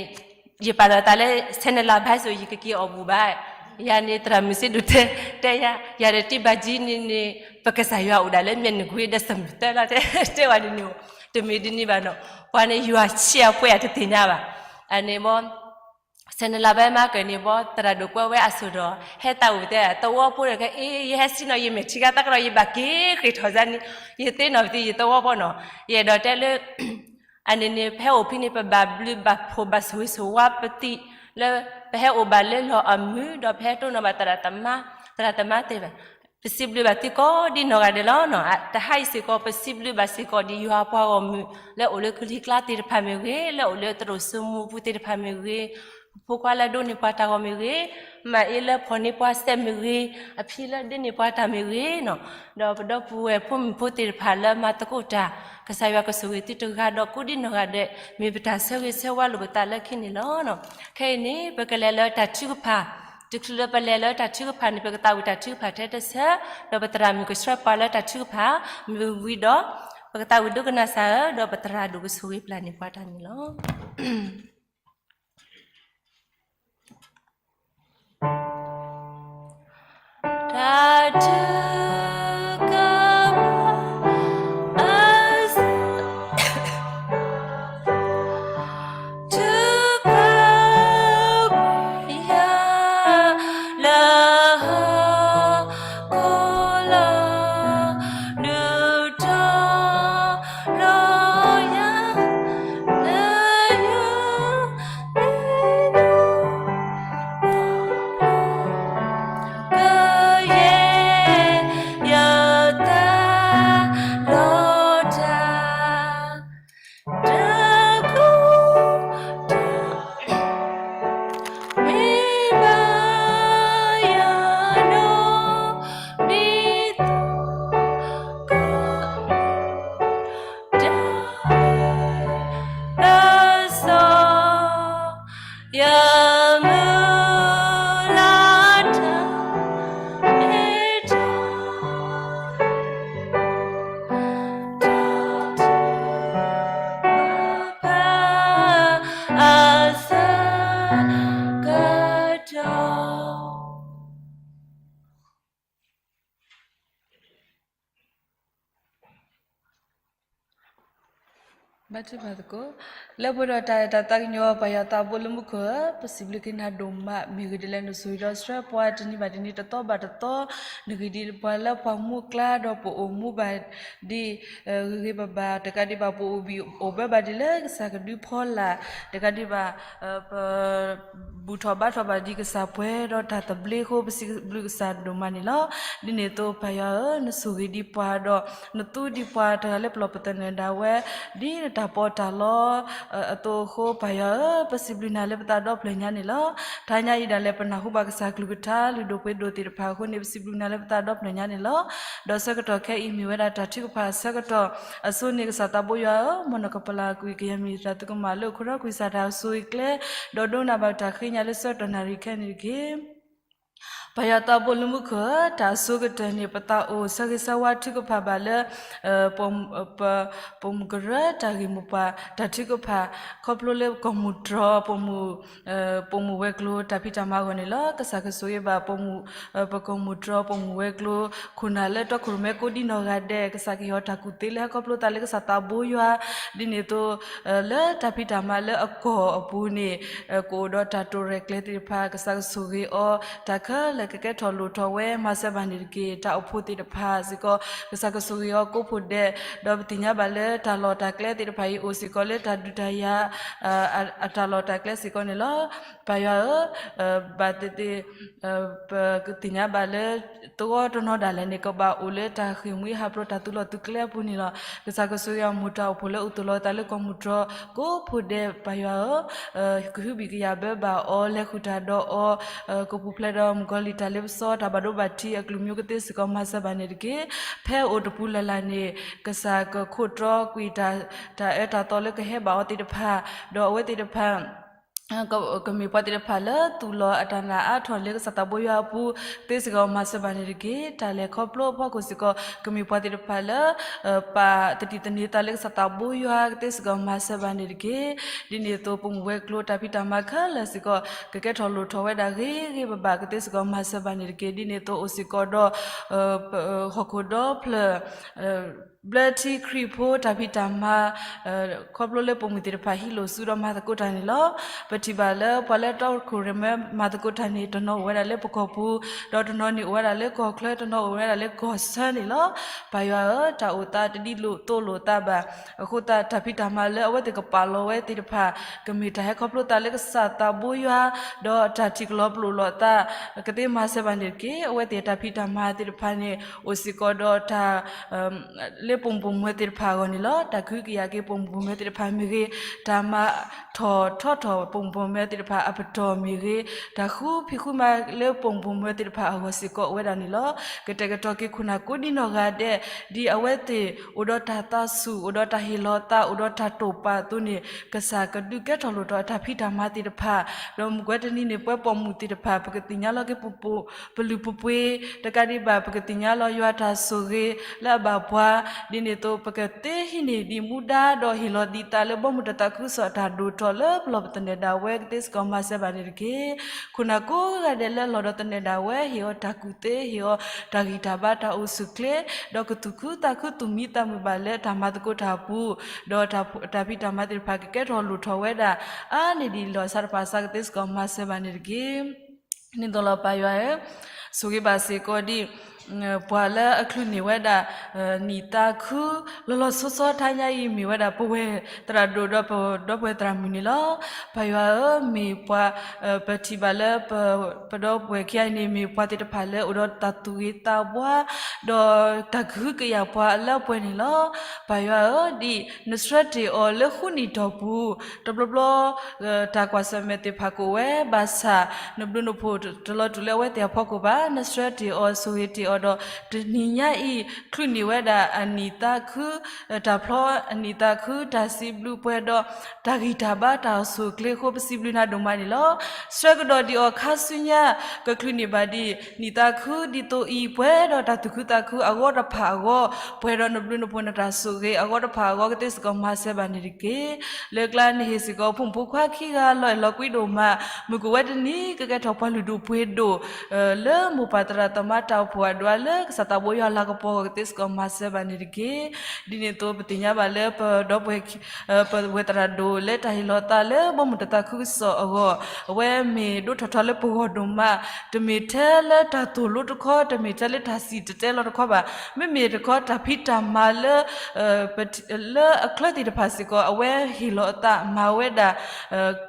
ယပာ်လီၤသးလၢ ဆဲးနလါဘါစိၤ ယကက့ၤအီၣ်ဘူၣ်ဘၣ်. ယၤန့ၣ် သရၣ်မုၣ်စ့ဒိၣ်တဲ တဲယၤ ယၤဒီးတံၤဘၣ်ကံန့ၣ်န့ၣ် ပကစၢ်ယွၤအိၣ်ဒၣ်လၢမ့ၢ်နကွ့ဒီးစမုၢ်သၢလီၤ တဲ တဲဝဲဒ်န့ၣ်အိၣ် တမ့ၢ်ဒ်န့ၣ်ဘၣ်နီၤ ပှၤန့ၣ်ယွၤဆံးအပှဲၤအတသ့ၣ်ညါဘၣ်. အန့ၣ်ဘီ ဆဲးနလါဘါမၤကၤန့ၣ်ဘီ သရၣ်ဒိၣ်ကွဲဝဲအစိၣ်ဒီး ဟဲသးဝံၤတဲ သဝီဖိဒီးက အ့ၣ် ယဟဲဆ့ၣ်နီၤ ယမဲာ်ထံကါသးကဒီး ယဘၣ်က့ၤဃ့ၢ်ထီၣ်စါန့ၣ် ယသ့ၣ်နီၣ်ပသံးယသဝီဖိနီၤ ယအဲၣ်ဒိးတဲလၢ အန့ၣ်န့ၣ် ပဟဲအိၣ်ဖဲန့ၣ် ပဘၣ်ဘျုးဘၣ်ဖှိၣ်ဘၣ်ဆိၣ်ဂ့ၤဆိၣ်ဝါပသံး လၢပဟဲအိၣ်ဘၣ်လၢလီၢ်အမုာ် ဒီးပဟဲတိၢ်နီၣ်ဘၣ်သရၣ်သမါ သရၣ်သမါသ့ၣ်တဖၣ် ပစံးဘျုးဘၣ်သုကိးဒ်နီၢ်ဂၤဒဲးလီၤနီၤ. တဟါအံၤစ့ၢ်ကီး ပစံးဘျုးဘၣ်စ့ၢ်ကီးဒ်ယွၤအပှၤဂီၢ်မုၢ် လၢအိၣ်လၢကလံၤကျါသ့ၣ်တဖၣ်မ့ၢ်ဂ့ၤ, လၢအိၣ်လၢသရိာ်စိမိၤပူၤသ့ၣ်တဖၣ်မ့ၢ်ဂ့ၤ, ဖိခွါလၢအဒိးန့ၢ်ပှၤတၢ်ဂီၤမ့ၢ်ဂ့ၤ, မၤအ့လၢဖီၣ်န့ၢ်ပှၤစဲးမ့ၢ်ဂ့ၤ, အဖံလၢဒိးန့ၢ်ပှၤတၢ်မ့ၢ်ဂ့ၤန့ၣ်, ဒီးပဒီပုၢ်ဝဲၢ်ဖိမုၣ်ဖိသ့ၣ်တဖၣ်လၢမၤသကိးတၢ်, ကစၢ်ယွၤကဆိၣ်ဂ့ၤသုတဂၤဒီးကိးဒံနီၢ်ဂၤဒဲး, မ့ၢ်ပတၢ်ဆၢဂ့ၤဆၢဝါလိာ်ပသးလၢခံန့ၣ်လီၤ. ခဲအံၤန့ၣ် ပကလဲၤလၢတၢ်ထုကဖၣ်, တချုးလၢပလဲၤလၢတၢ်ထုကဖၣ်န့ၣ် ပကသးဝံၣ်တၢ်ထုကဖၣ်ထဲတဆၢ, ဒီးပသရၣ်မုၣ်ကဆှၢပှၤလၢတၢ်ထုကဖၣ်မ့ၢ်ဝံၤဒီး, ပကသးဝံၣ်ဒိကနၣ်စၢ်ဧၢ, ဒီးပသရၣ်ဒိၣ်ကဆိၣ်ဂ့ၤပျၢ်န့ၢ်ပှၤတၢ်န့ၣ်လီၤ. တၢ်ထုကဖၣ် ထုကဖၣ်ကွံာ်ယၤ လၢဟီၣ်ခိၣ်လီၤ, ဒုးတီၤလီၤယၤ လၢယ ကယဲၢ်ယသးလီၤတၢ် တၢ်ကိၢ်တၢ်ဂီၤ မ့ၢ်ဘၣ်ယၤနီၢ်ဒ်သိး က ကစီၣ် ယမုၢ်လၢ်တၢ် မ့ၢ်တၢ် တၢ်ထုကဖၣ်အဆၢကတီၢ် ဘါထုကဖၣ်သကိး, လၢပှဲၤဒီးတၢ်အဲၣ်တၢ်သးကညီၤ ပၢ်ယွၤသးဘိလၢမူခိၣ်ဧၢ, ပစံးဘျုးက့ၤနၤဒိၣ်မး မ့ၢ်ဂ့ၢ်ဒ်လဲၣ်နဆိၣ်ဂ့ၤဒီးဆှၢပှၤတနံၤဘၣ်တနံၤ တသီဘၣ်တသီ, နဂ့ၢ်ဒ်ပှၤလၢပှၤမူအကျါဒီးပအိၣ်မူဘၣ်ဒ် ဂ့ၤဂ့ၤဘၣ်ဘၣ် တကးဒံးဘၣ် ပအိၣ်ဘံၣ်အိၣ်ဘၢဘၣ်ဒ်လၢကစၢ်ကဒုဖီလာ်, တကးဒံးဘၣ် ပ ဘူၣ်ထီၣ်ဘါထီၣ်ဘၣ်ဒံးကစၢ်ပှဲၤဒီးတၢ်သဘျ့အဃိ ပစံးဘျုးကစၢ်ဒိၣ်မးန့ၣ်လီၤ. ဒ်န့ၣ်အသိးပၢ်ယွၤဧၢ, နဆိၣ်ဂ့ၤဒံးပှၤဒီး နသူဒံးပှၤတဂၤလၢပလီၢ်ပသနၢၣ်ဒၣ်ဝဲ ဒ်နတၢ်ပီးတၢ်လီအသိးအဃိ ပၢ်ယွၤဧၢ, ပစံးဘျုးနၤလၢပသးဒီဖျၢၣ်ညါန့ၣ်လီၤ. တဟါညါအံၤဒၣ်လဲာ် ပနၢ်ဟူဘၣ်ကစၢ်ကလုၢ်ကထါလုၢ်ဒိၣ်ပှ့ၤဒိၣ်သ့ၣ်တဖၣ်အဃိန့ၣ် ပစံးဘျုးနၤလၢပသးဒီဖျၢၣ်ညါန့ၣ်လီၤ. ဒီးဆၢကတီၢ်ခဲအံၤမ့ၢ်ဝဲဒၣ်တၢ်ထုကဖၣ်အဆၢကတီၢ်အစိန့ၣ် ကစၢ်သးဘိယွၤဧၢ, မ်နကပလၢ်ကွံာ်ကယဲၢ်မံၤသးသမူလၢအိၣ်ခိးဒီးကွံာ်စၢ်တၢ်ဆိၣ်ဂ့ၤကျဲ, ဒီးဒိကနၣ်ဘၣ်တၢ်ဃ့ညါလၢဆၢကတီၢ်နၣ်ရံၣ်ခဲအံၤန့ၣ်တက့ၢ်. ပၢ်ယွၤသးဘိလၢမူခိၣ်ဧၢ, တၢ်အဆိကတၢၢ်န့ၣ် ပသးအိၣ်ဆၢဂ့ၤဆၢဝါထုကဖၣ်ဘၣ်လၢ ပ ပ ပိာ်မုၣ်ကရၢတၢ်ဂ့ၢ်မိၢ်ပှၢ်တၢ်ထုကဖၣ် ခီဖျိလၢကီၢ်မုၢ်တြီၢ် ပိာ်မုၣ် ပိာ်မုၣ်ဝဲၤကျိၤတၢ်ဖံးတၢ်မၤအဂီၢ်န့ၣ်လီၤ. ကစၢ်ကဆိၣ်ဂ့ၤဘၣ် ပကီၢ်မုၢ်တြီၢ် ပိာ်မုၣ်ဝဲၤကျိၤ ခိၣ်နၢ်လၢတီခိၣ်ရိၣ်မဲကိးဒံနီၢ်ဂၤဒဲး, ကစၢ်ကဟ့ၣ်အီၤတၢ်ကူၣ်သ့လၢဟဲခီဖျိသးလၢကစၢ်သးဘိယွၤ, ဒ်န့ၣ်အသိး လၢတၢ်ဖံးတၢ်မၤလၢအကီၢ်အပူၤန့ၣ် ကအိၣ်ဒီးတၢ်တိာ်ရဲၣ်ကျဲၤသ့ၣ်တဖၣ် ကစၢ်ကဆိၣ်ဂ့ၤအီၤ တၢ်ခဲလၢာ်ကကဲထီၣ်လိၣ်ထီၣ်ဝဲ မၤစၢၤဘၣ်န့ၣ်တက့ၢ်. တၢ်အိၣ်ဖှိၣ်သ့ၣ်တဖၣ်စ့ၢ်ကီး ကစၢ်ကဆိၣ်ဂ့ၤအီၤကိးဖှိၣ်ဒဲး, ဒီးပသ့ၣ်ညါဘၣ်လၢတၢ်လီၢ်တၢ်ကျဲသ့ၣ်တဖၣ်အံၤ အိၣ်စ့ၢ်ကီးလၢတၢ်ဒုးတၢ်ယၤ အတၢ်လီၢ်တၢ်ကျဲစ့ၢ်ကီးန့ၣ်လီၤ. ပၢ်ယွၤဧၢ, ဘၣ်သ့ၣ်သ့ၣ် ပကသ့ၣ်ညါဘၣ်လၢ သဝီတနီၤဒၣ်လဲာ်န့ၣ် ကဘၣ်အိၣ်လၢတၢ်ဃ့ၢ်မှံဟးဖျိးတၢ်သုးလီၢ်သုးကျဲအပူၤန့ၣ်လီၤ. ကစၢ်ကဆိၣ်ဂ့ၤအမိၢ်တၢ်အိၣ်ဖှိၣ်လၢအိၣ်သူၣ်လီၤသးလၢကီၢ်မုၢ်တြီၢ်ကိးဖှိၣ်ဒဲး ပၢ်ယွၤဧၢ, ကဟုဘံၣ်ကယာ်ဘၢဘၣ်အီၤ လဲၤဃုာ်တၢ်ဒီးအီၤ ကပူၤဖျဲးဒီးမုၣ်ကီၤလံၢ်တၢ်လ့ပစီ တၢ်ဘၣ်ဒိဘၣ်ထံးအကလုၢ်မံၤကသ့စ့ၢ်ကီး မၤစၢၤဘၣ်န့ၣ်တက့ၢ်. ဖဲအိၣ်တပူၤလၢ်လၢ်န့ၣ် ကစၢ်ကခိးတြီကွံာ် တၢ်အၢတၢ်သီလၢကဟဲဘၣ်အီၤသ့ၣ်တဖၣ်, ဒီးအဝဲသ့ၣ်တဖၣ် ကမ့ၢ်ပှၤသ့ၣ်တဖၣ်လၢသူၣ်လီၤအတၢ်နာ်အါထီၣ်လၢကစၢ်သးဘိယွၤအပူၤ ကသ့စ့ၢ်ကီးမၤစၢၤဘၣ်န့ၣ်တက့ၢ်. တၢ်လဲၤခီဖျိအဖီခိၣ်စ့ၢ်ကီး ကမ့ၢ်ပှၤသ့ၣ်တဖၣ်လၢ ပာ်သတံၢ်သန့ၤသးလၢကစၢ်သးဘိယွၤ ကသ့စ့ၢ်ကီးမၤစၢၤဘၣ်န့ၣ်တက့ၢ်. ဒ်န့ၣ်အသိး ပိာ်မုၣ်ဝဲၤကျိၤတၢ်ဖံးတၢ်မၤခဲလၢာ်စ့ၢ်ကီး ကကဲထီၣ်လိၣ်ထီၣ်ဝဲဒၣ်ဂ့ၤဂ့ၤဘၣ်ဘၣ် ကသ့စ့ၢ်ကီးမၤစၢၤဘၣ်န့ၣ်တက့ၢ်. ဒ်န့ၣ်အသိးအိၣ်စ့ၢ်ကီးဒီး ဟီၣ်ခိၣ်ဒီဖျၢၣ် ဘျၢထံခရံာ်ဖိတၢ်ဖံးတၢ်မၤ ခီဖျိလၢပိာ်မုၣ်သ့ၣ်တဖၣ်ဟံးလိာ်စုဒီးမၤသကိးတၢ်န့ၣ်လီၤ. ပထံၣ်ဘၣ်လၢပှၤလၢတီခိၣ်ရိၣ်မဲမၤသကိးတၢ်န့ၣ် တနီၤအိၣ်ဝဲဒၣ်လၢပကီၢ်ပူၤ, ဒီးတနီၤန့ၣ်အိၣ်ဝဲဒၣ်လၢကီၢ်ချၢ, တနီၤအိၣ်ဝဲဒၣ်လၢကီၢ်ဆၢန့ၣ်လီၤ. ပၢ်ယွၤဧၢ, တၢ်အိၣ်သးတဒ်လိာ်သိးလိာ်သးဘၣ်. အဃိသတးတၢ်ဖံးတၢ်မၤလၢအဝဲသ့ၣ်ကပာ်လီၤဝဲသ့ၣ်တဖၣ် ကမ့ၢ်တၢ်ဟဲခီဖျိသးလၢကစၢ်သးဘိယွၤ, ဒီးတၢ်ထံၣ်ကလီၤပလိာ်လိာ်သး ကသ့မၤစၢၤဘၣ်န့ၣ်တက့ၢ်. အဝဲသ့ၣ်တၢ်ဖံးတၢ်မၤသ့ၣ်တဖၣ်န့ၣ် အိၣ်စ့ၢ်ကီးဒီးတၢ် လၢ လၢပိာ်မုၣ်ပိာ်မၢၤသ့ၣ်တဖၣ်အဂီၢ်န့ၣ်လီၤ. တၢ်ကဟုကယာ်က့ၤပိာ်မုၣ်ပိာ်မၢၤသ့ၣ်တဖၣ်မ့ၢ်ဂ့ၤ, တၢ်မၤထီၣ်ထီထီၣ်ပိာ်မုၣ်ပိာ်မၢၤသ့ၣ်တဖၣ်အပတီၢ်မ့ၢ်ဂ့ၤ, တၢ်ဃုဖံးဃုမၤလၢပိာ်မုၣ်ပိာ်မၢၤသ့ၣ်တဖၣ်အဂီၢ်စ့ၢ်ကီးအိၣ်ဝဲဒၣ်န့ၣ်လီၤ. ကတဲာ်ကတီၤက့ၤခိၣ်နၢ်ကိးဒံနီၢ်ဂၤဒဲး, ဒ်အဝဲသ့ၣ်အိၣ်ဒီးတၢ်သးဆူၣ် အိၣ်ဒီးတၢ်ဟ့ၣ်လီၤသး အိၣ်ဒီးတၢ်တိာ်ပာ်အသိးန့ၣ် ကစၢ်ကဒုးကဲထီၣ်လိၣ်ထီၣ်အတၢ်ဖံးတၢ်မၤသ့ၣ်တဖၣ်, ဒီးမုၢ်ကွဲတနံၤန့ၣ် ပဝဲပိာ်မုၣ်သ့ၣ်တဖၣ် ပကသ့ၣ်ညါလီၤက့ၤပပူၤ ပလုၢ်ပပှ့ၤ, တကးဒံးဘၣ် ပကသ့ၣ်ညါလီၤယွၤတၢ်ဆိၣ်ဂ့ၤလၢအဘၣ်ပှၤ, ဒ်န့ၣ်အသိး ပကသ့ဟံးန့ၢ်ဒံးမူဒါဒီးဟ့ၣ်လီၤဒံးသးလၢဘီမုၢ်တၢ်သးခုကစီၣ်အတၢ်ဒိၣ်ထီၣ်လၢပလီၢ်ပသနၢၣ်ဒၣ်ဝဲကသ့စ့ၢ်ကီးမၤစၢၤဘၣ်န့ၣ်တက့ၢ်. ခိၣ်နၢ်ကိးဂၤဒဲးလၢလီၤဒီးသနၢၣ်ဒၣ်ဝဲ ဟ့ၣ်အီၤတၢ်ကူၣ်သ့ ဟ့ၣ်အီၤတၢ်ဂံၢ်တၢ်ဘါတၢ်အိၣ်ဆူၣ်ချ့, ဒီးကသူၣ်ခုသးခုသူၣ်မံသးမုာ်ဘၣ်လၢတၢ်မၤသကိးတၢ်အပူၤ, ဒီးတၢ်ဖံးတၢ်မၤသ့ၣ်တဖၣ်ကကဲထီၣ်လိၣ်ထီၣ်ဝဲဒၣ် အါန့ၢ်ဒံးလီၢ်အဆၢတဖၣ်အစးကသ့စ့ၢ်ကီးမၤစၢၤဘၣ်န့ၣ်တက့ၢ်. န့ၣ်သိးလီၤပၢ်ယွၤဧၢ, ဆိၣ်ဂ့ၤဘၣ်စ့ၢ်ကီးဒံး ပှၤလၢအချုးန့ၢ်ဝဲဒၣ် နံၣ်သးခု လီၤလီၤဆီဆီတဟါညါအံၤ မ့ၢ်ဝဲဒၣ်ပဝဲၢ်သရၣ်ဒိၣ်ဒီးပဒီပုၢ်ဝဲၢ်သရၣ်မုၣ်န့ၣ်လီၤ. ပၢ်ယွၤဧၢ, မ့ၢ်ပှၤ ပထံၣ်ဘၣ်လၢ ပဒီပုၢ်ဝဲၢ်ခံဂၤအံၤန့ၣ် မ့ၢ်ပှၤသ့ၣ်တဖၣ်လၢအိၣ်ဒီးတၢ်သူၣ်ဂ့ၤသးဝါ ဒီးတၢ်ကဟုကယာ်ပှၤအလၢအပှဲၤန့ၣ်လီၤ. ပၢ်ယွၤဧၢ, ဒ်နဆှၢတ့ၢ်အီၤလၢဃုနံၣ်တီၢ်ပူၤ တဘျီဘျီ တၢ်ကွၢ်ဆၢၣ်မဲာ်သ့ၣ်တဖၣ်ကအိၣ်ဝဲ ဘၣ်ဆၣ် နဘျုးနဖှိၣ်တလီၤတူာ်လၢအဝဲသ့ၣ်အဖီခိၣ်ဘၣ်. နဆှၢတ့ၢ်အီၤ ဆိၣ်ဂ့ၤတ့ၢ်အီၤဒီး တနံၤညါအံၤ ချုးန့ၢ်ဝဲဒၣ်အနံၣ်သးခု တၢ်ဖျီအနံၣ်သးခု တၢ်စံးဘျုးပှဲၤဒီး တၢ်ဂံၢ်တၢ်ဘါတၢ်အိၣ်ဆူၣ်အိၣ်ချ့အဃိ ပစံးဘျုးနၤဒိၣ်မးန့ၣ်လီၤ. ဆှၢကဒီးဒံးအီၤခါဆူညါ ကချုးန့ၢ်ဘၣ်ဒံး နံၣ်သးခုဒ်သိးအံၤ ပှဲၤဒီးတၢ်သူၣ်ခုသးခုအဂီၢ်တဖၣ်အဂီၢ်, ပှဲၤဒီးနဘျုးနဖှိၣ်နတၢ်ဆိၣ်ဂ့ၤအဂီၢ်တဖၣ်အဂီၢ် ကသ့စ့ၢ်ကီးမၤစၢၤဘၣ်န့ၣ်တက့ၢ်. လၢကျါနဟ့ၣ်စ့ၢ်ကီး ဖိမုၣ်ဖိခွါခံဂၤလီၤအဲၣ်လီၤကွံဒိၣ်မး, မုၢ်ကဝဲတနံၤ ကကဲထီၣ်ပှၤလုၢ်ဒိၣ်ပှ့ၤဒိၣ် လၢမိၢ်ပၢ်သရၣ်သမါတၢ်အိၣ်ဖှိၣ်အဒိၣ်လၢ ကစၢ်သးဘိယွၤလၤကပီၤအဂီၢ် ကသ့စ့ၢ်ကီးမၤစၢၤဘၣ်န့ၣ်တက့ၢ်. ဒ်န့ၣ်အသိး ပသ့ၣ်ညါဘၣ်လၢပဒီပုၢ်ဝဲၢ် ပဝဲၢ်သရၣ်ဒိၣ်လၢတၢ်ဟ့ၣ်လီၤသးလၢဘီမုၢ်တၢ်သးခုကစီၣ်အဂီၢ်, အဝဲမ့ၢ်ဒိၣ်ထီၣ်ထီလၢပဂီၢ်ဒိၣ်မး, တမ့ၢ်ထဲလၢတၢ်သိၣ်လိတခီ, တမ့ၢ်ထဲလၢတၢ်စံၣ်တဲၤတဲလီၤတခီဘၣ်, မ့မ့ၢ်တခီတၢ်ဖံးတၢ်မၤလၢ လၢအချၢသ့ၣ်တဖၣ်စ့ၢ်ကီး အဝဲဟ့ၣ်လီၤအသးမၤဝဲဒၣ်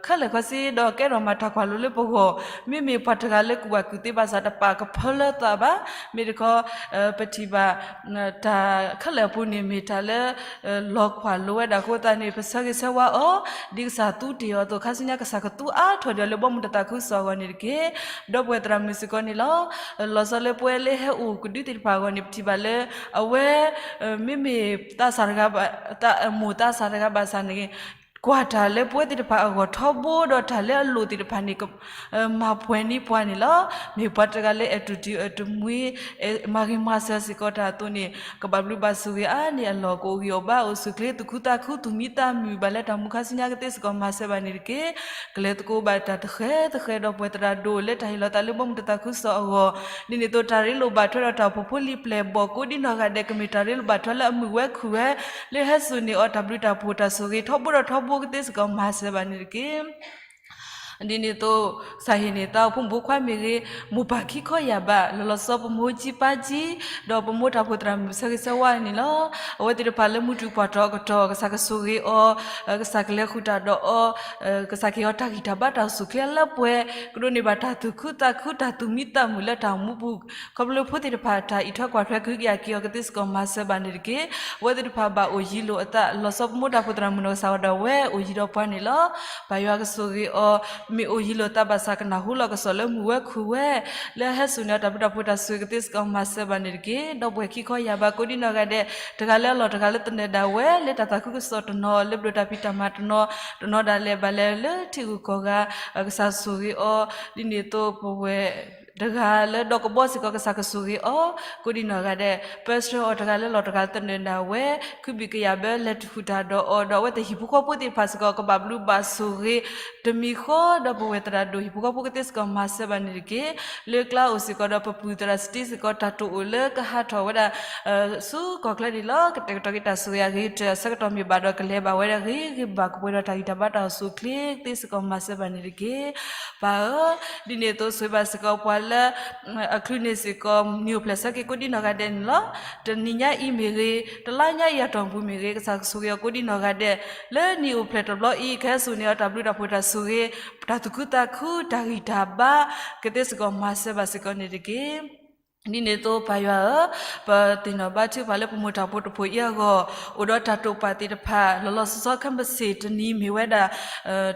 ခဲလၢာ်ခဲဆ့ ဒီးကဲထီၣ်မၤတၢ်ကွၢ်လိလၢပဂီၢ်, မ့မ့ၢ်ပှၤတဂၤလၢကူၣ်ဘၣ်ကူၣ်သ့ဘၣ်ဆၣ် တပာ်ကဖၢလၢသးဘၣ်, မ့ၢ်တခီ ပထံၣ်ဘၣ် တၢ်ခဲလၢာ်အပူၤန့ၣ် မ့ၢ်တၢ်လၢ လီၤကွၢ်လိဝဲဒၣ်အဃိသတးန့ၣ် ပဆၢဂ့ၤဆၢဝါအီၤ ဒ်ကစၢ်သူတ့ၢ်အီၤအသိး ခါဆူညါကစၢ်ကသူအါထီၣ်ဒံးအီၤလၢဘီမုၢ်တၢ်သးခုကစီၣ်အဂီၢ်န့ၣ်တက့ၢ်. ဒီပုၢ်ဝဲၢ်သရၣ်မုၣ်စ့ၢ်ကီးန့ၣ်လီၤ. လီၤဆီလၢပဝဲလၢဟဲအိၣ်ကဒုသ့ၣ်တဖၣ်အဂီၢ်န့ၣ် ပထံၣ်ဘၣ်လၢ အဝဲ မ့မ့ၢ်သးစၢ်တဂၤဘၣ် မိၢ်သးစၢ်တဂၤဘၣ်ဆၣ်န့ၣ် ကွၢ်တၢ်လၢပဝဲသ့ၣ်တဖၣ်အဂီၢ်ထီဘိ ဒီးတၢ်လၢအလိၣ်သ့ၣ်တဖၣ်န့ၣ် မၤပှဲၤန့ၢ်ပှၤန့ၣ်လီၤ. မ့ၢ်ပှၤတဂၤလၢအဲၣ်တူၢ်တံၢ်အဲၣ်တမှံၤ မၤဂ့ၤမၤစၢၤစ့ၢ်ကီးတၢ်အသိးန့ၣ် ကဘၣ်ဘျုးဘၣ်ဆိၣ်ဂ့ၤအါန့ၢ်အလီၢ် ကအိၣ်ဂံၢ်အိၣ်ဘါအိၣ်ဆူၣ်ချ့ သူၣ်ခုသးခု သူၣ်မံသးမုာ်ဘၣ်လၢတၢ်မူခါဆူညါကသ့စ့ၢ်ကီးမၤစၢၤဘၣ်န့ၣ်တက့ၢ်. ကလဲၤသကိးဘၣ်တၢ်တဃဲသဃဲဒီးပဝဲသရၣ်ဒိၣ် လၢတၢ်ဟ့ၣ်လီၤသးလၢဘီမုၢ်တၢ်သးခုကစီၣ်အဂီၢ်, ဒ်န့ၣ်အသိးတၢ်ရ့လိာ်ဘၣ်ထွဲဒီးတၢ်အိၣ်ဖှိၣ်ဖိလံၤပျဲၢ်ဘီၣ်ကိးဒံနီၢ်ဂၤဒဲး ကမ့ၢ်တၢ်ရ့လိာ်ဘၣ်ထွဲလၢအမုာ်ဝဲခုၣ်ဝဲ လၢဟဲစိာ်န့ၢ်အီၤတၢ်ဘျုးတၢ်ဖှိၣ်တၢ်ဆိၣ်ဂ့ၤ ထီဘိဒီးထီဘိကသ့စ့ၢ်ကီးမၤစၢၤဘၣ်န့ၣ်တက့ၢ်. ဒ်န့ၣ်အသိး ကစၢ်ဟ့ၣ်န့ၢ်သးအိၣ်ဖိမုၣ်ဖိခွါမ့ၢ်ဂ့ၤ, မိၢ်ပၢ်ခံခီယၢ်ဘး လီၤလီၤဆီဆီ ပမိၢ်ကၠံပၢ်ကၠံ, ဒီးပမိၢ်တၢ်အိၣ်ဖှိၣ်သရၣ်မုၣ်ဆၢဂ့ၤဆၢဝါန့ၣ်လီၤ. အဝဲသ့ၣ်တဖၣ်လၢမူထူးပှၢ်ထီၣ်အကတီၢ် ကစၢ်ကဆိၣ်ဂ့ၤအီၤ, ကစၢ်ကလဲၤဃုာ်တၢ်ဒီးအီၤ, ကစၢ်ကဟ့ၣ်အီၤတၢ်ဂံၢ်တၢ်ဘါတၢ်အိၣ်ဆူၣ်ချ့လၢပှဲၤ, ကဒိးန့ၢ်ဘၣ်တၢ်သူၣ်ခုသးခု တၢ်သူၣ်မံသးမုာ်လၢတၢ်အိၣ်မူပူၤ, ခီဖျိဖိသ့ၣ်တဖၣ်တၢ်အံးထွဲကွၢ်ထွဲကဟုကယာ်က့ၤအီၤကသ့စ့ၢ်ကီးမၤစၢၤဘၣ်န့ၣ်တက့ၢ်. အဝဲသ့ၣ်တဖၣ်ဘၣ်အိၣ်ယံၤလိာ်အသး လီၤဆီပမိၢ်တၢ်အိၣ်ဖှိၣ်သရၣ်မုၣ်နီၢ်ကစၢ်ဝဲဒီးဝဲအိၣ်ယံၤဒီးပှၤန့ၣ်လီၤ. ပၢ်ယွၤကဆိၣ်ဂ့ၤအီၤ, မ့ၢ်အိၣ်ယံၤလိာ်သးဘၣ်ဆၣ်ကနၢ်ဟူလီၤကစီၣ်လၢမုာ်ဝဲခုၣ်ဝဲ, လၢဟဲစိာ်န့ၢ်အီၤတၢ်ဘျုးတၢ်ဖှိၣ်တၢ်ဆိၣ်ဂ့ၤကသ့စ့ၢ်ကီးမၤစၢၤဘၣ်န့ၣ်တက့ၢ်. ဒီပုၢ်ဝဲၢ်ခံခီယၢ်ဘးကိးဒံနီၢ်ဂၤဒဲး တဂၤလၢအလီၢ်တဂၤလၢသနၢၣ်ဒၣ်ဝဲ လၢတၢ်သးခုကစီၣ်တနီၤ လၢဘျုးတၢ်ဖံးတၢ်မၤတနီၤ, တနီၤဒၣ်လဲာ်ဘၣ်လဲၤလၢထံဂုၤကီၢ်ဂၤ, ကစၢ်ဆိၣ်ဂ့ၤအီၤ, ဒ်န့ၣ်အသိးပဝဲၢ် တဂၤလၢဒီကဘီစ့ၢ်ကီး ကစၢ်ကဆိၣ်ဂ့ၤအီၤ, ကိးဒံနီၢ်ဂၤဒဲး ပၢဆှၢအီၤတဂၤလၢလီၢ်တဂၤလၢသနၢၣ်ဒၣ်ဝဲ, ခုဘံၣ်ကယာ်ဘၢလဲၤဃုာ်တၢ်ဒီးအီၤ, ဒီးအဝဲသ့ၣ်ဟံၣ်ဖိဃီဖိသ့ၣ်တဖၣ်စ့ၢ်ကီး ကဘၣ်ဘျုးဘၣ်ဆိၣ်ဂ့ၤ, တမံၤဃီဒီးပဝဲၢ်သရၣ်ဒိၣ်ဟံၣ်ဖိဃီဖိကသ့စ့ၢ်ကီးမၤစၢၤဘၣ်န့ၣ်တက့ၢ်. လၢကျါအိၣ်စ့ၢ်ကီးဒီးပပုၢ်သရၣ်စတံစ့ၢ်ကီး တၢ်တအိၣ်လၢကဟးထီၣ်ဝဲဒၣ် ဆူကီၢ်ချၢန့ၣ်လီၤ. ကတဲာ်ကတီၤက့ၤတၢ်ဆိၣ်ဂ့ၤအဂ့ၤကတၢၢ်အဆၢကတီၢ်မ့ၢ်ဘၣ်ဒီး ကလဲၤဘၣ်ဝဲဒၣ်ဂ့ၤဂ့ၤဘၣ်ကပှဲၤဒီးတၢ်ဂံၢ်တၢ်ဘါတၢ်အိၣ်ဆူၣ်အိၣ်ချ့သ့စ့ၢ်ကီးမၤစၢၤဘၣ်န့ၣ်တက့ၢ်. ပၢ်ဧၢ, ဒ်န့ၣ်အသိးဆိၣ်ဂ့ၤဘၣ်စ့ၢ်ကီးပှၤလၢ အချုးန့ၢ်စ့ၢ်ကီး နံၣ်အိၣ်ဖျဲၣ်ဆၢက့ၤကိးဒံနီၢ်ဂၤဒဲးန့ၣ်လီၤ. တနံၤညါအံၤမ့ၢ်ဂ့ၤ, တလါညါအံၤအတီၢ်ပူၤမ့ၢ်ဂ့ၤ, ကစၢ်ကဆိၣ်ဂ့ၤအီၤကိးဒံနီၢ်ဂၤဒဲး, လၢနံၣ်အိၣ်ဖျဲၣ်တဘျီအံၤ ကဟဲစိာ်န့ၢ်အီၤတၢ်ဘျုးတၢ်ဖှိၣ်တၢ်ဆိၣ်ဂ့ၤ, တၢ်သူၣ်ခုသးခု တၢ်ဂံၢ်တၢ်ဘါ ကသ့စ့ၢ်ကီးမၤစၢၤဘၣ်စ့ၢ်ကီးန့ၣ်တက့ၢ်. ဒ်န့ၣ်အသိးပၢ်ယွၤဧၢ, ပသ့ၣ်နီၣ်ဘါထုကဖၣ်လၢပမိၢ်တၢ်ဖိတဖိးအံၤအဂီၢ်, အိၣ်ဒီးတၢ်တိာ်ပာ်သ့ၣ်တဖၣ် လီၤလီၤဆီဆီ ခဲမုၢ်ဆ့ၣ်တနံၤမ့ၢ်ဝဲဒၣ်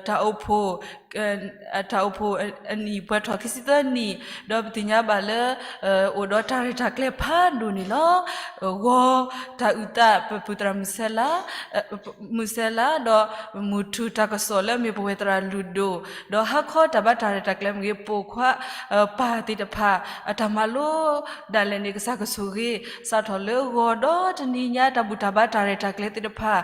တၢ်အိၣ်ဖှိၣ် တၢ်အိၣ်ဖှိၣ်အနံၣ်ပှဲၤထီၣ်ခံဆံသၢနံၣ်, ဒီးပသ့ၣ်ညါဘၣ်လၢ အိၣ်ဒီးတၢ်ရဲၣ်တၢ်ကျဲၤဖးဒိၣ်န့ၣ်လီၤ. ဂီၤ တၢ်အုၣ်သး ပပူၤသရၣ်မုၣ်စဲလး မုၢ်စဲလး ဒီးမုၢ်ထူၣ်တၢ်ကစီၣ်လၢအမ့ၢ်ပဝဲသရၣ်လုၢ်ဒိၣ်, ဒီးဟါခီတၢ်ဘါတၢ်ရဲၣ်တၢ်ကျဲၤမ့ၢ်ဂ့ၤ ပိာ်ခွါ ပၢ်သ့ၣ်တဖၣ် အတၢ်မၤလိ ဒၣ်လဲာ်န့ၣ် ကစၢ်ကဆိၣ်ဂ့ၤ စးထီၣ်လၢဂီၤဒီတနံၤညါ တၢ်ဘူၣ်တၢ်ဘါတၢ်ရဲၣ်တၢ်ကျဲၤသ့ၣ်တဖၣ်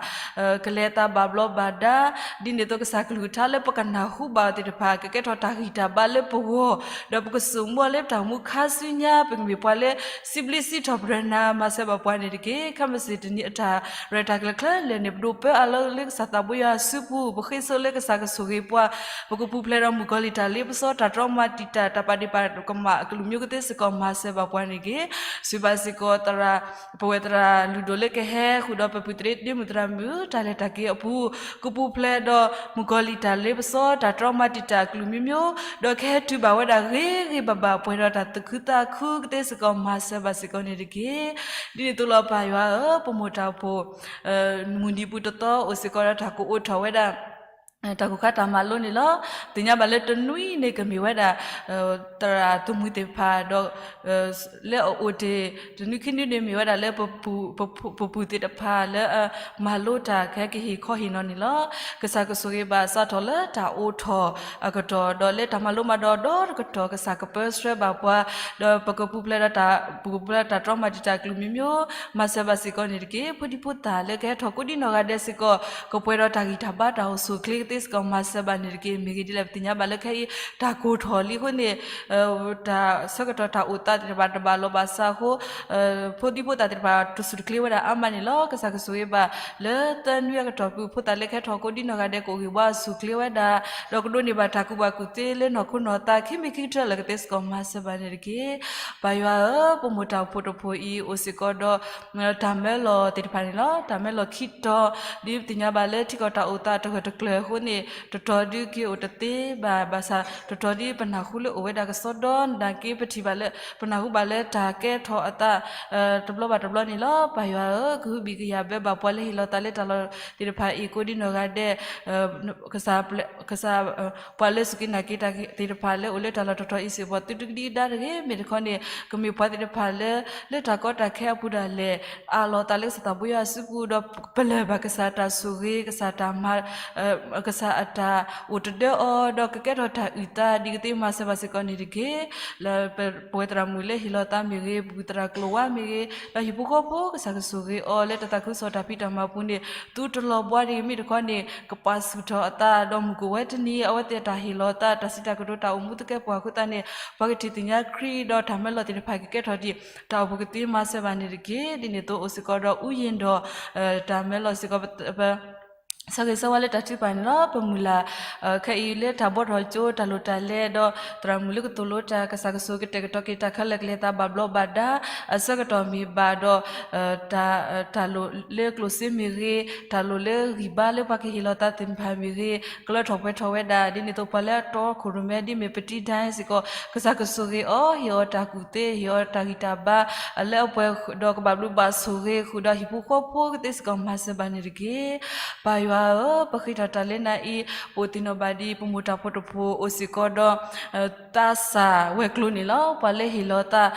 ကလဲၤအသးဘၣ်ဘျီးဘၣ်ဒါ, ဒ်န့ၣ်အသိးကစၢ်ကလုၢ်ကထါလၢပကနၢ်ဟူဘၣ်အီၤသ့ၣ်တဖၣ် ကကဲထီၣ်တၢ်ဂံၢ်တၢ်ဘါလၢပဂီၢ်, ဒီးပကဆိကမိၣ်လၢပတၢ်အိၣ်မူခါဆူညါ ပကမ့ၢ်ပှၤလၢ စံးဘျုးစံးထီၣ်ပတြၢၤနၤ မၤစၢၤဘၣ်ပှၤန့ၣ်တက့ၢ်. ခဲမုၢ်ဆ့ၣ်တနံၤအတၢ် ရဲၣ်တၢ်ကျဲၤခဲလၢာ်န့ၣ် ပဒိးပၢအါလီၤလၢကစၢ်သးဘိယွၤအစုပူၤ, ပဃ့စိလၢကစၢ်ကဆိၣ်ဂ့ၤပှၤ, ပကပူၤဖျဲးဒီးမုၣ်ကီၤလံၢ်တၢ်လ့ပစီ တၢ်တြီမၤတံာ်တာ် တၢ်ပာ်ဒ့ၣ်ပာ်ကမၣ်အကလုာ်မံၤကသ့စ့ၢ်ကီး မၤစၢၤဘၣ်ပှၤန့ၣ်တက့ၢ်. စံးဘၣ်စ့ၢ်ကီး ပဝဲသရၣ်လုၢ်ဒိၣ်လၢကဟဲဃုာ်ဒီးပပုၢ်သရၣ်ဒ့မုၣ်သရၣ်မုၣ် တၢ်လဲၤတၢ်က့ၤအပူၤ, ကပူၤဖျဲးဒီးမုၣ်ကီၤလံၢ်တၢ်လ့ပစီ တၢ်တြီမၤတံာ်တာ်အကလုာ်မံၤမံၤ, ဒီးကဟဲတုၤဘၣ်ဝဲဒၣ်ဂ့ၤဂ့ၤဘၣ်ဘၣ် ပှဲၤဒီးတၢ်သူၣ်ခုသးခုကသ့စ့ၢ်ကီး မၤစၢၤဘၣ်စ့ၢ်ကီးန့ၣ်တက့ၢ်. ဒ်န့ၣ်အသိးလီၤပၢ်ယွၤဧၢ, ပမိၢ်တၢ်အိၣ်ဖှိၣ် မုၢ်နံၤပူၤတသီ အိၣ်စ့ၢ်ကီးဒီးတၢ်ကအိးထီၣ်ဝဲဒၣ် တၢ်ကူၣ်ခါတၢ်မၤလိန့ၣ်လီၤ. သ့ၣ်ညါဘၣ်လၢတနွံန့ၣ် ကမ့ၢ်ဝဲဒၣ် သရၣ်သုးမုၢ်သ့ၣ်တဖၣ်ဒီး လၢအအိၣ်တ့ၢ် တနွံခံနွံန့ၣ် မ့ၢ်ဝဲဒၣ်လၢ ပပုၢ်သ့ၣ်တဖၣ်လၢ မၤလိတၢ်ကဟဲကဟ့ၣ်ခီဟ့ၣ်နီၤန့ၣ်လီၤ. ကစၢ်ကဆိၣ်ဂ့ၤဘၣ်စးထီၣ်လၢတၢ်အိးထီၣ်အကတီၢ် ဒီးလၢတၢ်မၤလိမၤဒိးဒီတကတီၢ် ကစၢ်ကပၢဆှၢဘၣ်ပှၤ, ဒီးပကပူၤဖျဲးဒီးတၢ် ပကပူၤဖျဲးတၢ်တြီမၤတံာ်တာ်အကလုာ်မံၤမံၤ မၤစၢၤဘၣ်စ့ၢ်ကီးန့ၣ်တက့ၢ်. ဖိဒံဖိသၣ်လၢကဟဲထီၣ်ကိးဒံနီၢ်ဂၤဒဲးစ့ၢ်ကီး ကပှဲၤဒီးတၢ်ဂံၢ်တၢ်ဘါတၢ်အိၣ်ဆူၣ်အိၣ်ချ့ကသ့စ့ၢ်ကီး မၤစၢၤဘၣ်န့ၣ်တက့ၢ်. မ့ၢ်ဂ့ၤဒ်လဲၣ် ပသ့ၣ်ညါဘၣ်လၢခဲအံၤ တၢ်ကိၢ်ထီၣ်လံအဃိန့ၣ် တၢ်ဆၢကတီၢ်တၢ်အိၣ်သးသ့ၣ်တဖၣ်တဘၣ်လိာ်ဘၣ်စးအဃိ ဖိဒံဖိသၣ်သ့ၣ်တဖၣ် တဆူၣ်တချ့ဝဲဒၣ်အါမးန့ၣ်လီၤ. ကစၢ်ကဆိၣ်ဂ့ၤဘၣ် လၢသၢနွံအကတီၢ်ပူၤ ဖိသၣ်လၢကဟဲထီၣ်ကိးဒံနီၢ်ဂၤဒဲး ကအိၣ်ဂံၢ်ဘါအိၣ်ဆူၣ်အိၣ်ချ့ဝဲဒၣ်, ဒီးကဒိးန့ၢ်ဘၣ်တၢ်ကူၣ်ဘၣ်ကူၣ်သ့လၢနီၢ်ခိနီၢ်သး ခံမံၤခံကတၢၢ်လၢကသ့စ့ၢ်ကီး မၤစၢၤဘၣ်န့ၣ်တက့ၢ်. ပၢ်ယွၤဧၢ, ပမိၢ်တၢ်အိၣ်ဖှိၣ်တဖှိၣ်အံၤ အိၣ်စ့ၢ်ကီးဒီး တၢ်မၢလီၤသ့ၣ်တဖၣ်န့ၣ်လီၤ. တၢ်မၢလီၤခံတီၤ ဒ်ပသ့ၣ်ညါဘၣ်လၢထံကီၢ်တၢ်အိၣ်သးတဂၢၢ်တကျၢၤအဃိန့ၣ် တတီၤဒုးက့ၤအိၣ်တသ့ဘၣ်, ဘၣ်ဆၣ်တတီၤဒ်ပနၢ်ဟူလၢအိၣ်ဝဲဒၣ်ကစီဒီ နာ်က့ပထံၣ်ဘၣ်လၢ ပနၢ်ဟူဘၣ်လၢတၢ်ကဲထီၣ်အသး တဘျီဘၣ်တဘျီန့ၣ်လီၤ. ပၢ်ယွၤဧၢ, ကဟုဘံၣ်ကယာ်ဘၢဘၣ်ပှၤလၢဟ့ၣ်လီၤသးလၢတၢ်လီၢ်သ့ၣ်တဖၣ်အံၤ ကိးဒံနီၢ်ဂၤဒဲး ကစၢ် ပှၤလၢစူၢ်က့ၤနာ်က့ၤတၢ်သ့ၣ်တဖၣ်လၢအိၣ်လၢတၢ်လီၢ်တတီၤအံၤစ့ၢ်ကီး သုတကဒံကဒါတဂ့ၤ. မ့ၢ်တခီန့ၣ် ကမ့ၢ်ပှၤသ့ၣ်တဖၣ်လၢ လၢတၢ်ကီတၢ်ခဲအပူၤဒၣ်လဲာ် အးလီၤသးလၢကစၢ်သးဘိယွၤအစုပူၤ ဒီးပလၢၢ်ဘၣ်ကစၢ်တၢ်ဆိၣ်ဂ့ၤ ကစၢ်တၢ်မၤ ကစၢ်အတၢ်အိၣ်တဒၢအီၤ ဒီးကကဲထီၣ်တၢ်အုၣ်သးဒ်ကသ့ မၤစၢၤဘၣ်စ့ၢ်ကီးန့ၣ်တက့ၢ်. လၢပဝဲသရၣ်မုၣ်လၢဟ့ၣ်လီၤသးမ့ၢ်ဂ့ၤ, ပပုၢ်သရၣ်ကျိၤဝါမ့ၢ်ဂ့ၤ, ဒီးဟံၣ်ဖိဃီဖိ ကစၢ်ကဆိၣ်ဂ့ၤအီၤလၢတၢ်သးခုကစီၣ်တၢ်ဖံးတၢ်မၤပူၤန့ၣ် သုတလီၤဘှါဒ်မ့ၢ်တခီန့ၣ် ကပာ်ဆူၣ်ထီၣ်အသး ဒီးမုၢ်ကအိၣ်ဝဲတနံၤ အဝဲသ့ၣ်တၢ်ဟ့ၣ်လီၤသး တၢ်စံးတၢ်ကတိၤ တၢ်အိၣ်မူသကဲပှၤအဃိသတးန့ၣ် ပှၤကထံၣ်သ့ၣ်ညါခရံာ် ဒီးတၢ်မၢလီၤသ့ၣ်တဖၣ်ကကဲထီၣ်ဒံး တၢ်အိၣ်ဖှိၣ်ကသ့ မၤစၢၤဘၣ်န့ၣ်တက့ၢ်. ဒ်န့ၣ်အသိးအိၣ်စ့ၢ်ကီးဒီး အူယ့ၣ်ဒီး တၢ်မၢလီၤစ့ၢ်ကီး ပ ဆၢဂ့ၤဆၢဝါလၢတၢ်ထုကဖၣ်န့ၣ်လီၤ. ပမုၢ်လၢ် ခဲအံၤလၢတၢ်ဘှီထီၣ်ကၠိ တၢ်လိၣ်တၢ်လဲၤ ဒီးသရၣ်မုၣ်လၢကသိၣ်လိတၢ် ကစၢ်ကဆိၣ်ဂ့ၤကတဲာ်ကတီၤက့ၤတၢ်ခဲလၢာ် ကလဲၤသးဘၣ်ဘျီးဘၣ်ဒါ အဆၢကတီၢ်မ့ၢ်ဘၣ်ဒီး တၢ်လိၣ်လၢကျိၣ်စ့မ့ၢ်ဂ့ၤ, တၢ်လိၣ်လၢဂံၢ်ဘါလၢပှၤကဟ့ၣ်လီၤသးသ့ၣ်တဖၣ်မ့ၢ်ဂ့ၤ, ကလၢထီၣ်ပှဲၤထီၣ်ဝဲဒၣ်. ဒ်န့ၣ်အသိးပှၤလၢအတီခိၣ်ရိၣ်မဲ ဒ်မ့ၢ်ပတံဒၣ်စ့ၢ်ကီး ကစၢ်ကဆိၣ်ဂ့ၤအီၤ ဟ့ၣ်အီၤတၢ်ကူၣ်သ့ ဟ့ၣ်အီၤတၢ်ဂံၢ်တၢ်ဘါ လၢအပှဲၤဒီးကဘၣ်ဘျုးဘၣ်ဆိၣ်ဂ့ၤ ဃုာ်ဒီးဟံၣ်ဖိဃီဖိကသ့စ့ၢ်ကီး မၤစၢၤဘၣ်န့ၣ်တက့ၢ်. ပၢ်ယွၤဧၢ, ပဃ့ထီၣ်တၢ်လၢနၤအံၤ ပအိၣ်သ့ၣ်နီၣ်ဘၣ်ဒ်ပမိၢ်တၢ်ဖိတဖှိၣ်အိၣ်စ့ၢ်ကီးဒီး သးစၢ်ဝဲၤကျိၤန့ၣ်လီၤ. ပှၤလၢဟ့ၣ်လီၤသး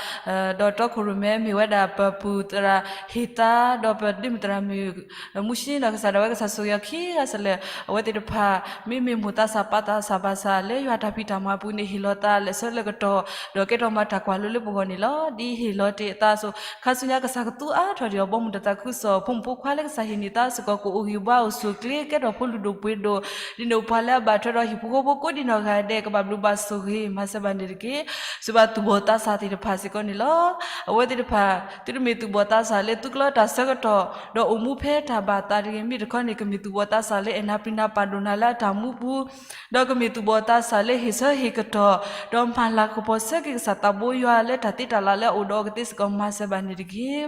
ဒီးတီခိၣ်ရိၣ်မဲမ့ၢ်ဝဲဒၣ် ပပုၢ်သရၣ်ဟ့ၣ်သး ဒီးပဒ့မုၣ်သရၣ်မုၣ် မူၡ့ဒီးကစၢ်ဒၣ်ဝဲ ကစၢ်ဆိၣ်ဂ့ၤအီၤခံဂၤစ့ၢ်လၢ အဝဲသ့ၣ်တဖၣ် မ့မ့ၢ်မိၢ်သးစၢ်ပၢ်သးစၢ်ဘၣ်ဆၣ် လၢယွၤတၢ်ဖံးတၢ်မၤပူၤန့ၣ် ဟ့ၣ်လီၤသးလၢဆၢလၢကတီၢ် ဒီးကဲထီၣ်မၤတၢ်ကွၢ်လိလၢပဂီၢ်န့ၣ်လီၤ. ဒ်ဟ့ၣ်လီၤတ့ၢ်အသးအသိး ခါဆူညါကစၢ်ကသူအါထီၣ်ဒံးအီၤ ဘီမုၢ်တသးခုကစီၣ် ဖိမုၣ်ဖိခွါလၢကစၢ်ဟ့ၣ်န့ၢ်သးစ့ၢ်ကီး ကအိၣ်ဂံၢ်ဘါအိၣ်ဆူၣ်အိၣ်ချ့ ကဲထီၣ်ဖိလုၢ်ဒိၣ်ပှ့ၤဒိၣ် ဒ်န့ၣ်ပှၤလၢအဘၣ်ထွဲဒီးဟံၣ်ဖိဃီဖိကိးဒံနီၢ်ဂၤဒဲး ကဘၣ်ဘျုးဘၣ်ဆိၣ်ဂ့ၤ မၤစၢၤဘၣ်န့ၣ်တက့ၢ်. စံးဘၣ်သူၣ်ဘီၣ်သးစၢ်သ့ၣ်တဖၣ်စ့ၢ်ကီးန့ၣ်လီၤ. အဝဲသ့ၣ်တဖၣ် သုတမ့ၢ်သူၣ်ဘီၣ်သးစၢ်လၢသုကျဲတၢ်ဆၢကတီၢ် ဒီးအိၣ်မူဖဲတၢ်ဘၣ်သးတဂ့ၤ မ့ၢ်တခီန့ၣ် ကမ့ၢ်သူၣ်ဘီၣ်သးစၢ်လၢအဲၣ်နၤပျံၤနၤပာ်ဒိၣ်နၤလၢအတၢ်မူပူၤ ဒီးကမ့ၢ်သူၣ်ဘီၣ်သးစၢ်လၢဟ့ၣ်ဆၢဟ့ၣ်ကတီၢ် ဒီးမၤလၤကပီၤဆၢက့ၤကစၢ်သးဘိယွၤလၢတၢ်သ့တၢ်လၢ်လၢအအိၣ်ဒီးအီၤကသ့စ့ၢ်ကီး မၤစၢၤဘၣ်န့ၣ်တက့ၢ်.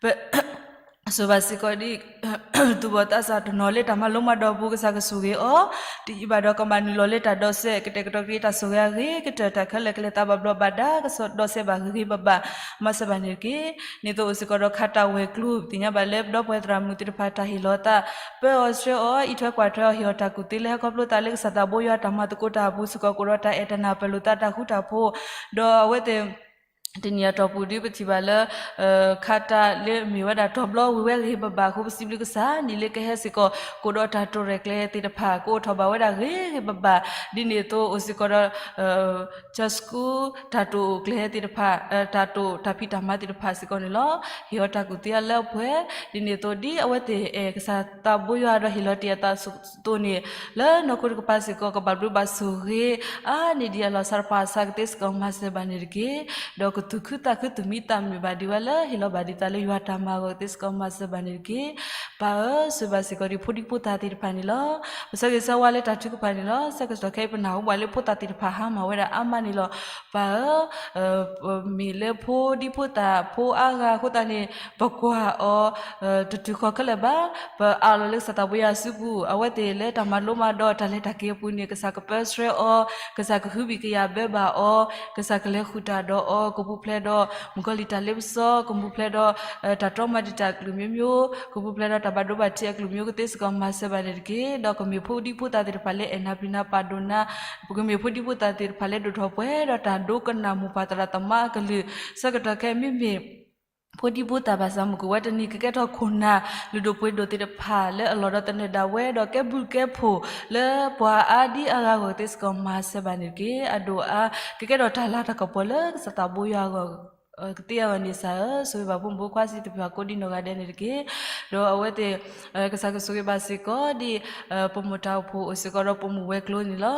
ပ ဆိၣ်ဘၣ်စ့ၢ်ကီးဒ် သူၣ်ဘီၣ်သးစၢ်တနီၤလၢတၢ်မၤလိမၤဒိးအပူၤ ကစၢ်ကဆိၣ်ဂ့ၤအီၤ, တယံာ်ဘၣ်ဒီးကဘၣ်နုာ်လီၤလၢတၢ်ဒိးစဲး ကတဲာ်ကတီၤက့ၤတၢ်ဆိၣ်ဂ့ၤအဂ့ၤကတၢၢ် တၢ်ခဲလၢာ်ကလဲၤသးဘၣ်ဘျီးဘၣ်ဒါ ကစၢ်ဒိးစဲးဘၣ်ဂ့ၤဂ့ၤဘၣ်ဘၣ် မၤစၢၤဘၣ်န့ၣ်တက့ၢ်. ဒ်သိးအိၣ်စ့ၢ်ကီးဒီးခးတၢ်ဝဲၤကျိၤ ပသ့ၣ်ညါဘၣ်လၢပဒီပုၢ်ဝဲၢ်သရၣ်မုၣ်သ့ၣ်တဖၣ်တၢ်ဟ့ၣ်လီၤသး ပၢအီၤဆှၢအီၤ အံးထွဲကွၢ်ထွဲအီၤ ဟ့ၣ်အီၤတၢ်ကူၣ်သ့လၢဟဲခီဖျိသးလၢကစၢ်သးဘိယွၤတၢ်မၤသကိးတၢ်အပူၤစ့ၢ်ကီး ကအိၣ်ဒီးတၢ်အဲၣ်တၢ်နာ်ပၢၢ်လိာ်သးတၢ်ဃူတၢ်ဖိး ဒီးအဝဲသ့ၣ် တနံၤအတီၢ်ပူၤဒ်ပထံၣ်ဘၣ်လၢ ခးတၢ်လၢမ့ၢ်ဝဲဒၣ်တီၤဘျီဝံၤဝဲဂ့ၤဂ့ၤဘၣ်ဘၣ်အဃိ ပစံးဘျုးကစၢ် နံၣ်လၢကဟဲစ့ၢ်ကီး ကအိၣ်ဒီးတၢ်တိာ်ရဲၣ်ကျဲၤသ့ၣ်တဖၣ် ကအိၣ်ထီၣ်ဘၣ်ဝဲဒၣ်ဂ့ၤဂ့ၤဘၣ်ဘၣ် ဒ်န့ၣ်အသိးအိၣ်စ့ၢ်ကီးဒီး Church School တၢ်တိာ်ကျဲၤသ့ၣ်တဖၣ် တၢ်တိာ်တၢ်ဖံးတၢ်မၤသ့ၣ်တဖၣ်စ့ၢ်ကီးန့ၣ်လီၤ. ဟ့ၣ်အီၤတၢ်ကူၣ်သ့အလၢအပှဲၤ ဒ်န့ၣ်အသိးဒ်အဝဲသ့ၣ်အဲၣ်ကစၢ်သးဘိယွၤဒီးဟ့ၣ်လီၤတ့ၢ်အသးအသိးန့ၣ် လၢနီၢ်ခိတကပၤစ့ၢ်ကီး ကဘၣ်ဘျုးဘၣ်ဆိၣ်ဂ့ၤ အါန့ၢ်ဒံးအလီၢ်ဆါတဖၣ်အစှၤကသ့စ့ၢ်ကီးမၤစၢၤဘၣ်န့ၣ်တက့ၢ်. ဒီးကသူၣ်ခုသးခုသူၣ်မံသးမုာ်ဘၣ်ဒံးဝဲလၢ ဟ့ၣ်လီၤဘၣ်ဒံးသးလၢယွၤတၢ်မၤအဂီၢ်ကသ့စ့ၢ်ကီးမၤစၢၤဘၣ်န့ၣ်တက့ၢ်. ပၢ်ဧၢ, ဆိၣ်ဂ့ၤဘၣ်စ့ၢ်ကီးဒံးဖိဒံဖိသၣ်သ့ၣ်တဖၣ်န့ၣ်လီၤ. ပဆၢဂ့ၤဆၢဝါလၢတၢ်ထုကဖၣ်န့ၣ်လီၤ. ဆၢကတီၢ်ခဲအံၤပနၢ်ဟူဘၣ်လၢဖိသၣ်သ့ၣ်တဖၣ်ဟါမၢ်ဝဲဒၣ်အါမးန့ၣ်လီၤ. ပၢ်ဧၢ, မ့ၢ်လၢဖိဒံဖိသၣ်ဖိအါဂၤအဃိသတးန့ၣ် ပကွၢ်အီၤ တတုၤဃီခဲလၢာ်ဘၣ်. ပအးလီၤလၢကစၢ်သးဘိယွၤအစုပူၤ အဝဲသ့ၣ်လၢတၢ်မၤလိမၤဒိးတၢ်လဲၤတၢ်က့ၤအပူၤန့ၣ် ကစၢ်ကပၢဆှၢအီၤ, ကစၢ်ကဟုဘံၣ်ကယာ်ဘၢဘၣ်အီၤ, ကစၢ်ကလဲၤဃုာ်တၢ်ဒီးအီၤ, ကပူၤဖျဲးဒီးမုၣ်ကီၤလံၢ်တၢ်လ့ပစီ, ကပူၤဖျဲးဒီး တၢ်တြီမၤတံာ်တာ်အကလုာ်မျိုးမျိုး, ကပူၤဖျဲးဒီးတၢ်ဘၣ်ဒိဘၣ်ထံးအကလုာ်မျိုးကသ့စ့ၢ်ကီးမၤစၢၤဘၣ်န့ၣ်တက့ၢ်. ဒီးကမ့ၢ်ဖိဒံဖိသၣ်သ့ၣ်တဖၣ်လၢအဲၣ်နၢ်ပျံၤနၢ်ပာ်ဒိၣ်နၢ်, ကမ့ၢ်ဖိဒံဖိသၣ်သ့ၣ်တဖၣ်လၢဒိၣ်ထီၣ်ပှဲၤဒီးတၢ်ဒိကနၣ်မိၢ်ပၢ်သရၣ်သမါအကလုၢ်, ဆၢကတီၢ်ခဲအံၤမ့မ့ၢ် ဖိဒံဖိသၣ်ဘၣ်ဆၣ်မုၢ်ကဝဲတနံၤ ကကဲထီၣ်ခိၣ်နၢ်လုၢ်ဒိၣ်ပှ့ၤဒိၣ်သ့ၣ်တဖၣ်လၢအလီၢ်ဒီးသနၢၣ်ဒၣ်ဝဲ ဒီးကဲဘျုးကဲဖှိၣ်လၢပှၤအါဒံအါဂၤအဂီၢ်ကသ့စ့ၢ်ကီးမၤစၢၤဘၣ်န့ၣ်တက့ၢ်. အဒိၣ်အါ ကကဲထီၣ်တၢ်လၤတၢ်ကပီၤလၢကစၢ်သးဘိယွၤအဂီၢ် ကသ့အဂီၢ်န့ၣ်စ့ၢ်ဧၢ, ဆိၣ်ဂ့ၤဘၣ်ဖိမုၣ်ဖိခွါစံးတဖၣ်ကိးဒံနီၢ်ဂၤဒဲးန့ၣ်တက့ၢ်. ဒီးအဝဲသ့ၣ် ကစၢ်ကဆိၣ်ဂ့ၤဘၣ်စ့ၢ်ကီးဒ် ပိာ်မုၣ်တၢ်အိၣ်ဖှိၣ်အိၣ်စ့ၢ်ကီးဒီးပိာ်မုၣ်ဝဲၤကျိၤန့ၣ်လီၤ.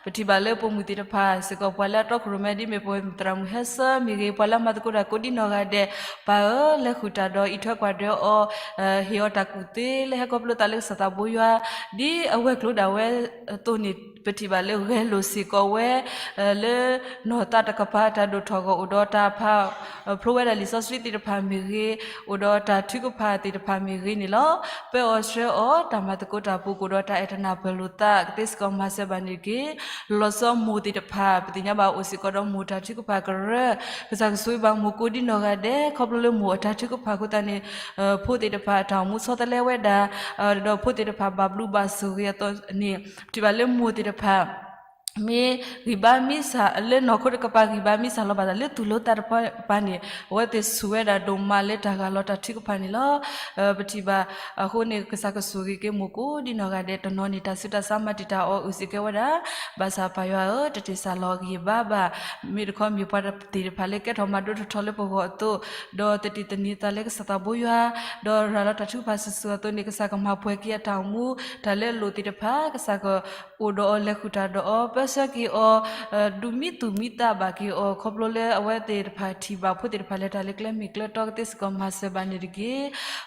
ပထံၣ်ဘၣ်လၢပိာ်မုၣ်သ့ၣ်တဖၣ်စ့ၢ်ကီး ပှၤလၢအတီခိၣ်ရိၣ်မဲဒ်မ့ၢ် ပဝဲသရၣ်မုၣ်ဟဲဆၢမ့ၢ်ဂ့ၤ, ပှၤလၢအမၤသကိးတၢ်ကိးဒံနီၢ်ဂၤဒဲး, ပၢ်ဧၢ, လဲၤဃုာ်တၢ်ဒီးအံးထွဲကွၢ်ထွဲအီၤ, ဟ့ၣ်အီၤတၢ်ကူၣ်သ့လၢဟဲခီဖျိသးလၢကစၢ်သးဘိယွၤ ဒ်အဝဲၤကျိၤဒၣ်ဝဲအသိးန့ၣ် ပထံၣ်ဘၣ်လၢဂဲၤလိာ်စ့ၢ်ကီးဝဲ လၢနီၢ်သးတကပၤ တၢ်ဒိၣ်ထီၣ်အဂီၢ် အိၣ်ဒီးတၢ်ဖးဖျိဝဲဒၣ်လံာ်စီဆှံသ့ၣ်တဖၣ်မ့ၢ်ဂ့ၤ, အိၣ်ဒီးတၢ်ထုကဖၣ်သ့ၣ်တဖၣ်မ့ၢ်ဂ့ၤန့ၣ်လီၤ. ပၢအီၤဆှၢအီၤ တၢ်မၤသကိးတၢ်ပူၤ ကအိၣ်ဒီးတၢ်အဲၣ်တၢ်နာ်ပၢၢ်လိာ်သး ကသ့စ့ၢ်ကီးမၤစၢၤဘၣ်န့ၣ်တက့ၢ်. လီၤဆီမိၢ်သ့ၣ်တဖၣ် ပသ့ၣ်ညါဘၣ်အိၣ်စ့ၢ်ကီးဒီးမိၢ်တၢ်ထုကဖၣ်ကရၢ, ကစၢ်ကဆိၣ်ဂ့ၤဘၣ်မိၢ်ကိးဒံနီၢ်ဂၤဒဲး ခီဖျိလၢမိၢ်အတၢ်ထုကဖၣ်အဃိသတးန့ၣ် ဖိသ့ၣ်တဖၣ်အတၢ်အိၣ်မူဆီတလဲဝဲဒၣ် ဒီးဖိသ့ၣ်တဖၣ်ဘၣ်ဘျုးဘၣ်ဆိၣ်ဂ့ၤအသိးန့ၣ် ပထံၣ်ဘၣ်လၢမိၢ်သ့ၣ်တဖၣ် မ့ၢ်ဂံၢ်ဘါမံစၢ် လၢနီၢ်ခိတကပၤ ဂံၢ်ဘါမံစၢ်လီၤဘၣ်သးလၢသူၣ်လၢသးတကပၤန့ၣ် အဝဲသ့ၣ်ဆိၣ်ဝဲဒၣ်ဒိၣ်မးလၢတၢ်ဂၢ်လီၤတၢ်ထုကဖၣ်န့ၣ်လီၤ. ပထံၣ်ဘၣ်အဃိန့ၣ် ကစၢ်ကဆိၣ်ဂ့ၤက့ၤမိၢ်ကိးဒံနီၢ်ဂၤဒဲး တနီၤန့ၣ် တၢ်ဆူးတၢ်ဆါမၤတံာ်တာ်အီၤ အုၣ်စ့ၢ်ကဲဝဲဒၣ် ဘၣ်ဆၣ်ပၢ်ယွၤဧၢ, တတ့ၢ်စၢ်လီၤဂံၢ်ဘါဘၣ်. မ့ၢ်တခီမ့ၢ်ပှၤသ့ၣ်တဖၣ်လၢကဲထီၣ်မၤဒိထီၣ်ထီလၢပဂီၢ်အသိး, ဒီးသတ့ၢ်သန့ၤသးလၢကစၢ်သးဘိယွၤ, ဒီးရၤလီၤတၢ်ထုကဖၣ်စုာ်စုာ်အသိးန့ၣ် ကစၢ်ကမၤပှဲၤက့ၤအတၢ်အိၣ်မူ, တၢ်လၢအလိၣ်သ့ၣ်တဖၣ် ကစၢ်ကအိၣ်ဒီးအီၤ လဲၤဃုာ်တၢ်ဒီးအီၤ ပၢဆှၢက့ၤအီၤ ဒုးမံသူၣ်မံသးဘၣ်က့ၤအီၤ ခီဖျိလၢအဝဲသ့ၣ်တဖၣ်ထံၣ်ဘၣ်ဖိသ့ၣ်တဖၣ်လဲၤတၢ်လၢကျဲမ့ၢ်ကျဲတီ ကသ့စ့ၢ်ကီးမၤစၢၤဘၣ်န့ၣ်တက့ၢ်.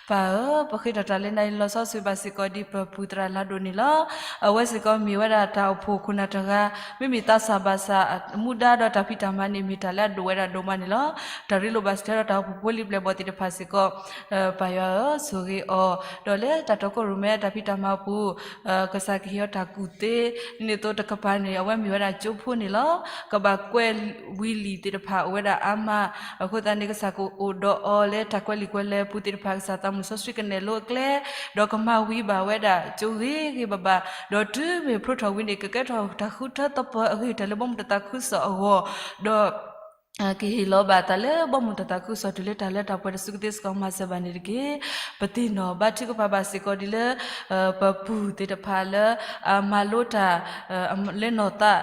ပၢ်ဧၢ, ပဃ့ထီၣ်တၢ်လၢနၤအံၤ လီၤဆီဆိၣ်ဂ့ၤဘၣ်စ့ၢ်ကီးဒ်ပပုၢ်သရၣ်လၤဒိၣ်န့ၣ်လီၤ. အဝဲစ့ၢ်ကီးမ့ၢ်ဝဲဒၣ်တၢ်အိၣ်ဖှိၣ်ခိၣ်နၢ်တဂၤ, မ့မ့ၢ်သးစၢ်ဘၣ်ဆၣ် မူဒါဒီးတၢ်ဖံးတၢ်မၤန့ၣ် မ့ၢ်တၢ်လၢအဒိၣ်ဝဲဒၣ်ဒိၣ်မးန့ၣ်လီၤ. တၢ်ရ့လိာ်ဘၣ်စ့ၢ်ကီးဒီးတၢ်အိၣ်ဖှိၣ်ဖိလံၤပျဲၢ်ဘီၣ်သ့ၣ်တဖၣ်စ့ၢ်ကီး ပၢ်ယွၤဧၢ, ဆိၣ်ဂ့ၤအီၤ, ဒီးလၢတၢ်တီခိၣ်ရိၣ်မဲတၢ်ဖံးတၢ်မၤအပူၤ ကစၢ်ကဟ့ၣ်အီၤတၢ်ကူၣ်သ့, ဒ်န့ၣ်အသိးတကပၤန့ၣ် အဝဲမ့ၢ်ဝဲဒၣ်ကၠိဖိန့ၣ်လီၤ. ကဘၣ်ကွဲးဝံၤလံာ်သ့ၣ်တဖၣ်အိၣ်ဝဲဒၣ်အါမး, အဃိသတးန့ၣ် ကစၢ်ကအိၣ်ဒီးအီၤလၢတၢ်ကွဲးလံာ်ကွဲးလဲၢ်အပူၤသ့ၣ်တဖၣ် ကစၢ်သးမုၢ်စီဆှံကနဲၣ်လိအကျဲ, ဒီးကမၤဝံၤဘၣ်ဝဲဒၣ်ကၠိဂ့ၤဂ့ၤဘၣ်ဘၣ်, ဒီးတုၤမ့ၢ်ဖျိထီၣ်ဝံၤန့ၣ် ကကဲထီၣ်တၢ်ဃုထၢသပၢၤအဂ့ၤတၢ်လၢဘီမုၢ်တၢ်သးခုကစီၣ်အဂီၢ်, ဒီး ကဟ့ၣ်လီၤဘၣ်တၢ်လၢဘီမုၢ်တၢ်သးခုကစီၣ်တုၤလၢတၢ်လၢတၢ်ပှဲၤတစု ကသ့စ့ၢ်ကီးမၤစၢၤဘၣ်န့ၣ်တက့ၢ်. ပသ့ၣ်နီၣ်ဘါထုကဖၣ်ဘၣ်စ့ၢ်ကီးဒ်လၢ ပပုၢ်သ့ၣ်တဖၣ်လၢ မၤလိတၢ် လၢနီၢ်သး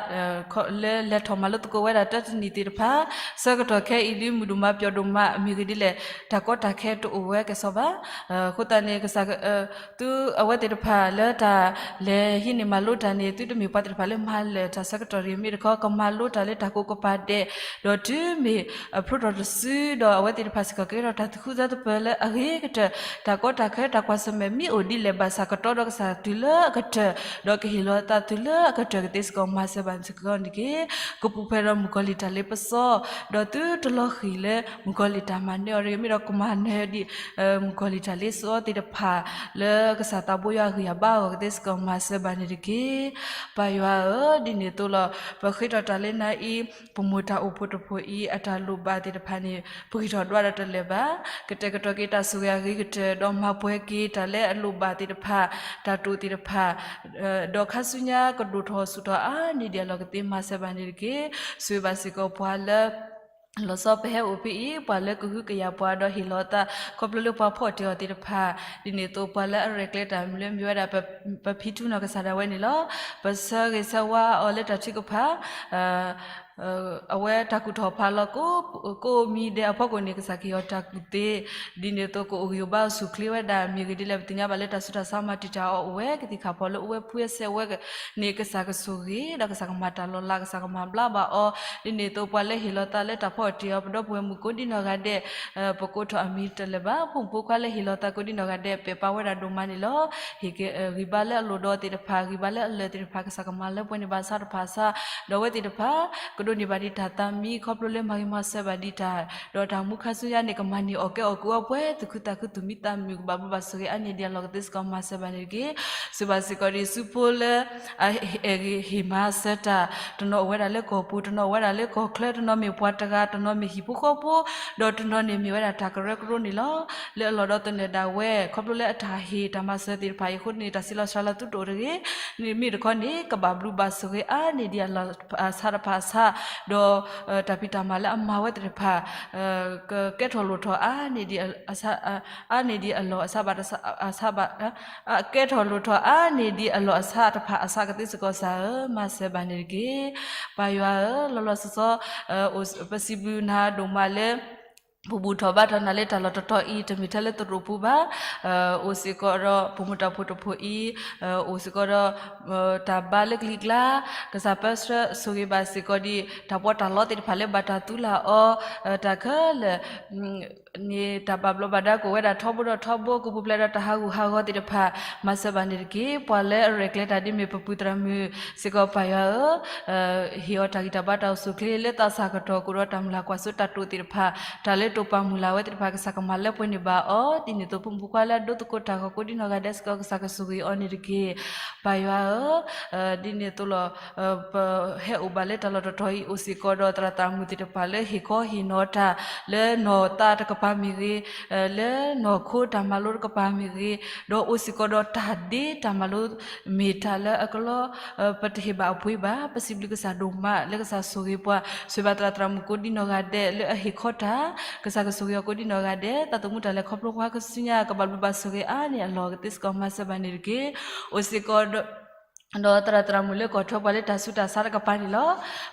လၢလဲၤထီၣ်မၤလိသကိးဝဲဒၣ်တၢတနံၣ်သ့ၣ်တဖၣ်, ဆၢကတီၢ်ခဲအံၤဒ်မုၢ်ဒိၣ်မးပှၢ်ဒိၣ်မး မ့ၢ်ဂ့ၤဒ်လဲၣ် တၢ်ကီတၢ်ခဲတအိၣ်ဝဲကဲစီဘၣ်. အဃိသတးန့ၣ် ကစၢ် သုအဝဲသ့ၣ်တဖၣ်လၢတၢ်လဲၤဟံးန့ၢ်မၤလိတၢ်န့ၣ် သုတမ့ၢ်ပှၤသ့ၣ်တဖၣ်လၢမၤလၢာ်တၢ်ဆၢကတီၢ်တဂ့ၤ, မ့ၢ်တခီ ကမၤလိတၢ်လၢတၢ်ကိးကပၤဒဲး, ဒီးတုၤ မ့ၢ်အဖျိထီၣ်တစု ဒီးအဝဲသ့ၣ်တဖၣ်စ့ၢ်ကီး ကဲထီၣ်တၢ်သူၣ်ခုသးသပၢၤလၢအဂ့ၤကတၢၢ်, တၢ်ကီတၢ်ခဲတၢ်ကွၢ်ဆၢၣ်မဲာ်မ့ၢ်အိၣ်ဒ်လဲၣ်ဘၣ်ဆၣ် ကတီဒီးကစၢ်တုၤလၢအကတၢၢ်, ဒီးကဟ့ၣ်လီၤအသးတုၤလၢအကတၢၢ်ကသ့စ့ၢ်ကီး မၤစၢၤဘၣ်စ့ၢ်ကီးန့ၣ်တက့ၢ်. ကပူၤဖျဲးဒီးမုၣ်ကီၤလံၢ်တၢ်လ့ပစီ ဒီးသုတလီၤဃံၤလၢမုၣ်ကီၤလံၢ်တၢ်မၤနၢၤအီၤတဂ့ၤ, မ့ၢ်ဒီးကမၤနၢၤဒံး မုၣ်ကီၤလံၢ်တၢ်လ့စီသ့ၣ်တဖၣ် လၢကစၢ်သးဘိယွၤအဂံၢ်အဘါအဂီၢ်ကသ့စ့ၢ်ကီး မၤစၢၤဘၣ်န့ၣ်တက့ၢ်. ပၢ်ယွၤဧၢ, ဒ်န့ၣ်အသိးလီၤ. ပဃ့ထီၣ်တၢ်လၢနၤအံၤ, ပမိၢ်တၢ်အိၣ်ဖှိၣ်တဖှိၣ်အံၤ အတၢ်လိၣ်ဘၣ်သ့ၣ်တဖၣ်န့ၣ် ပဂံၢ်ထီၣ်ဒွးဒီးတလၢာ်ဘၣ်. ကတဲာ်ကတီၤက့ၤတၢ်ဆိၣ်ဂ့ၤအဂ့ၤကတၢၢ် ဒီးမၤပှဲၤက့ၤတၢ်လၢအလိၣ်ဘၣ်သ့ၣ်တဖၣ်, တၢ်တိာ်သ့ၣ်တဖၣ် ဒီးခါဆူညါကဒိၣ်ထီၣ်ဆူၣ်ထီၣ်အါန့ၢ်ဒံးအလီၢ်ကသ့ မၤစၢၤဘၣ်န့ၣ်တက့ၢ်. ဆိၣ်ဂ့ၤဘၣ်စ့ၢ်ကီးပှၤလၢ လီၤဆီပဟဲအိၣ်ဖဲအံၤ ပှၤလၢကဟုကယာ်ပှၤဒီးဟ့ၣ်လီၤအသး ခီဖျိလၢပှၤဖီၣ်တ့ၢ်အီၤသ့ၣ်တဖၣ်, ဒ်န့ၣ်အသိးပှၤလၢအရဲၣ်ကျဲၤတၢ်မနုၤမ့ၢ်ဝဲဒၣ် ပဖံထူနီၢ်ကစၢ်ဒၣ်ဝဲန့ၣ်လီၤ. ပဆၢဂ့ၤဆၢဝါအီၤလၢတၢ်ထုကဖၣ် အဝဲတၢ်ကူၣ်ထီၣ်ဖးလီၤ ကိးမံၤဒဲးအဖီခိၣ်န့ၣ် ကစၢ်ကဟ့ၣ်အီၤတၢ်ကူၣ်သ့, ဒ်န့ၣ်အသိးကအိၣ်ဂံၢ်အိၣ်ဘါအိၣ်ဆူၣ်ချ့ဝဲဒၣ် မ့ၢ်ဂ့ၤဒ်လဲၣ် ပသ့ၣ်ညါဘၣ်လၢတၢ်ဆူးတၢ်ဆါမၤတံာ်တာ်အီၤအိၣ်ဝဲ ကသံၣ်ခါဖီလၢအဝဲဖှူအစဲးဝဲန့ၣ် ကစၢ်ကဆိၣ်ဂ့ၤ ဒီးကစၢ်ကမၤတၢ်လီၤလး ကစၢ်ကမၤဘျါဘၣ်အီၤ, ဒ်န့ၣ်အသိးပှၤလၢဟ့ၣ်လီၤသးလၢတၢ်ဖီၣ်တ့ၢ်အီၤ ပဒီပုၢ်ဝဲၢ်မုၣ်ကိးဒ်နီၢ်ဂၤဒဲး ပကိးထီၣ်အမံၤတလၢာ်ဘၣ်. ဖိမုၣ်ဖိခွါလၢဟ့ၣ်လီၤသးကိးဒ်နီၢ်ဂၤဒဲး ပဲာ်ပာ်ဝဲဒၣ်ဒိၣ်မးန့ၣ်လီၤ. ဟ့ၣ်က့ၤဂံၢ်ဘါလၢအလိၣ်ဒီးသ့ၣ်တဖၣ် ဂံၢ်ဘါလၢအလၢာ်သ့ၣ်တဖၣ် ကစၢ်ကမၤလၢပှဲၤန့ၢ်ဘၣ်ဆါတဖၣ်ဆါ, ဒီးအဝဲသ့ၣ်တဖၣ် ကဒိးန့ၢ်ဘၣ်ဒံးတၢ်သးမံ ခီဖျိလၢမၤဂ့ၤမၤစၢၤဘၣ်ဒံးတၢ်, ဒီးတၢ်မူခါဆူညါန့ၣ် ကမၤန့ၢ်အီၣ်ကဲအီၣ်ကုၢ်အီပှဲၤ သူၣ်ခုသးခုသူၣ်မံသးမုာ် ကဘၣ်ဘျုးဘၣ်ဆိၣ်ဂ့ၤအါန့ၢ်ဒံးအလီၢ်ကသ့စ့ၢ်ကီး မၤစၢၤဘၣ်န့ၣ်တက့ၢ်. စံးဘၣ်စ့ၢ်ကီးဒ်ဆူဖိလၢ အဟ့ၣ်မၤစၢၤတၢ်, တနီၤအိၣ်ဝဲဒၣ်လၢကီၢ်ပူၤ, တနီၤအိၣ်ဝဲဒၣ်လၢကီၢ်ချၢ, တနီၤမ့ၢ်ပှၤတဂၤ, တနီၤမ့ၢ်ဟံၣ်ဖိဃီဖိ, ဒီးတနီၤန့ၣ်မ့ၢ်ဝဲဒၣ်တၢ်ကရၢကရိန့ၣ်လီၤ. လၢအလီၢ်ဒီးတနၢၤဒၣ်ဝဲ ခီဖျိလၢအတၢ်ဟ့ၣ်တၢ်မၤစၢၤသ့ၣ်တဖၣ်အံၤအဃိန့ၣ် တၢ်ဆံးလီၤစှၤလီၤသုတအိၣ်တဂ့ၤ, မ့မ့ၢ်တခီန့ၣ် ကဘၣ်ဘျုးဘၣ်ဆိၣ်ဂ့ၤအါန့ၢ်ဒံးအလီၢ်အဆါတဖၣ်အဆါ, ဒီး တၢ်ဖံးတၢ်မၤလၢအမၤဝဲသ့ၣ်တဖၣ် ကကဲထီၣ်လိၣ်ထီၣ်အါန့ၢ်ဒံး အါန့ၢ်ဒံးအလီၢ်အဆါဘၣ်, အကဲထီၣ်လိၣ်ထီၣ်အါန့ၢ်ဒံးအလီၢ်အဆါတဖၣ် အဆါကသ့စ့ၢ်ကီးစၢ်ဧၢ, မၤစၢၤဘၣ်န့ၣ်တက့ၢ်. ပၢ်ယွၤဧၢ, လီၤလီၤဆီဆီ ပစံးဘျုးနၤဒိၣ်မးလၢ ပဘူၣ်ထီၣ်ဘါထီၣ်နၤလၢတၢ်လီၢ်တတီၤအံၤ တမ့ၢ်ထဲလၢသရိာ်ပူၤဘၣ်, အိၣ်စ့ၢ်ကီးဒီး ပမိၢ်တၢ်ဖှိၣ်တဖှိၣ်အံၤ, အိၣ်စ့ၢ်ကီးဒီး တၢ်ဘါလၢကလံၤကျါ, ကစၢ်ပၢဆှၢဆိၣ်ဂ့ၤဘၣ်စ့ၢ်ကီးဒံး တၢ်ပီးတၢ်လီသ့ၣ်တဖၣ်လၢဘၣ်တၢ်သူလၢ်အီၤ, တၢ်ခဲလၢာ် န့ၣ် တၢ်ဘၣ်ဘျီးဘၣ်ဒါကအိၣ်ဝဲဒၣ်ထီဘိဒီးထီဘိ ကပူၤဖျဲးဒီးတၢ်ဟးဂူာ်ဟးဂီၤသ့ၣ်တဖၣ် မၤစၢၤဘၣ်န့ၣ်တက့ၢ်. ပှၤလၢအရဲၣ်ကျဲၤတၢ်ဒ်မ့ၢ်ပပုၢ်သရၣ်မုၣ်စ့ၢ်ကီး ပၢ်ယွၤဧၢ, ဟ့ၣ်အီၤတၢ်ဂံၢ်တၢ်ဘါတၢ်အိၣ်ဆူၣ်ချ့လၢသးစၢ်ကတီၢ် ကအိၣ်ဒီးတၢ်မုၢ်လၢ်ကွၢ်စိတၢ်တိာ်သ့ၣ်တဖၣ်, တၢ်လၢတိာ်ပာ်မုၢ်လၢ်ဝဲသ့ၣ်တဖၣ် ကစၢ်ကမၤလၢပှဲၤန့ၢ်ဘၣ်အီၤ, ဒ်န့ၣ်အသိးဖိမုၣ်ဖိခွါလၢအဒိသကိးတၢ်ဂီၤကိးဒ်နီၢ်ဂၤဒဲးစ့ၢ်ကီး ကစၢ်ကဆိၣ်ဂ့ၤအီၤန့ၣ်တက့ၢ်. ပၢ်ယွၤဧၢ, ဒ်န့ၣ်အသိးလီၤ ပဟဲအိၣ်ဘၣ်လၢတၢ်လီၢ်တတီၤအံၤ အိၣ်စ့ၢ်ကီးဒီးသရၣ်သရၣ်မုၣ်သ့ၣ်တဖၣ်လၢဟ့ၣ်ခီဟ့ၣ်နီၤတၢ် လၢနီၢ်သးတကပၤမ့ၢ်ဂ့ၤ, လၢနီၢ်ခိတၢ်မၤလိတကပၤမ့ၢ်ဂ့ၤ, ဒီးအိၣ်စ့ၢ်ကီးဒီးတၢ်ဒ့တၢ်မၤလိ မ့ၢ်တၢ်လၢအကလီ ပတဟ့ၣ်ဘၣ်အပှ့ၤဘၣ်. ပစံးဘျုးကစၢ်ဒိၣ်မး လၢကစၢ်ဆိၣ်ဂ့ၤပှၤ, ဆိၣ်ဂ့ၤဘၣ်သရၣ်သရၣ်မုၣ်ကိးဒ်နီၢ်ဂၤဒဲး လၢအဟ့ၣ်ခီတၢ်, ကစၢ်ကဆိၣ်ဂ့ၤအီၤကိးဒ်နီၢ်ဂၤဒဲး, သးသမူတၢ်လဲၤခီဖျိပှၤခါဆူညါ ကဘၣ်ဘျုးဘၣ်ဆိၣ်ဂ့ၤအါန့ၢ်အလီၢ်ကသ့စ့ၢ်ကီး မၤစၢၤဘၣ်န့ၣ်တက့ၢ်. အိၣ်စ့ၢ်ကီး ဒီးသရၣ်သရၣ်မုၣ်လၢကီၢ်ထွဲပှၤလၢတၢ်ဆူးတၢ်ဆါတကပၤန့ၣ်လီၤ.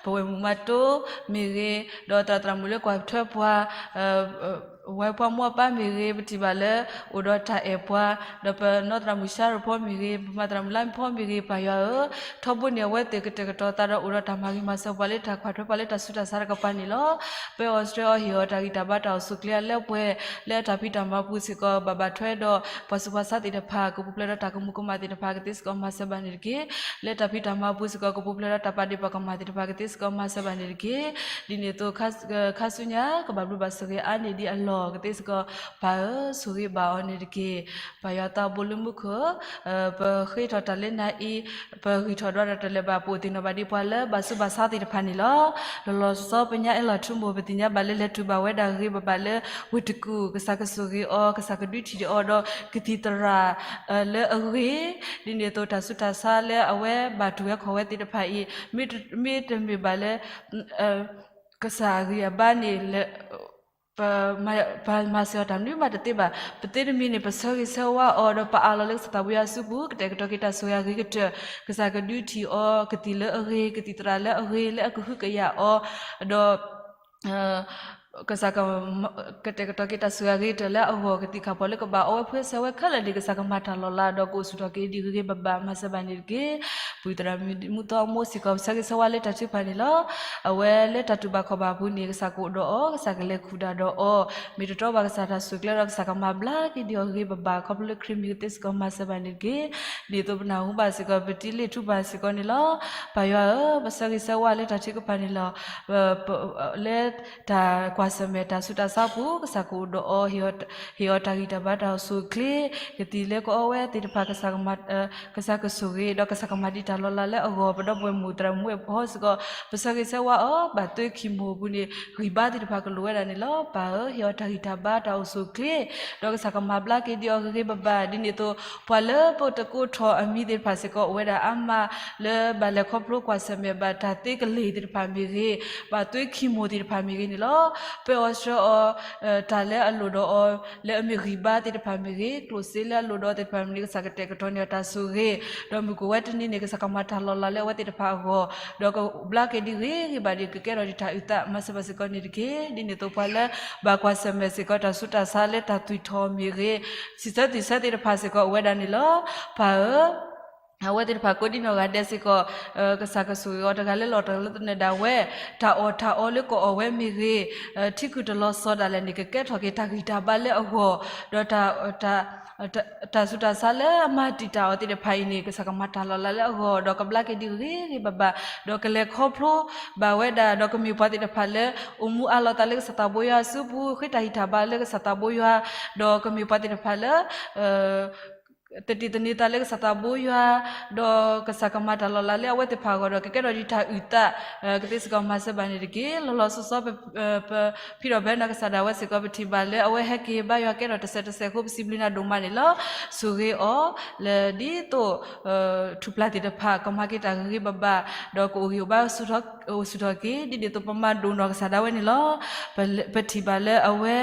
ပဝဲၢ်မုၣ်မၤတိမ့ၢ်ဂ့ၤ, ဒီးသရၣ်သရၣ်မုၣ်လၢကီၢ်ထွဲပှၤ ဝဲပှၤမိၢ်ပၢ်မ့ၢ်ဂ့ၤ, ပထံၣ်ဘၣ်လၢအိၣ်ဒီးတၢ်အဲၣ်ပှၤ, ဒီးပနီၢ်သရၣ်မုၣ်ရှါရဖီမ့ၢ်ဂ့ၤ, ပမၤသရၣ်မုၣ်လါမ့ၢ်ဖီမ့ၢ်ဂ့ၤ, ပၢ်ယွၤဧၢ, ထီဘိန့ၣ် အဝဲသ့ၣ်ကတဲာ်ကတီၤသးဒီးအိၣ်ဒီးတၢ်မၤဂ့ၤမၤစၢၤပှၤလၢတၢ်ကွၢ်ထွဲပှၤလၢတၢ်ဆူးတၢ်ဆါတကပၤန့ၣ်လီၤ. ပၢအီၤဆှၢအီၤဟ့ၣ်အီၤတၢ်ဂံၢ်တၢ်ဘါတၢ်အိၣ်ဆူၣ်ချ့အလၢပှဲၤ လၢအတၢ်ဖံးတၢ်မၤပူၤစ့ၢ်ကီး ဘၣ်ဘၣ်ထွဲဒီးပှၤဆူးပှၤဆါသ့ၣ်တဖၣ် ကပူၤဖျဲးဒီးတၢ်ကမူၤကမၣ်သ့ၣ်တဖၣ်ကသ့စ့ၢ်ကီးမၤစၢၤဘၣ်န့ၣ်တက့ၢ်. လၢတၢ်ဖံးတၢ်မၤပူၤစ့ၢ်ကီး ကပူၤဖျဲးဒီးတၢ်ပာ်ဒ့ၣ်ပာ်ကမၣ်သ့ၣ်တဖၣ်ကသ့စ့ၢ်ကီးမၤစၢၤဘၣ်န့ၣ်တက့ၢ်. ဒ်န့ၣ်အသိး ခါဆူညါ ကဘၣ်ဘျုးဘၣ်ဆိၣ်ဂ့ၤအါန့ၢ်ဒံးအလီၢ်ကသ့စ့ၢ်ကီး ပၢ်ဧၢ ဆိၣ်ဂ့ၤဘၣ်အီၤန့ၣ်တက့ၢ်. ပၢ်ယွၤသးဘိလၢမူခိၣ်ဧၢ, ပဃ့ထီၣ်တၢ်လၢနၤအံၤ, ပဂံၢ်ထီၣ်ဒွးဒီးတလၢာ်ဘၣ် ပအိၣ်သ့ၣ်နီၣ်ဘၣ်ဒံးပှၤလၢဘၣ်ဆူးဘၣ်ဆါသ့ၣ်တဖၣ်န့ၣ်လီၤ. လီၤလီၤဆီဆီ ပညါအဲၣ်လီၤထူမိၢ် ပသ့ၣ်ညါဘၣ်လၢလဲၤတုၤဘၣ်ဝဲဒၣ်ဂ့ၤဘၣ်ဘၣ်လၢဝ့ၢ်တကူၣ် ကစၢ်ကဆိၣ်ဂ့ၤအီၤ ကစၢ်ကဒုးထံၣ်အီၤဒီးကသံၣ်သရၣ်လၢအဂ့ၤ, ဒ်န့ၣ်အသိးတၢ်ဆူးတၢ်ဆါလၢအဝဲဘၣ်တူၢ်ဝဲခီၣ်ဝဲသ့ၣ်တဖၣ်အံၤ မ့တမ့ၢ်ဘၣ်လၢ ကစၢ်အဂံၢ်အဘါန့ၣ် ပမၤစၢၤအီၤတၢ်မနုၤမးတသ့ဘၣ်. ပသ့တမံၤန့ၣ် ပဆၢဂ့ၤဆၢဝါအီၤ ဒီးပအးလီၤလၢကစၢ်သးဘိယွၤစုပူၤ ကတဲာ်ကတီၤက့ၤတၢ်ဆိၣ်ဂ့ၤအဂ့ၤကတၢၢ်, ကစၢ်ကဒုးထံၣ်အီၤ ကသံၣ်လၢအဂ့ၤ ကသံၣ်သရၣ်လၢအဂ့ၤ လၢအကဟုကယာ်အီၤ, ဒီး ကစၢ်က ကတဲာ်ကတီၤက့ၤတၢ်ဆိၣ်ဂ့ၤအဂ့ၤကတၢၢ်လၢအဂီၢ် ကသံၣ်ခၣ်ပီၣ်လၢကဘၣ်အီဝဲဖုအဆၢဝဲခဲလၢာ်န့ၣ် ကစၢ်ကမၤတၢ်လီၤလး ဒီးကအိၣ်ဆူၣ်ထီၣ်က့ၤဒံးဂ့ၤဂ့ၤဘၣ်ဘၣ်မၤစၢၤဘၣ်န့ၣ်တက့ၢ်. ပှၤသရၣ်မုၣ်မူသီမူစ့ၢ်ကီး ပဆၢဂ့ၤဆၢဝါလၢတၢ်ထုကဖၣ်န့ၣ်လီၤ. အဝဲလၢတၢ်တူၢ်ဘၣ်ခီၣ်ဘၣ်အပူၤန့ၣ် ကစၢ်ကအိၣ်ဒီးအီၤ, ကစၢ်ကလဲၤခူၣ်ဒၣ်ဒီးအီၤ, မ့ၢ်တတီဘၣ်ကစၢ်တၢ်စူၢ်ကျဲဒီး ကစၢ်ကမၤဘျါက့ၤဒံးအီၤဂ့ၤဂ့ၤဘၣ်ဘၣ် ခီဖျိလၢခရံာ်မ့ၢ်ကသ့စ့ၢ်ကီးမၤစၢၤဘၣ်န့ၣ်တက့ၢ်. ဒ်သိးပနၢ်ဟူဘၣ်စ့ၢ်ကီး ပတံၤလ့ၣ်ထူဘၣ်စ့ၢ်ကီးန့ၣ်လီၤ. ပၢ်ယွၤဧၢ, ပဆၢဂ့ၤဆၢဝါလၢတၢ်ထုကဖၣ်န့ၣ်လီၤ. လၢတၢ်ကွၢ်ဆၢၣ်မဲာ်တၢ်ဆူးတၢ်ဆါအပူၤ ကစၢ်ကအိၣ်ဒီးအီၤ, ဟ့ၣ်အီၤတၢ်ဂံၢ်တၢ်ဘါတၢ်အိၣ်ဆူၣ်အိၣ်ချ့, ကသံၣ်လၢကအီဝဲသ့ၣ်တဖၣ် ကစၢ်ကဆိၣ်ဂ့ၤ ဒီးကစၢ်ကမၤဒံးတၢ်လီၤလးလၢအဂီၢ် ပဒီပုၢ်ဝဲၢ်မုၣ်သရၣ်မုၣ်အဲၣ်ပဟီစ့ၢ်ကီး ပဆၢဂ့ၤဆၢဝါအီၤ, ဘၣ်သွ့ခံမိၢ်အပူၤန့ၣ် ဂံၢ်ဘါသ့ၣ်တဖၣ်ကလိၣ်ဝဲဒၣ်န့ၣ်လီၤ. ပၢ်ဧၢ, ဟ့ၣ်အီၤတၢ်ဂံၢ်တၢ်ဘါတၢ်အိၣ်ဆူၣ်အိၣ်ချ့, ဒီးကစၢ်ကမၤဘျါက့ၤဒံးအီၤဂ့ၤဂ့ၤဘၣ်ဘၣ်. ဒ်န့ၣ်အသိး ပှၤလၢပတကိးထီၣ်အမံၤသ့ၣ်တဖၣ်စ့ၢ်ကီး အိၣ်ဝဲဒၣ်အါမး လၢဘၣ်လဲၤခီဖျိကွၢ်ဆၢၣ်မဲာ်ဘၣ်တၢ်သ့ကလ့ၢ်သ့ၣ်တဖၣ်မ့ၢ်ဂ့ၤ, ဘၣ်သွ့ခံမိၢ်သ့ၣ်တဖၣ်မ့ၢ်ဂ့ၤန့ၣ်လီၤ. ပၢအီၤဆှၢအီၤ တၢ်လၢအလိၣ်ဒီးအီၤ လၢအမ့ၢ်ဂံၢ်ဘါသ့ၣ်တဖၣ်မ့ၢ်ဂ့ၤ, ကျိၣ်စ့လၢအလိၣ်ဒီးအီၤသ့ၣ်တဖၣ်မ့ၢ်ဂ့ၤန့ၣ် ကစၢ်ကတဲာ်ကတီၤန့ၢ်အီၤတၢ်ဆိၣ်ဂ့ၤ, ဒီးမုၢ်ကိၣ်ဝဲတနံၤန့ၣ် ကစၢ်ကမၤတၢ်လီၤလးလၢအဝဲသ့ၣ်တဖၣ်အဂီၢ်, ဒီးကဘျါက့ၤဒံးဂ့ၤဂ့ၤဘၣ်ဒီး ကကဲထီၣ်ဒံးတၢ်အုၣ်သးမၤစၢၤဘၣ်စ့ၢ်ကီးန့ၣ်တက့ၢ်. ဒ်န့ၣ်အသိးပှၤလၢ ဘၣ်ကွၢ်ဆၢၣ်မဲာ်စ့ၢ်ကီးတၢ်ဆူးတၢ်ဆါလၢတၢ်သွံၣ်ထီၣ်မ့ၢ်ဂ့ၤ, စံးဆၢသွံၣ်ဆၢသ့ၣ်တဖၣ်စ့ၢ်ကီးအိၣ်ဝဲဒၣ်န့ၣ်လီၤ. ပၢ်ဧၢ, အဝဲသ့ၣ်တဖၣ်ကိးဒံနီၢ်ဂၤဒဲးစ့ၢ်ကီး ကစၢ်ကဆိၣ်ဂ့ၤအီၤတဂၤလၢလီၢ်တဂၤလၢသနၢၣ်ဒၣ်ဝဲ, တၢ်အီၣ်တၢ်အီလၢကအီၣ်ဝဲမ့ၢ်ဂ့ၤ, ထံခုၣ်တလီၤစီၤဒၣ်လဲာ်န့ၣ် ကကဲထီၣ်က့ၤတၢ်ဂံၢ်တၢ်ဘါလၢအဂီၢ်, ဒီး တၢ်ဆူးတၢ်ဆါလၢအမၤတံာ်တာ်အီၤသ့ၣ်တဖၣ်အံၤန့ၣ် ကစၢ်ကမၤတၢ်လီၤလးလၢအဂီၢ် ဒီးကဘျါက့ၤဒံးဂ့ၤဂ့ၤဘၣ်ဘၣ်, ဒီးကလဲၤခီဖျိဘၣ်ဝဲဒၣ် ဒီးကမ့ၢ်ပှၤသ့ၣ်တဖၣ်လၢ အိၣ်မူအးလီၤသးလၢကစၢ်သးဘိယွၤအစုပူၤ ဃ့တၢ်ဟ့ၣ်တၢ်ဘါလၢကစၢ်သးဘိယွၤ, ဒီးကမ့ၢ်ပှၤသ့ၣ်တဖၣ်လၢ သတံၢ်သန့ၤသးလၢကစၢ်သးဘိယွၤ, ဒီးကစၢ်ကမၤတၢ်လီၤလးလၢအဝဲသ့ၣ်တဖၣ်အဂီၢ်ဒီး ကကဲထီၣ်ဒံးတၢ်အုၣ်သး, ကသ့စ့ၢ်ကီးမၤစၢၤဘၣ်န့ၣ်တက့ၢ်. လီၤလီၤဆီဆီ ပဖံးထီၣ်ပဟဲနီၢ်ကစၢ်ဒၣ်ဝဲစ့ၢ်ကီး ပထံၣ်ဘၣ်လၢအဝဲဟဲက့ၤဘါယွၤကဲထီၣ်တစဲးတစဲးအဃိ ပစံးဘျုးနၤဒိၣ်မးန့ၣ်လီၤ. ဆိၣ်ဂ့ၤအီၤ လၢဒ်သိး ထူၣ်ဖျါသ့ၣ်တဖၣ် ကမၤက့ၤတၢ်ဂ့ၤဂ့ၤဘၣ်ဘၣ်, ဒီးကအိၣ်ဂံၢ်အိၣ်ဘါအိၣ်ဆူၣ်ထီၣ်က့ၤ ဒ်န့ၣ်အသိးပမၤဒိၣ်နီၢ်ကစၢ်ဒၣ်ဝဲန့ၣ်လီၤ. ပထံၣ်ဘၣ်လၢအဝဲ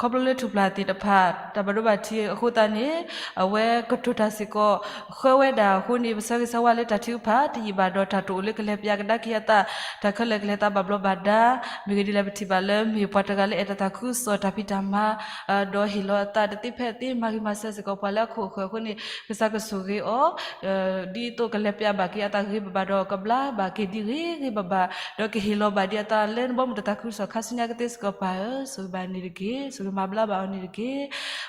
ခီဖျိလၢထူၣ်ဖျါသ့ၣ်တဖၣ် တၢ်ဘၣ်ဒိဘၣ်ထံးအဃိသတးန့ၣ် အဝဲကတိၤတၢ်စ့ၢ်ကီး ဃၢဝဲဒၣ်အဃိန့ၣ် ပဆၢဂ့ၤဆၢဝါလၢတၢ်ထုကဖၣ် တယံာ်ဘၣ်ဒီးတၢ်တအိၣ်လၢကလဲၤပျၢ်ကဒါက့ၤအသး တၢ်ခဲလၢာ်ကလဲၤသးဘၣ်ဘျီးဘၣ်ဒါ မ့ၢ်ဂ့ၤဒ်လဲၣ် ပထံၣ်ဘၣ်လၢမ့ၢ်ပှၤတဂၤလၢအဲၣ်တၢ်သးခုကစီၣ်တၢ်ဖံးတၢ်မၤ ဒီးဟ့ၣ်လီၤအသးတသ့ဖဲအသ့ မၤဂ့ၤမၤစၢၤစ့ၢ်ကီးပှၤလၢအခိၣ်အဃၢၤအဃိန့ၣ် ကစၢ်ကဆိၣ်ဂ့ၤအီၤ ဒ်သိးကလဲၤပျၢ်ဘၣ်က့ၤအသးဂ့ၤဂ့ၤဘၣ်ဘၣ်ဒီး ကဘျါဘၣ်က့ၤဒံးဂ့ၤဂ့ၤဘၣ်ဘၣ် ဒီးကဟ့ၣ်လီၤဘၣ်ဒံးအသးလၢနဘီမုၢ်တၢ်သးခုကစီၣ်ခါဆူညါကသ့စ့ၢ်ကီးပၢ်ဧၢ, ဆိၣ်ဂ့ၤဘၣ်န့ၣ်တက့ၢ်, ဆိၣ်ဂ့ၤမၤဘျါဘၣ်အီၤန့ၣ်တက့ၢ်.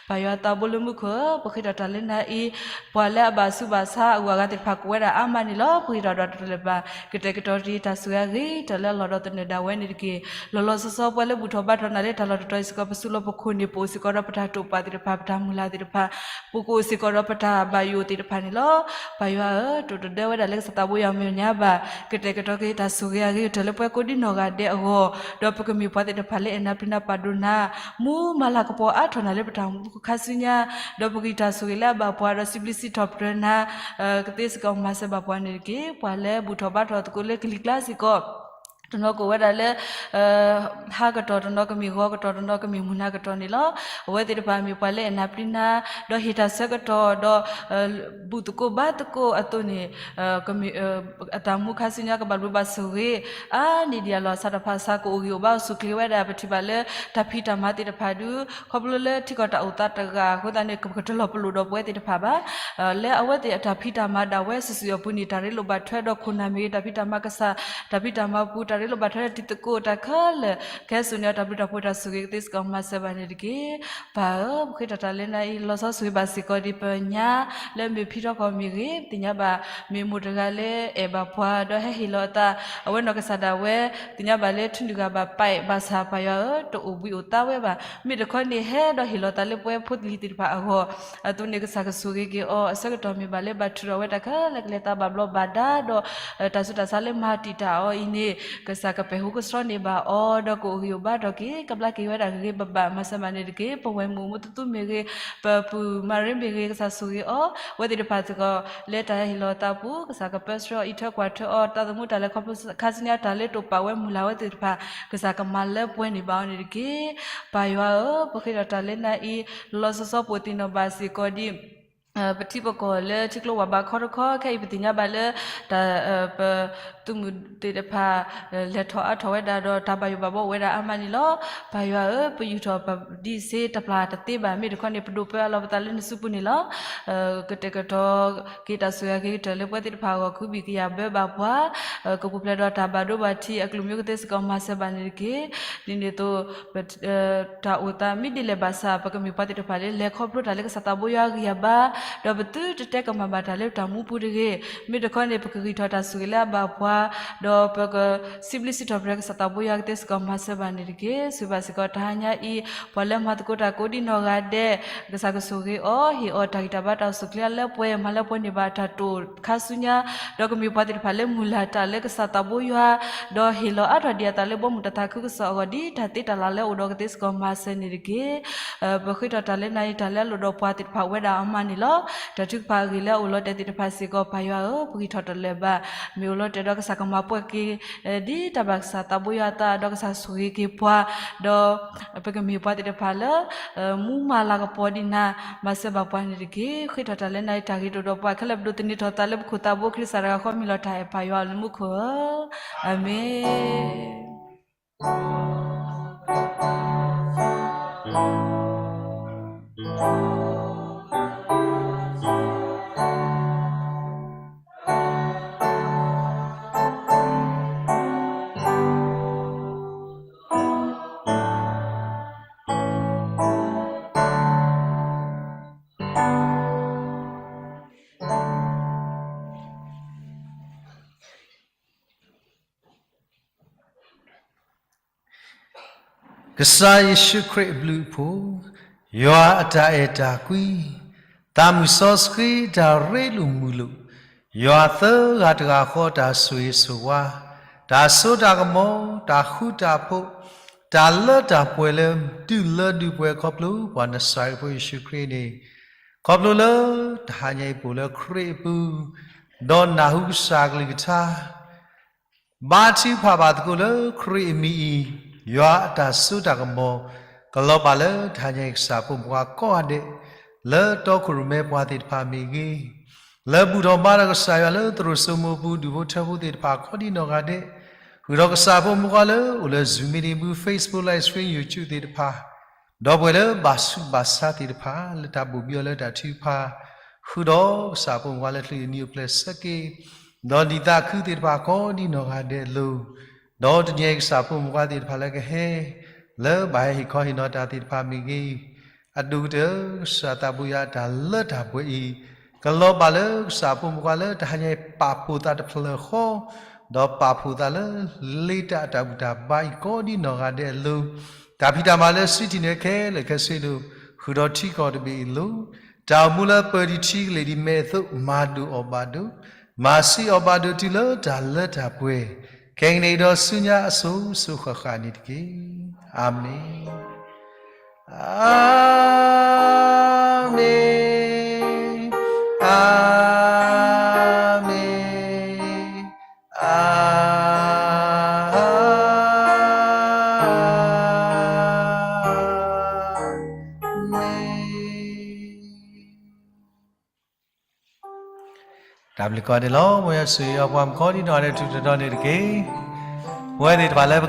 ပၢ်ယွၤသးဘိလၢမူခိၣ်ဧၢ, ပဃ့ထီၣ်တၢ်လၢနၤအံၤ, ပှၤလၢအဘၣ်ဆူးဘၣ်ဆါအဂုၤအဂၤသ့ၣ်တဖၣ်ကိးဝဲဒၣ်အါမးန့ၣ်လီၤ. ပဃ့ထီၣ်ဒီးတၢ်တလၢာ်ဘၣ် ကတဲာ်ကတီၤတ့ၢ်တၢ်ဆိၣ်ဂ့ၤအဂ့ၤကတၢၢ်လၢအလီၢ်ဒီးသနၢၣ်ဒၣ်ဝဲန့ၣ်တက့ၢ်. လီၤလီၤဆီဆီပှၤလၢဘူၣ်ထီၣ်ဘါထီၣ်နၤလၢတၢ်လီၢ်တတီၤအံၤစ့ၢ်ကီး ပစုလီၢ်ပခိၣ်န့ၣ် ပအိၣ်စ့ၢ်ကီးဒီးပတၢ်တိာ်ပာ်သ့ၣ်တဖၣ် ပတၢ်မုၢ်လၢ်သ့ၣ်တဖၣ် ပကအိၣ်စ့ၢ်ကီးဒီးပတၢ်ဘၣ်ယိၣ်သ့ၣ်တဖၣ်န့ၣ်လီၤ. ပၢ်ယွၤဧၢ, တိာ်တဒၢဝဲဒၣ်လၢကစၢ်သးဘိယွၤအမဲာ်ညါဘၣ်, ကတဲာ်ကတီၤက့ၤတၢ်ဆိၣ်ဂ့ၤအဂ့ၤကတၢၢ်လၢပှၤကိးဒံနီၢ်ဂၤဒဲးအဂီၢ်, ဒီးပကမ့ၢ်ပှၤသ့ၣ်တဖၣ်လၢအဲၣ်နၤပျံၤနၤပာ်ဒိၣ်နၤ, မူမၤလၤကပီၤအါထီၣ်နၤလၢပတၢ်အိၣ်မူခါဆူညါ, ဒီးပဂံၢ်တၢ်ဆိၣ်ဂ့ၤလၢအဘၣ်ပှၤဒီးစံးဘျုးစံးထီၣ်ပတြၢၤနၤ ကသ့စ့ၢ်ကီးမၤစၢၤဘၣ်ပှၤန့ၣ်တက့ၢ်. ပှၤလၢဘူၣ်ထီၣ်ဘါထီၣ်သကိးလၢကလံၤကျါစ့ၢ်ကီး တနီၤကအိၣ်ဝဲဒၣ်လၢ ဟါကတီၢ်, တနီၤကမ့ၢ်ဂီၤကတီၢ်, တနီၤကမ့ၢ်မုၢ်နၤကတီၢ်န့ၣ်လီၤ. အဝဲသ့ၣ်တဖၣ်မ့ၢ်ပှၤလၢအဲၣ်နၤပျံၤနၤ, ဒီးဟ့ၣ်တၢ်ဆၢကတီၢ်, ဒီး ဘူၣ်သကိးဘါသကိးအသိးန့ၣ် အတၢ်မူခါဆူညါကဘၣ်ဘျုးဘၣ်ဆိၣ်ဂ့ၤ အါန့ၢ်ဒံးအလီၢ်အစးတဖၣ်အစး ကအိၣ်ဂံၢ်အိၣ်ဘါအိၣ်ဆူၣ်ချ့ဝဲဒၣ် ပထံၣ်ဘၣ်လၢတၢ်ဖံးတၢ်မၤသ့ၣ်တဖၣ်ဒုး ခီဖျိလၢထံကီၢ်တၢ်အိၣ်သးတဂၤအဃိသတးန့ၣ် ပကတလီၤပလိာ်ဒီးပဝဲသ့ၣ်တဖၣ်ဘၣ်. လၢအဝဲသ့ၣ်အတၢ်ဖံးတၢ်မၤဒၣ်ဝဲစုာ်စုာ်အပူၤန့ၣ် တၢ်ရ့လိာ်ဘၣ်ထွဲဒီးခိၣ်နၢ်မ့ၢ်ဂ့ၤ, တၢ်ဖံးတၢ်မၤကစၢ်, တၢ်ဖံးတၢ်မၤပူၤ, တၢ်ရ့လိာ်ဘၣ်ထွဲဒီးတံၤသကိးတၢ်ခဲလၢာ်, ကဟဲစိာ်န့ၢ်အီၤတၢ်ဘျုးတၢ်ဖှိၣ်တၢ်ဆိၣ်ဂ့ၤကသ့စ့ၢ်ကီးမၤစၢၤဘၣ်န့ၣ်တက့ၢ်. ပၢ်ဧၢ, ပဃ့ထီၣ်တၢ်လၢနၤအံၤ လီၤဆီဆိၣ်ဂ့ၤဘၣ်စ့ၢ်ကီးဒံးပညါ လၢမ့ၢ်ဖံထီၣ်ကီၢ်မ့ၢ်ဂ့ၤ, သ့ၣ်ညါဘၣ် မ့ၢ်မိၢ်တဂၤလၢအဲၣ်ဘၣ်ပှၤ ဒီးဟဲဟ့ၣ်လီၤအသး အဝဲနီၢ်ကစၢ်ဒၣ်ဝဲ, သ့ၣ်ညါဘၣ်လၢထံနုာ်ဂၤဘၣ်ပာ်ဘၣ်ဆၣ် ပၢ်ယွၤဧၢ, တအိၣ်ဘှံးအိၣ်သါဝဲဘၣ်. မ့ၢ်တခီန့ၣ် ဟဲဒီးဟ့ၣ်လီၤသးလၢပဝဲဖိသ့ၣ်တဖၣ်အဂီၢ် အသိးန့ၣ် ကစၢ်ကဆိၣ်ဂ့ၤက့ၤအီၤ, အဆၢကတီၢ်မ့ၢ်ဘၣ်လၢဘၣ်ထုးထီၣ်ဝဲတၢ်ခဲလၢာ်ကလဲၤသးဘၣ်ဘျီးဘၣ်ဒါ ဒီး တၢ်ဆူးတၢ်ဆါလၢမၤတံာ်တာ်အီၤအံၤန့ၣ် ကစၢ်ကပဲာ်ဟူကဆှီန့ၢ်ဘၣ်အီၤ ဒီးကအိၣ်ဂံၢ်အိၣ်ဘါထီၣ်က့ၤ ကဘျါက့ၤဝဲဒၣ်ဂ့ၤဂ့ၤဘၣ်ဘၣ် မၤစၢၤဘၣ်န့ၣ်တက့ၢ်. ပဝဲၢ်မုၣ်မူသူသူမ့ၢ်ဂ့ၤ, ပပုၢ်မၤရ့မ့ၢ်ဂ့ၤ, ကစၢ်ဆိၣ်ဂ့ၤအီၤ, အဝဲသ့ၣ်တဖၣ်စ့ၢ်ကီး လၢတၢ်ဟဲဟ့ၣ်လီၤသးပူၤ ကစၢ်ကပၢဆှၢအီၤ အံးထွဲကွၢ်ထွဲအီၤ တၢ်သမူတၢ်လဲၤခီဖျိခါဆူညါတၢ်လၢတိာ်ပာ်ဝဲမုၢ်လၢ်ဝဲသ့ၣ်တဖၣ် ကစၢ်ကမၤလၢပှဲၤန့ၢ်ဘၣ်အီၤန့ၣ်တက့ၢ်. ပၢ်ယွၤဧၢ, ပဃ့ထီၣ်တၢ်လၢနၤအံၤ လီၤလီၤဆီဆီပအိၣ်သ့ၣ်နီၣ်ဘၣ်စ့ၢ်ကီးဒံး ပထံပကီၢ်လၢထံကျိဝၤဘးခီတခီ ခဲအံၤပသ့ၣ်ညါဘၣ်လၢ တၢ် ပသုးမုၢ်သ့ၣ်တဖၣ် လဲၤထီၣ်အါထီၣ်ဝဲဒၣ်ဒီးတၢ်ဘၣ်ယိၣ်ဘၣ်ဘှီအိၣ်ဝဲဒၣ်အါမးန့ၣ်လီၤ. ပၢ်ယွၤဧၢ, ပယူာ်ထီၣ်ပဒံးစ့တပျၢ်တသ့ဘၣ် မ့ၢ်တခီန့ၣ် ပဒိၣ်ပၢအလီၤပသးလၢနစုပူၤန့ၣ်လီၤ. ကတဲာ်ကတီၤက့ၤတၢ်ဆိၣ်ဂ့ၤက့ၤကတၢၢ်လၢပှၤသ့ၣ်တဖၣ်အဂီၢ် ခုဘံၣ်ကယာ်ဘၢဘၣ်ပှၤ ကပူၤဖျဲးဒီးတၢ်ဘၣ်ဒိဘၣ်ထံးအကလုၢ်မ့ၢ်အိၣ်ကသ့စ့ၢ်ကီး မၤစၢၤဘၣ်န့ၣ်တက့ၢ်. ဒ်န့ၣ်အသိး တၢ်အိၣ်သးမ့ၢ်ဒ်လဲၣ်ဘၣ်ဆၣ် ပကမ့ၢ်ပှၤသ့ၣ်တဖၣ်လၢ လဲၤခီဖျိတၢ်လၢကစၢ်သးဘိယွၤအဂံၢ်အဘါ, ဒီးပသုတတဲကမၣ်ဘၣ်တၢ်လၢတၢ်မူပူၤတဂ့ၤ. မ့ၢ်တခီန့ၣ် ပကဂံၢ်ထီၣ်တၢ်ဆိၣ်ဂ့ၤလၢအဘၣ်ပှၤ, ဒီးပကစံးဘျုးစံးထီၣ်ပတြၢၤကစၢ်သးဘိယွၤကသ့စ့ၢ်ကီး မၤစၢၤဘၣ်န့ၣ်တက့ၢ်. ဆိၣ်ဂ့ၤဘၣ်စ့ၢ်ကီးတဟါညါအံၤ ပှၤလၢမၤသကိးတၢ်ကိးဒ်နီၢ်ဂၤဒဲး ကစၢ်ကဆိၣ်ဂ့ၤအီၤ, ဟ့ၣ်အီၤတၢ်ဂံၢ်တၢ်ဘါတၢ်အိၣ်ဆူၣ်အိၣ်ချ့လၢပှဲၤ မၤလၢပှဲၤန့ၢ်ဘၣ်တၢ်တိာ်ခါဆူညါ, ဒီးကမ့ၢ်ပှၤသ့ၣ်တဖၣ်လၢမုၢ်လၢ်တၢ်လၢကစၢ်သးဘိယွၤ, ဒီးဟ့ၣ်လီၤအါထီၣ်ဒံးအသးလၢဘီမုၢ်တၢ်သးခုကစီၣ်အဂီၢ် ဒ်တၢ်သ့တၢ်လၢ်လၢအအိၣ်ဒီးကသ့စ့ၢ်ကီး မၤစၢၤန့ၣ်တက့ၢ်. ပဃ့ထီၣ်တၢ်လၢနၤအံၤ တၢ်လၢအလိၣ်ဒီးပှၤသ့ၣ်တဖၣ်အိၣ်ဝဲဒၣ်အါမးန့ၣ်လီၤ. တၢ်ထုကဖၣ်အဂ့ၢ်လၢအအိၣ်လီၤတဲာ်သ့ၣ်တဖၣ်စ့ၢ်ကီး ပၢ်ယွၤဧၢ, ပဂံၢ်ထီၣ်တလၢာ်ဘၣ်, မ့ၢ်အိၣ်လီၤတဲာ်ဒီးကစၢ်ကမၤပှဲၤက့ၤ ဒ်တၢ်ဘၣ်ကစၢ်သးဘိယွၤအသး ဒီးကစၢ်ဆိၣ်ဂ့ၤက့ၤပှၤ, ဒီးပကမ့ၢ်ပှၤသ့ၣ်တဖၣ်လၢ မူမၤလၤကပီၤဒ်နၤ မၤစၢၤဘၣ်ပှၤန့ၣ်တက့ၢ်. ဃ့ထီၣ်တၢ်လၢနၤအံၤ တၢ်ဂ့ၤတအိၣ်ဒီးပှၤခဲလၢာ် ပဒိးသန့ၤထီၣ်သးလၢပခိၣ်သးဘိ ခရံာ်ကစၢ်တဂၤဃီ မ့ၢ်လီၤတၢ်အဲၣ် ပၢ်ယွၤလၢမူခိၣ်ဧၢ, အၤမ့ၣ်. ကစၢ်ယ့ၣ်ၡူးခရံာ်အဘျုးအဖှိၣ်, ယွၤအတၢ်အဲၣ်တၢ်ကွံ, သးမုၢ်စီဆှံတၢ်ရ့လိာ်မုာ်လိာ်, ယွၤသၢဂၤတဂၤဃီတၢ်ဆိၣ်ဂ့ၤဆိၣ်ဝါ, တၢ်စိတၢ်ကမီၤ, တၢ်ဃူတၢ်ဖိး, တၢ်လၢတၢ်ပှဲၤလၢ ဒုၣ်လၢဒုၣ်ပှဲၤခီဖျိ ပှၤနစၤရ့းဖိယ့ၣ်ၡူးခရံာ်န့ၣ်, ခီဖျိလၢတဟါညါအံၤ ပအိၣ်လၢခရံာ်အပူၤ, ဒီးနၢ်ဟူကစၢ်အကလုၢ်ကထါ ဘါထုကဖၣ်ဘၣ်သကိးလၢခရံာ်အမံၤအံၤ, ယွၤအတၢ်စိတၢ်ကမီၤ ကလီၤဘၣ်လၢတဟါညါအံၤ ကစၢ်ဖိမုၣ်ဖိကိးဂၤဒဲး, လၢတီခိၣ်ရိၣ်မဲပှၤသ့ၣ်တဖၣ်မ့ၢ်ဂ့ၤ, လၢဘူၣ်ထီၣ်ဘါထီၣ်ကစၢ်ယွၤလၢသရိာ်စိမိၤပူၤ ဒူၣ်ဖိထႅဖိသ့ၣ်တဖၣ်ကိးဒ်နီၢ်ဂၤဒဲး, ဃုာ်ဒီးကစၢ်ဖိမုၣ်ဖိလၢအိၣ်လၢ Zoom meeting ပူၤ Facebook live stream YouTube သ့ၣ်တဖၣ် ဒီပုၢ်ဝဲၢ်လၢဘၣ်ဆူးဘၣ်ဆါသ့ၣ်တဖၣ် လၢတၢ်ဘိၣ်ဘံအီၤလၢတၢ်ထုကဖၣ်, ဃုာ်ဒီးကစၢ်ဖိမုၣ်ဖိလၢ ချံးအနံၤအိၣ်ဖျဲၣ်ဆၢက့ၤ, ဒီးနံၣ်သးခုသ့ၣ်တဖၣ်ကိးဒ်နီၢ်ဂၤဒဲးအလိၤ, ဒီးတနံၤအံၤကစၢ်ဖိမုၣ်ဖိသ့ၣ်တဖၣ်လၢကဟဲ, လၢဘၣ်ဟဲဟ့ၣ်ခီဟ့ၣ်နီၤတၢ်သ့ၣ်တဖၣ်မ့ၢ်ဂ့ၤ, အဒိၣ်ကတၢၢ် ကစၢ်သးဘိယွၤအတၢ်လၢတၢ်ပှဲၤအံၤ, ကလီၤဘၣ်လၢကစၢ်ဖိမုၣ်ဖိလၢတဟါညါအံၤ ပာ်ဖှိၣ်သးတဖျၢၣ်ဃီ, ဒီးပာ်ဖှိၣ်သးလၢ လ့တၢ်အတၢ်ဘူၣ်တၢ်ဘါအံၤကိးဒ်နီၢ်ဂၤဒဲးအလိၤ, တၢ်ဖံးတၢ်မၤလၢစုထံၣ်န့ၣ်ခဲလၢာ်ခဲဆ့ဒီး ဃုာ်ဒီးထံကီၢ်တဘ့ၣ်အံၤအလိၤ, တၢ်အိၣ်မူလၢပၢၤဒံးထံကလ့ၢ်ဒံးမဲအသိး မၤဒိၣ်အီၤဘၣ်ဒိ, မၤဆံးအီၤဘၣ်ဒိးတုၤလၢတၢ်လၢတၢ်ပှဲၤ, ခဲကနံၣ်အံၤဒီးဆူညါအစိၤစိၤဃၣ်ဃၣ်န့ၣ်တက့ၢ်. အၤမ့ၣ်. အၤမ့ၣ်, အၤမ့ၣ်, အၤမ့ၣ်. တၢ်ဘျုးကိးဂၤဒဲးလီၤ. မ်ယွၤဆိၣ်ဂ့ၤအီၤ ပှၤမုၣ်ကိးဒ်နီၢ်ဂၤဒဲးထူးထူးတီၤတီၤန့ၣ်တက့ၢ်. ပဝဲသ့ၣ်တဖၣ်လၢပ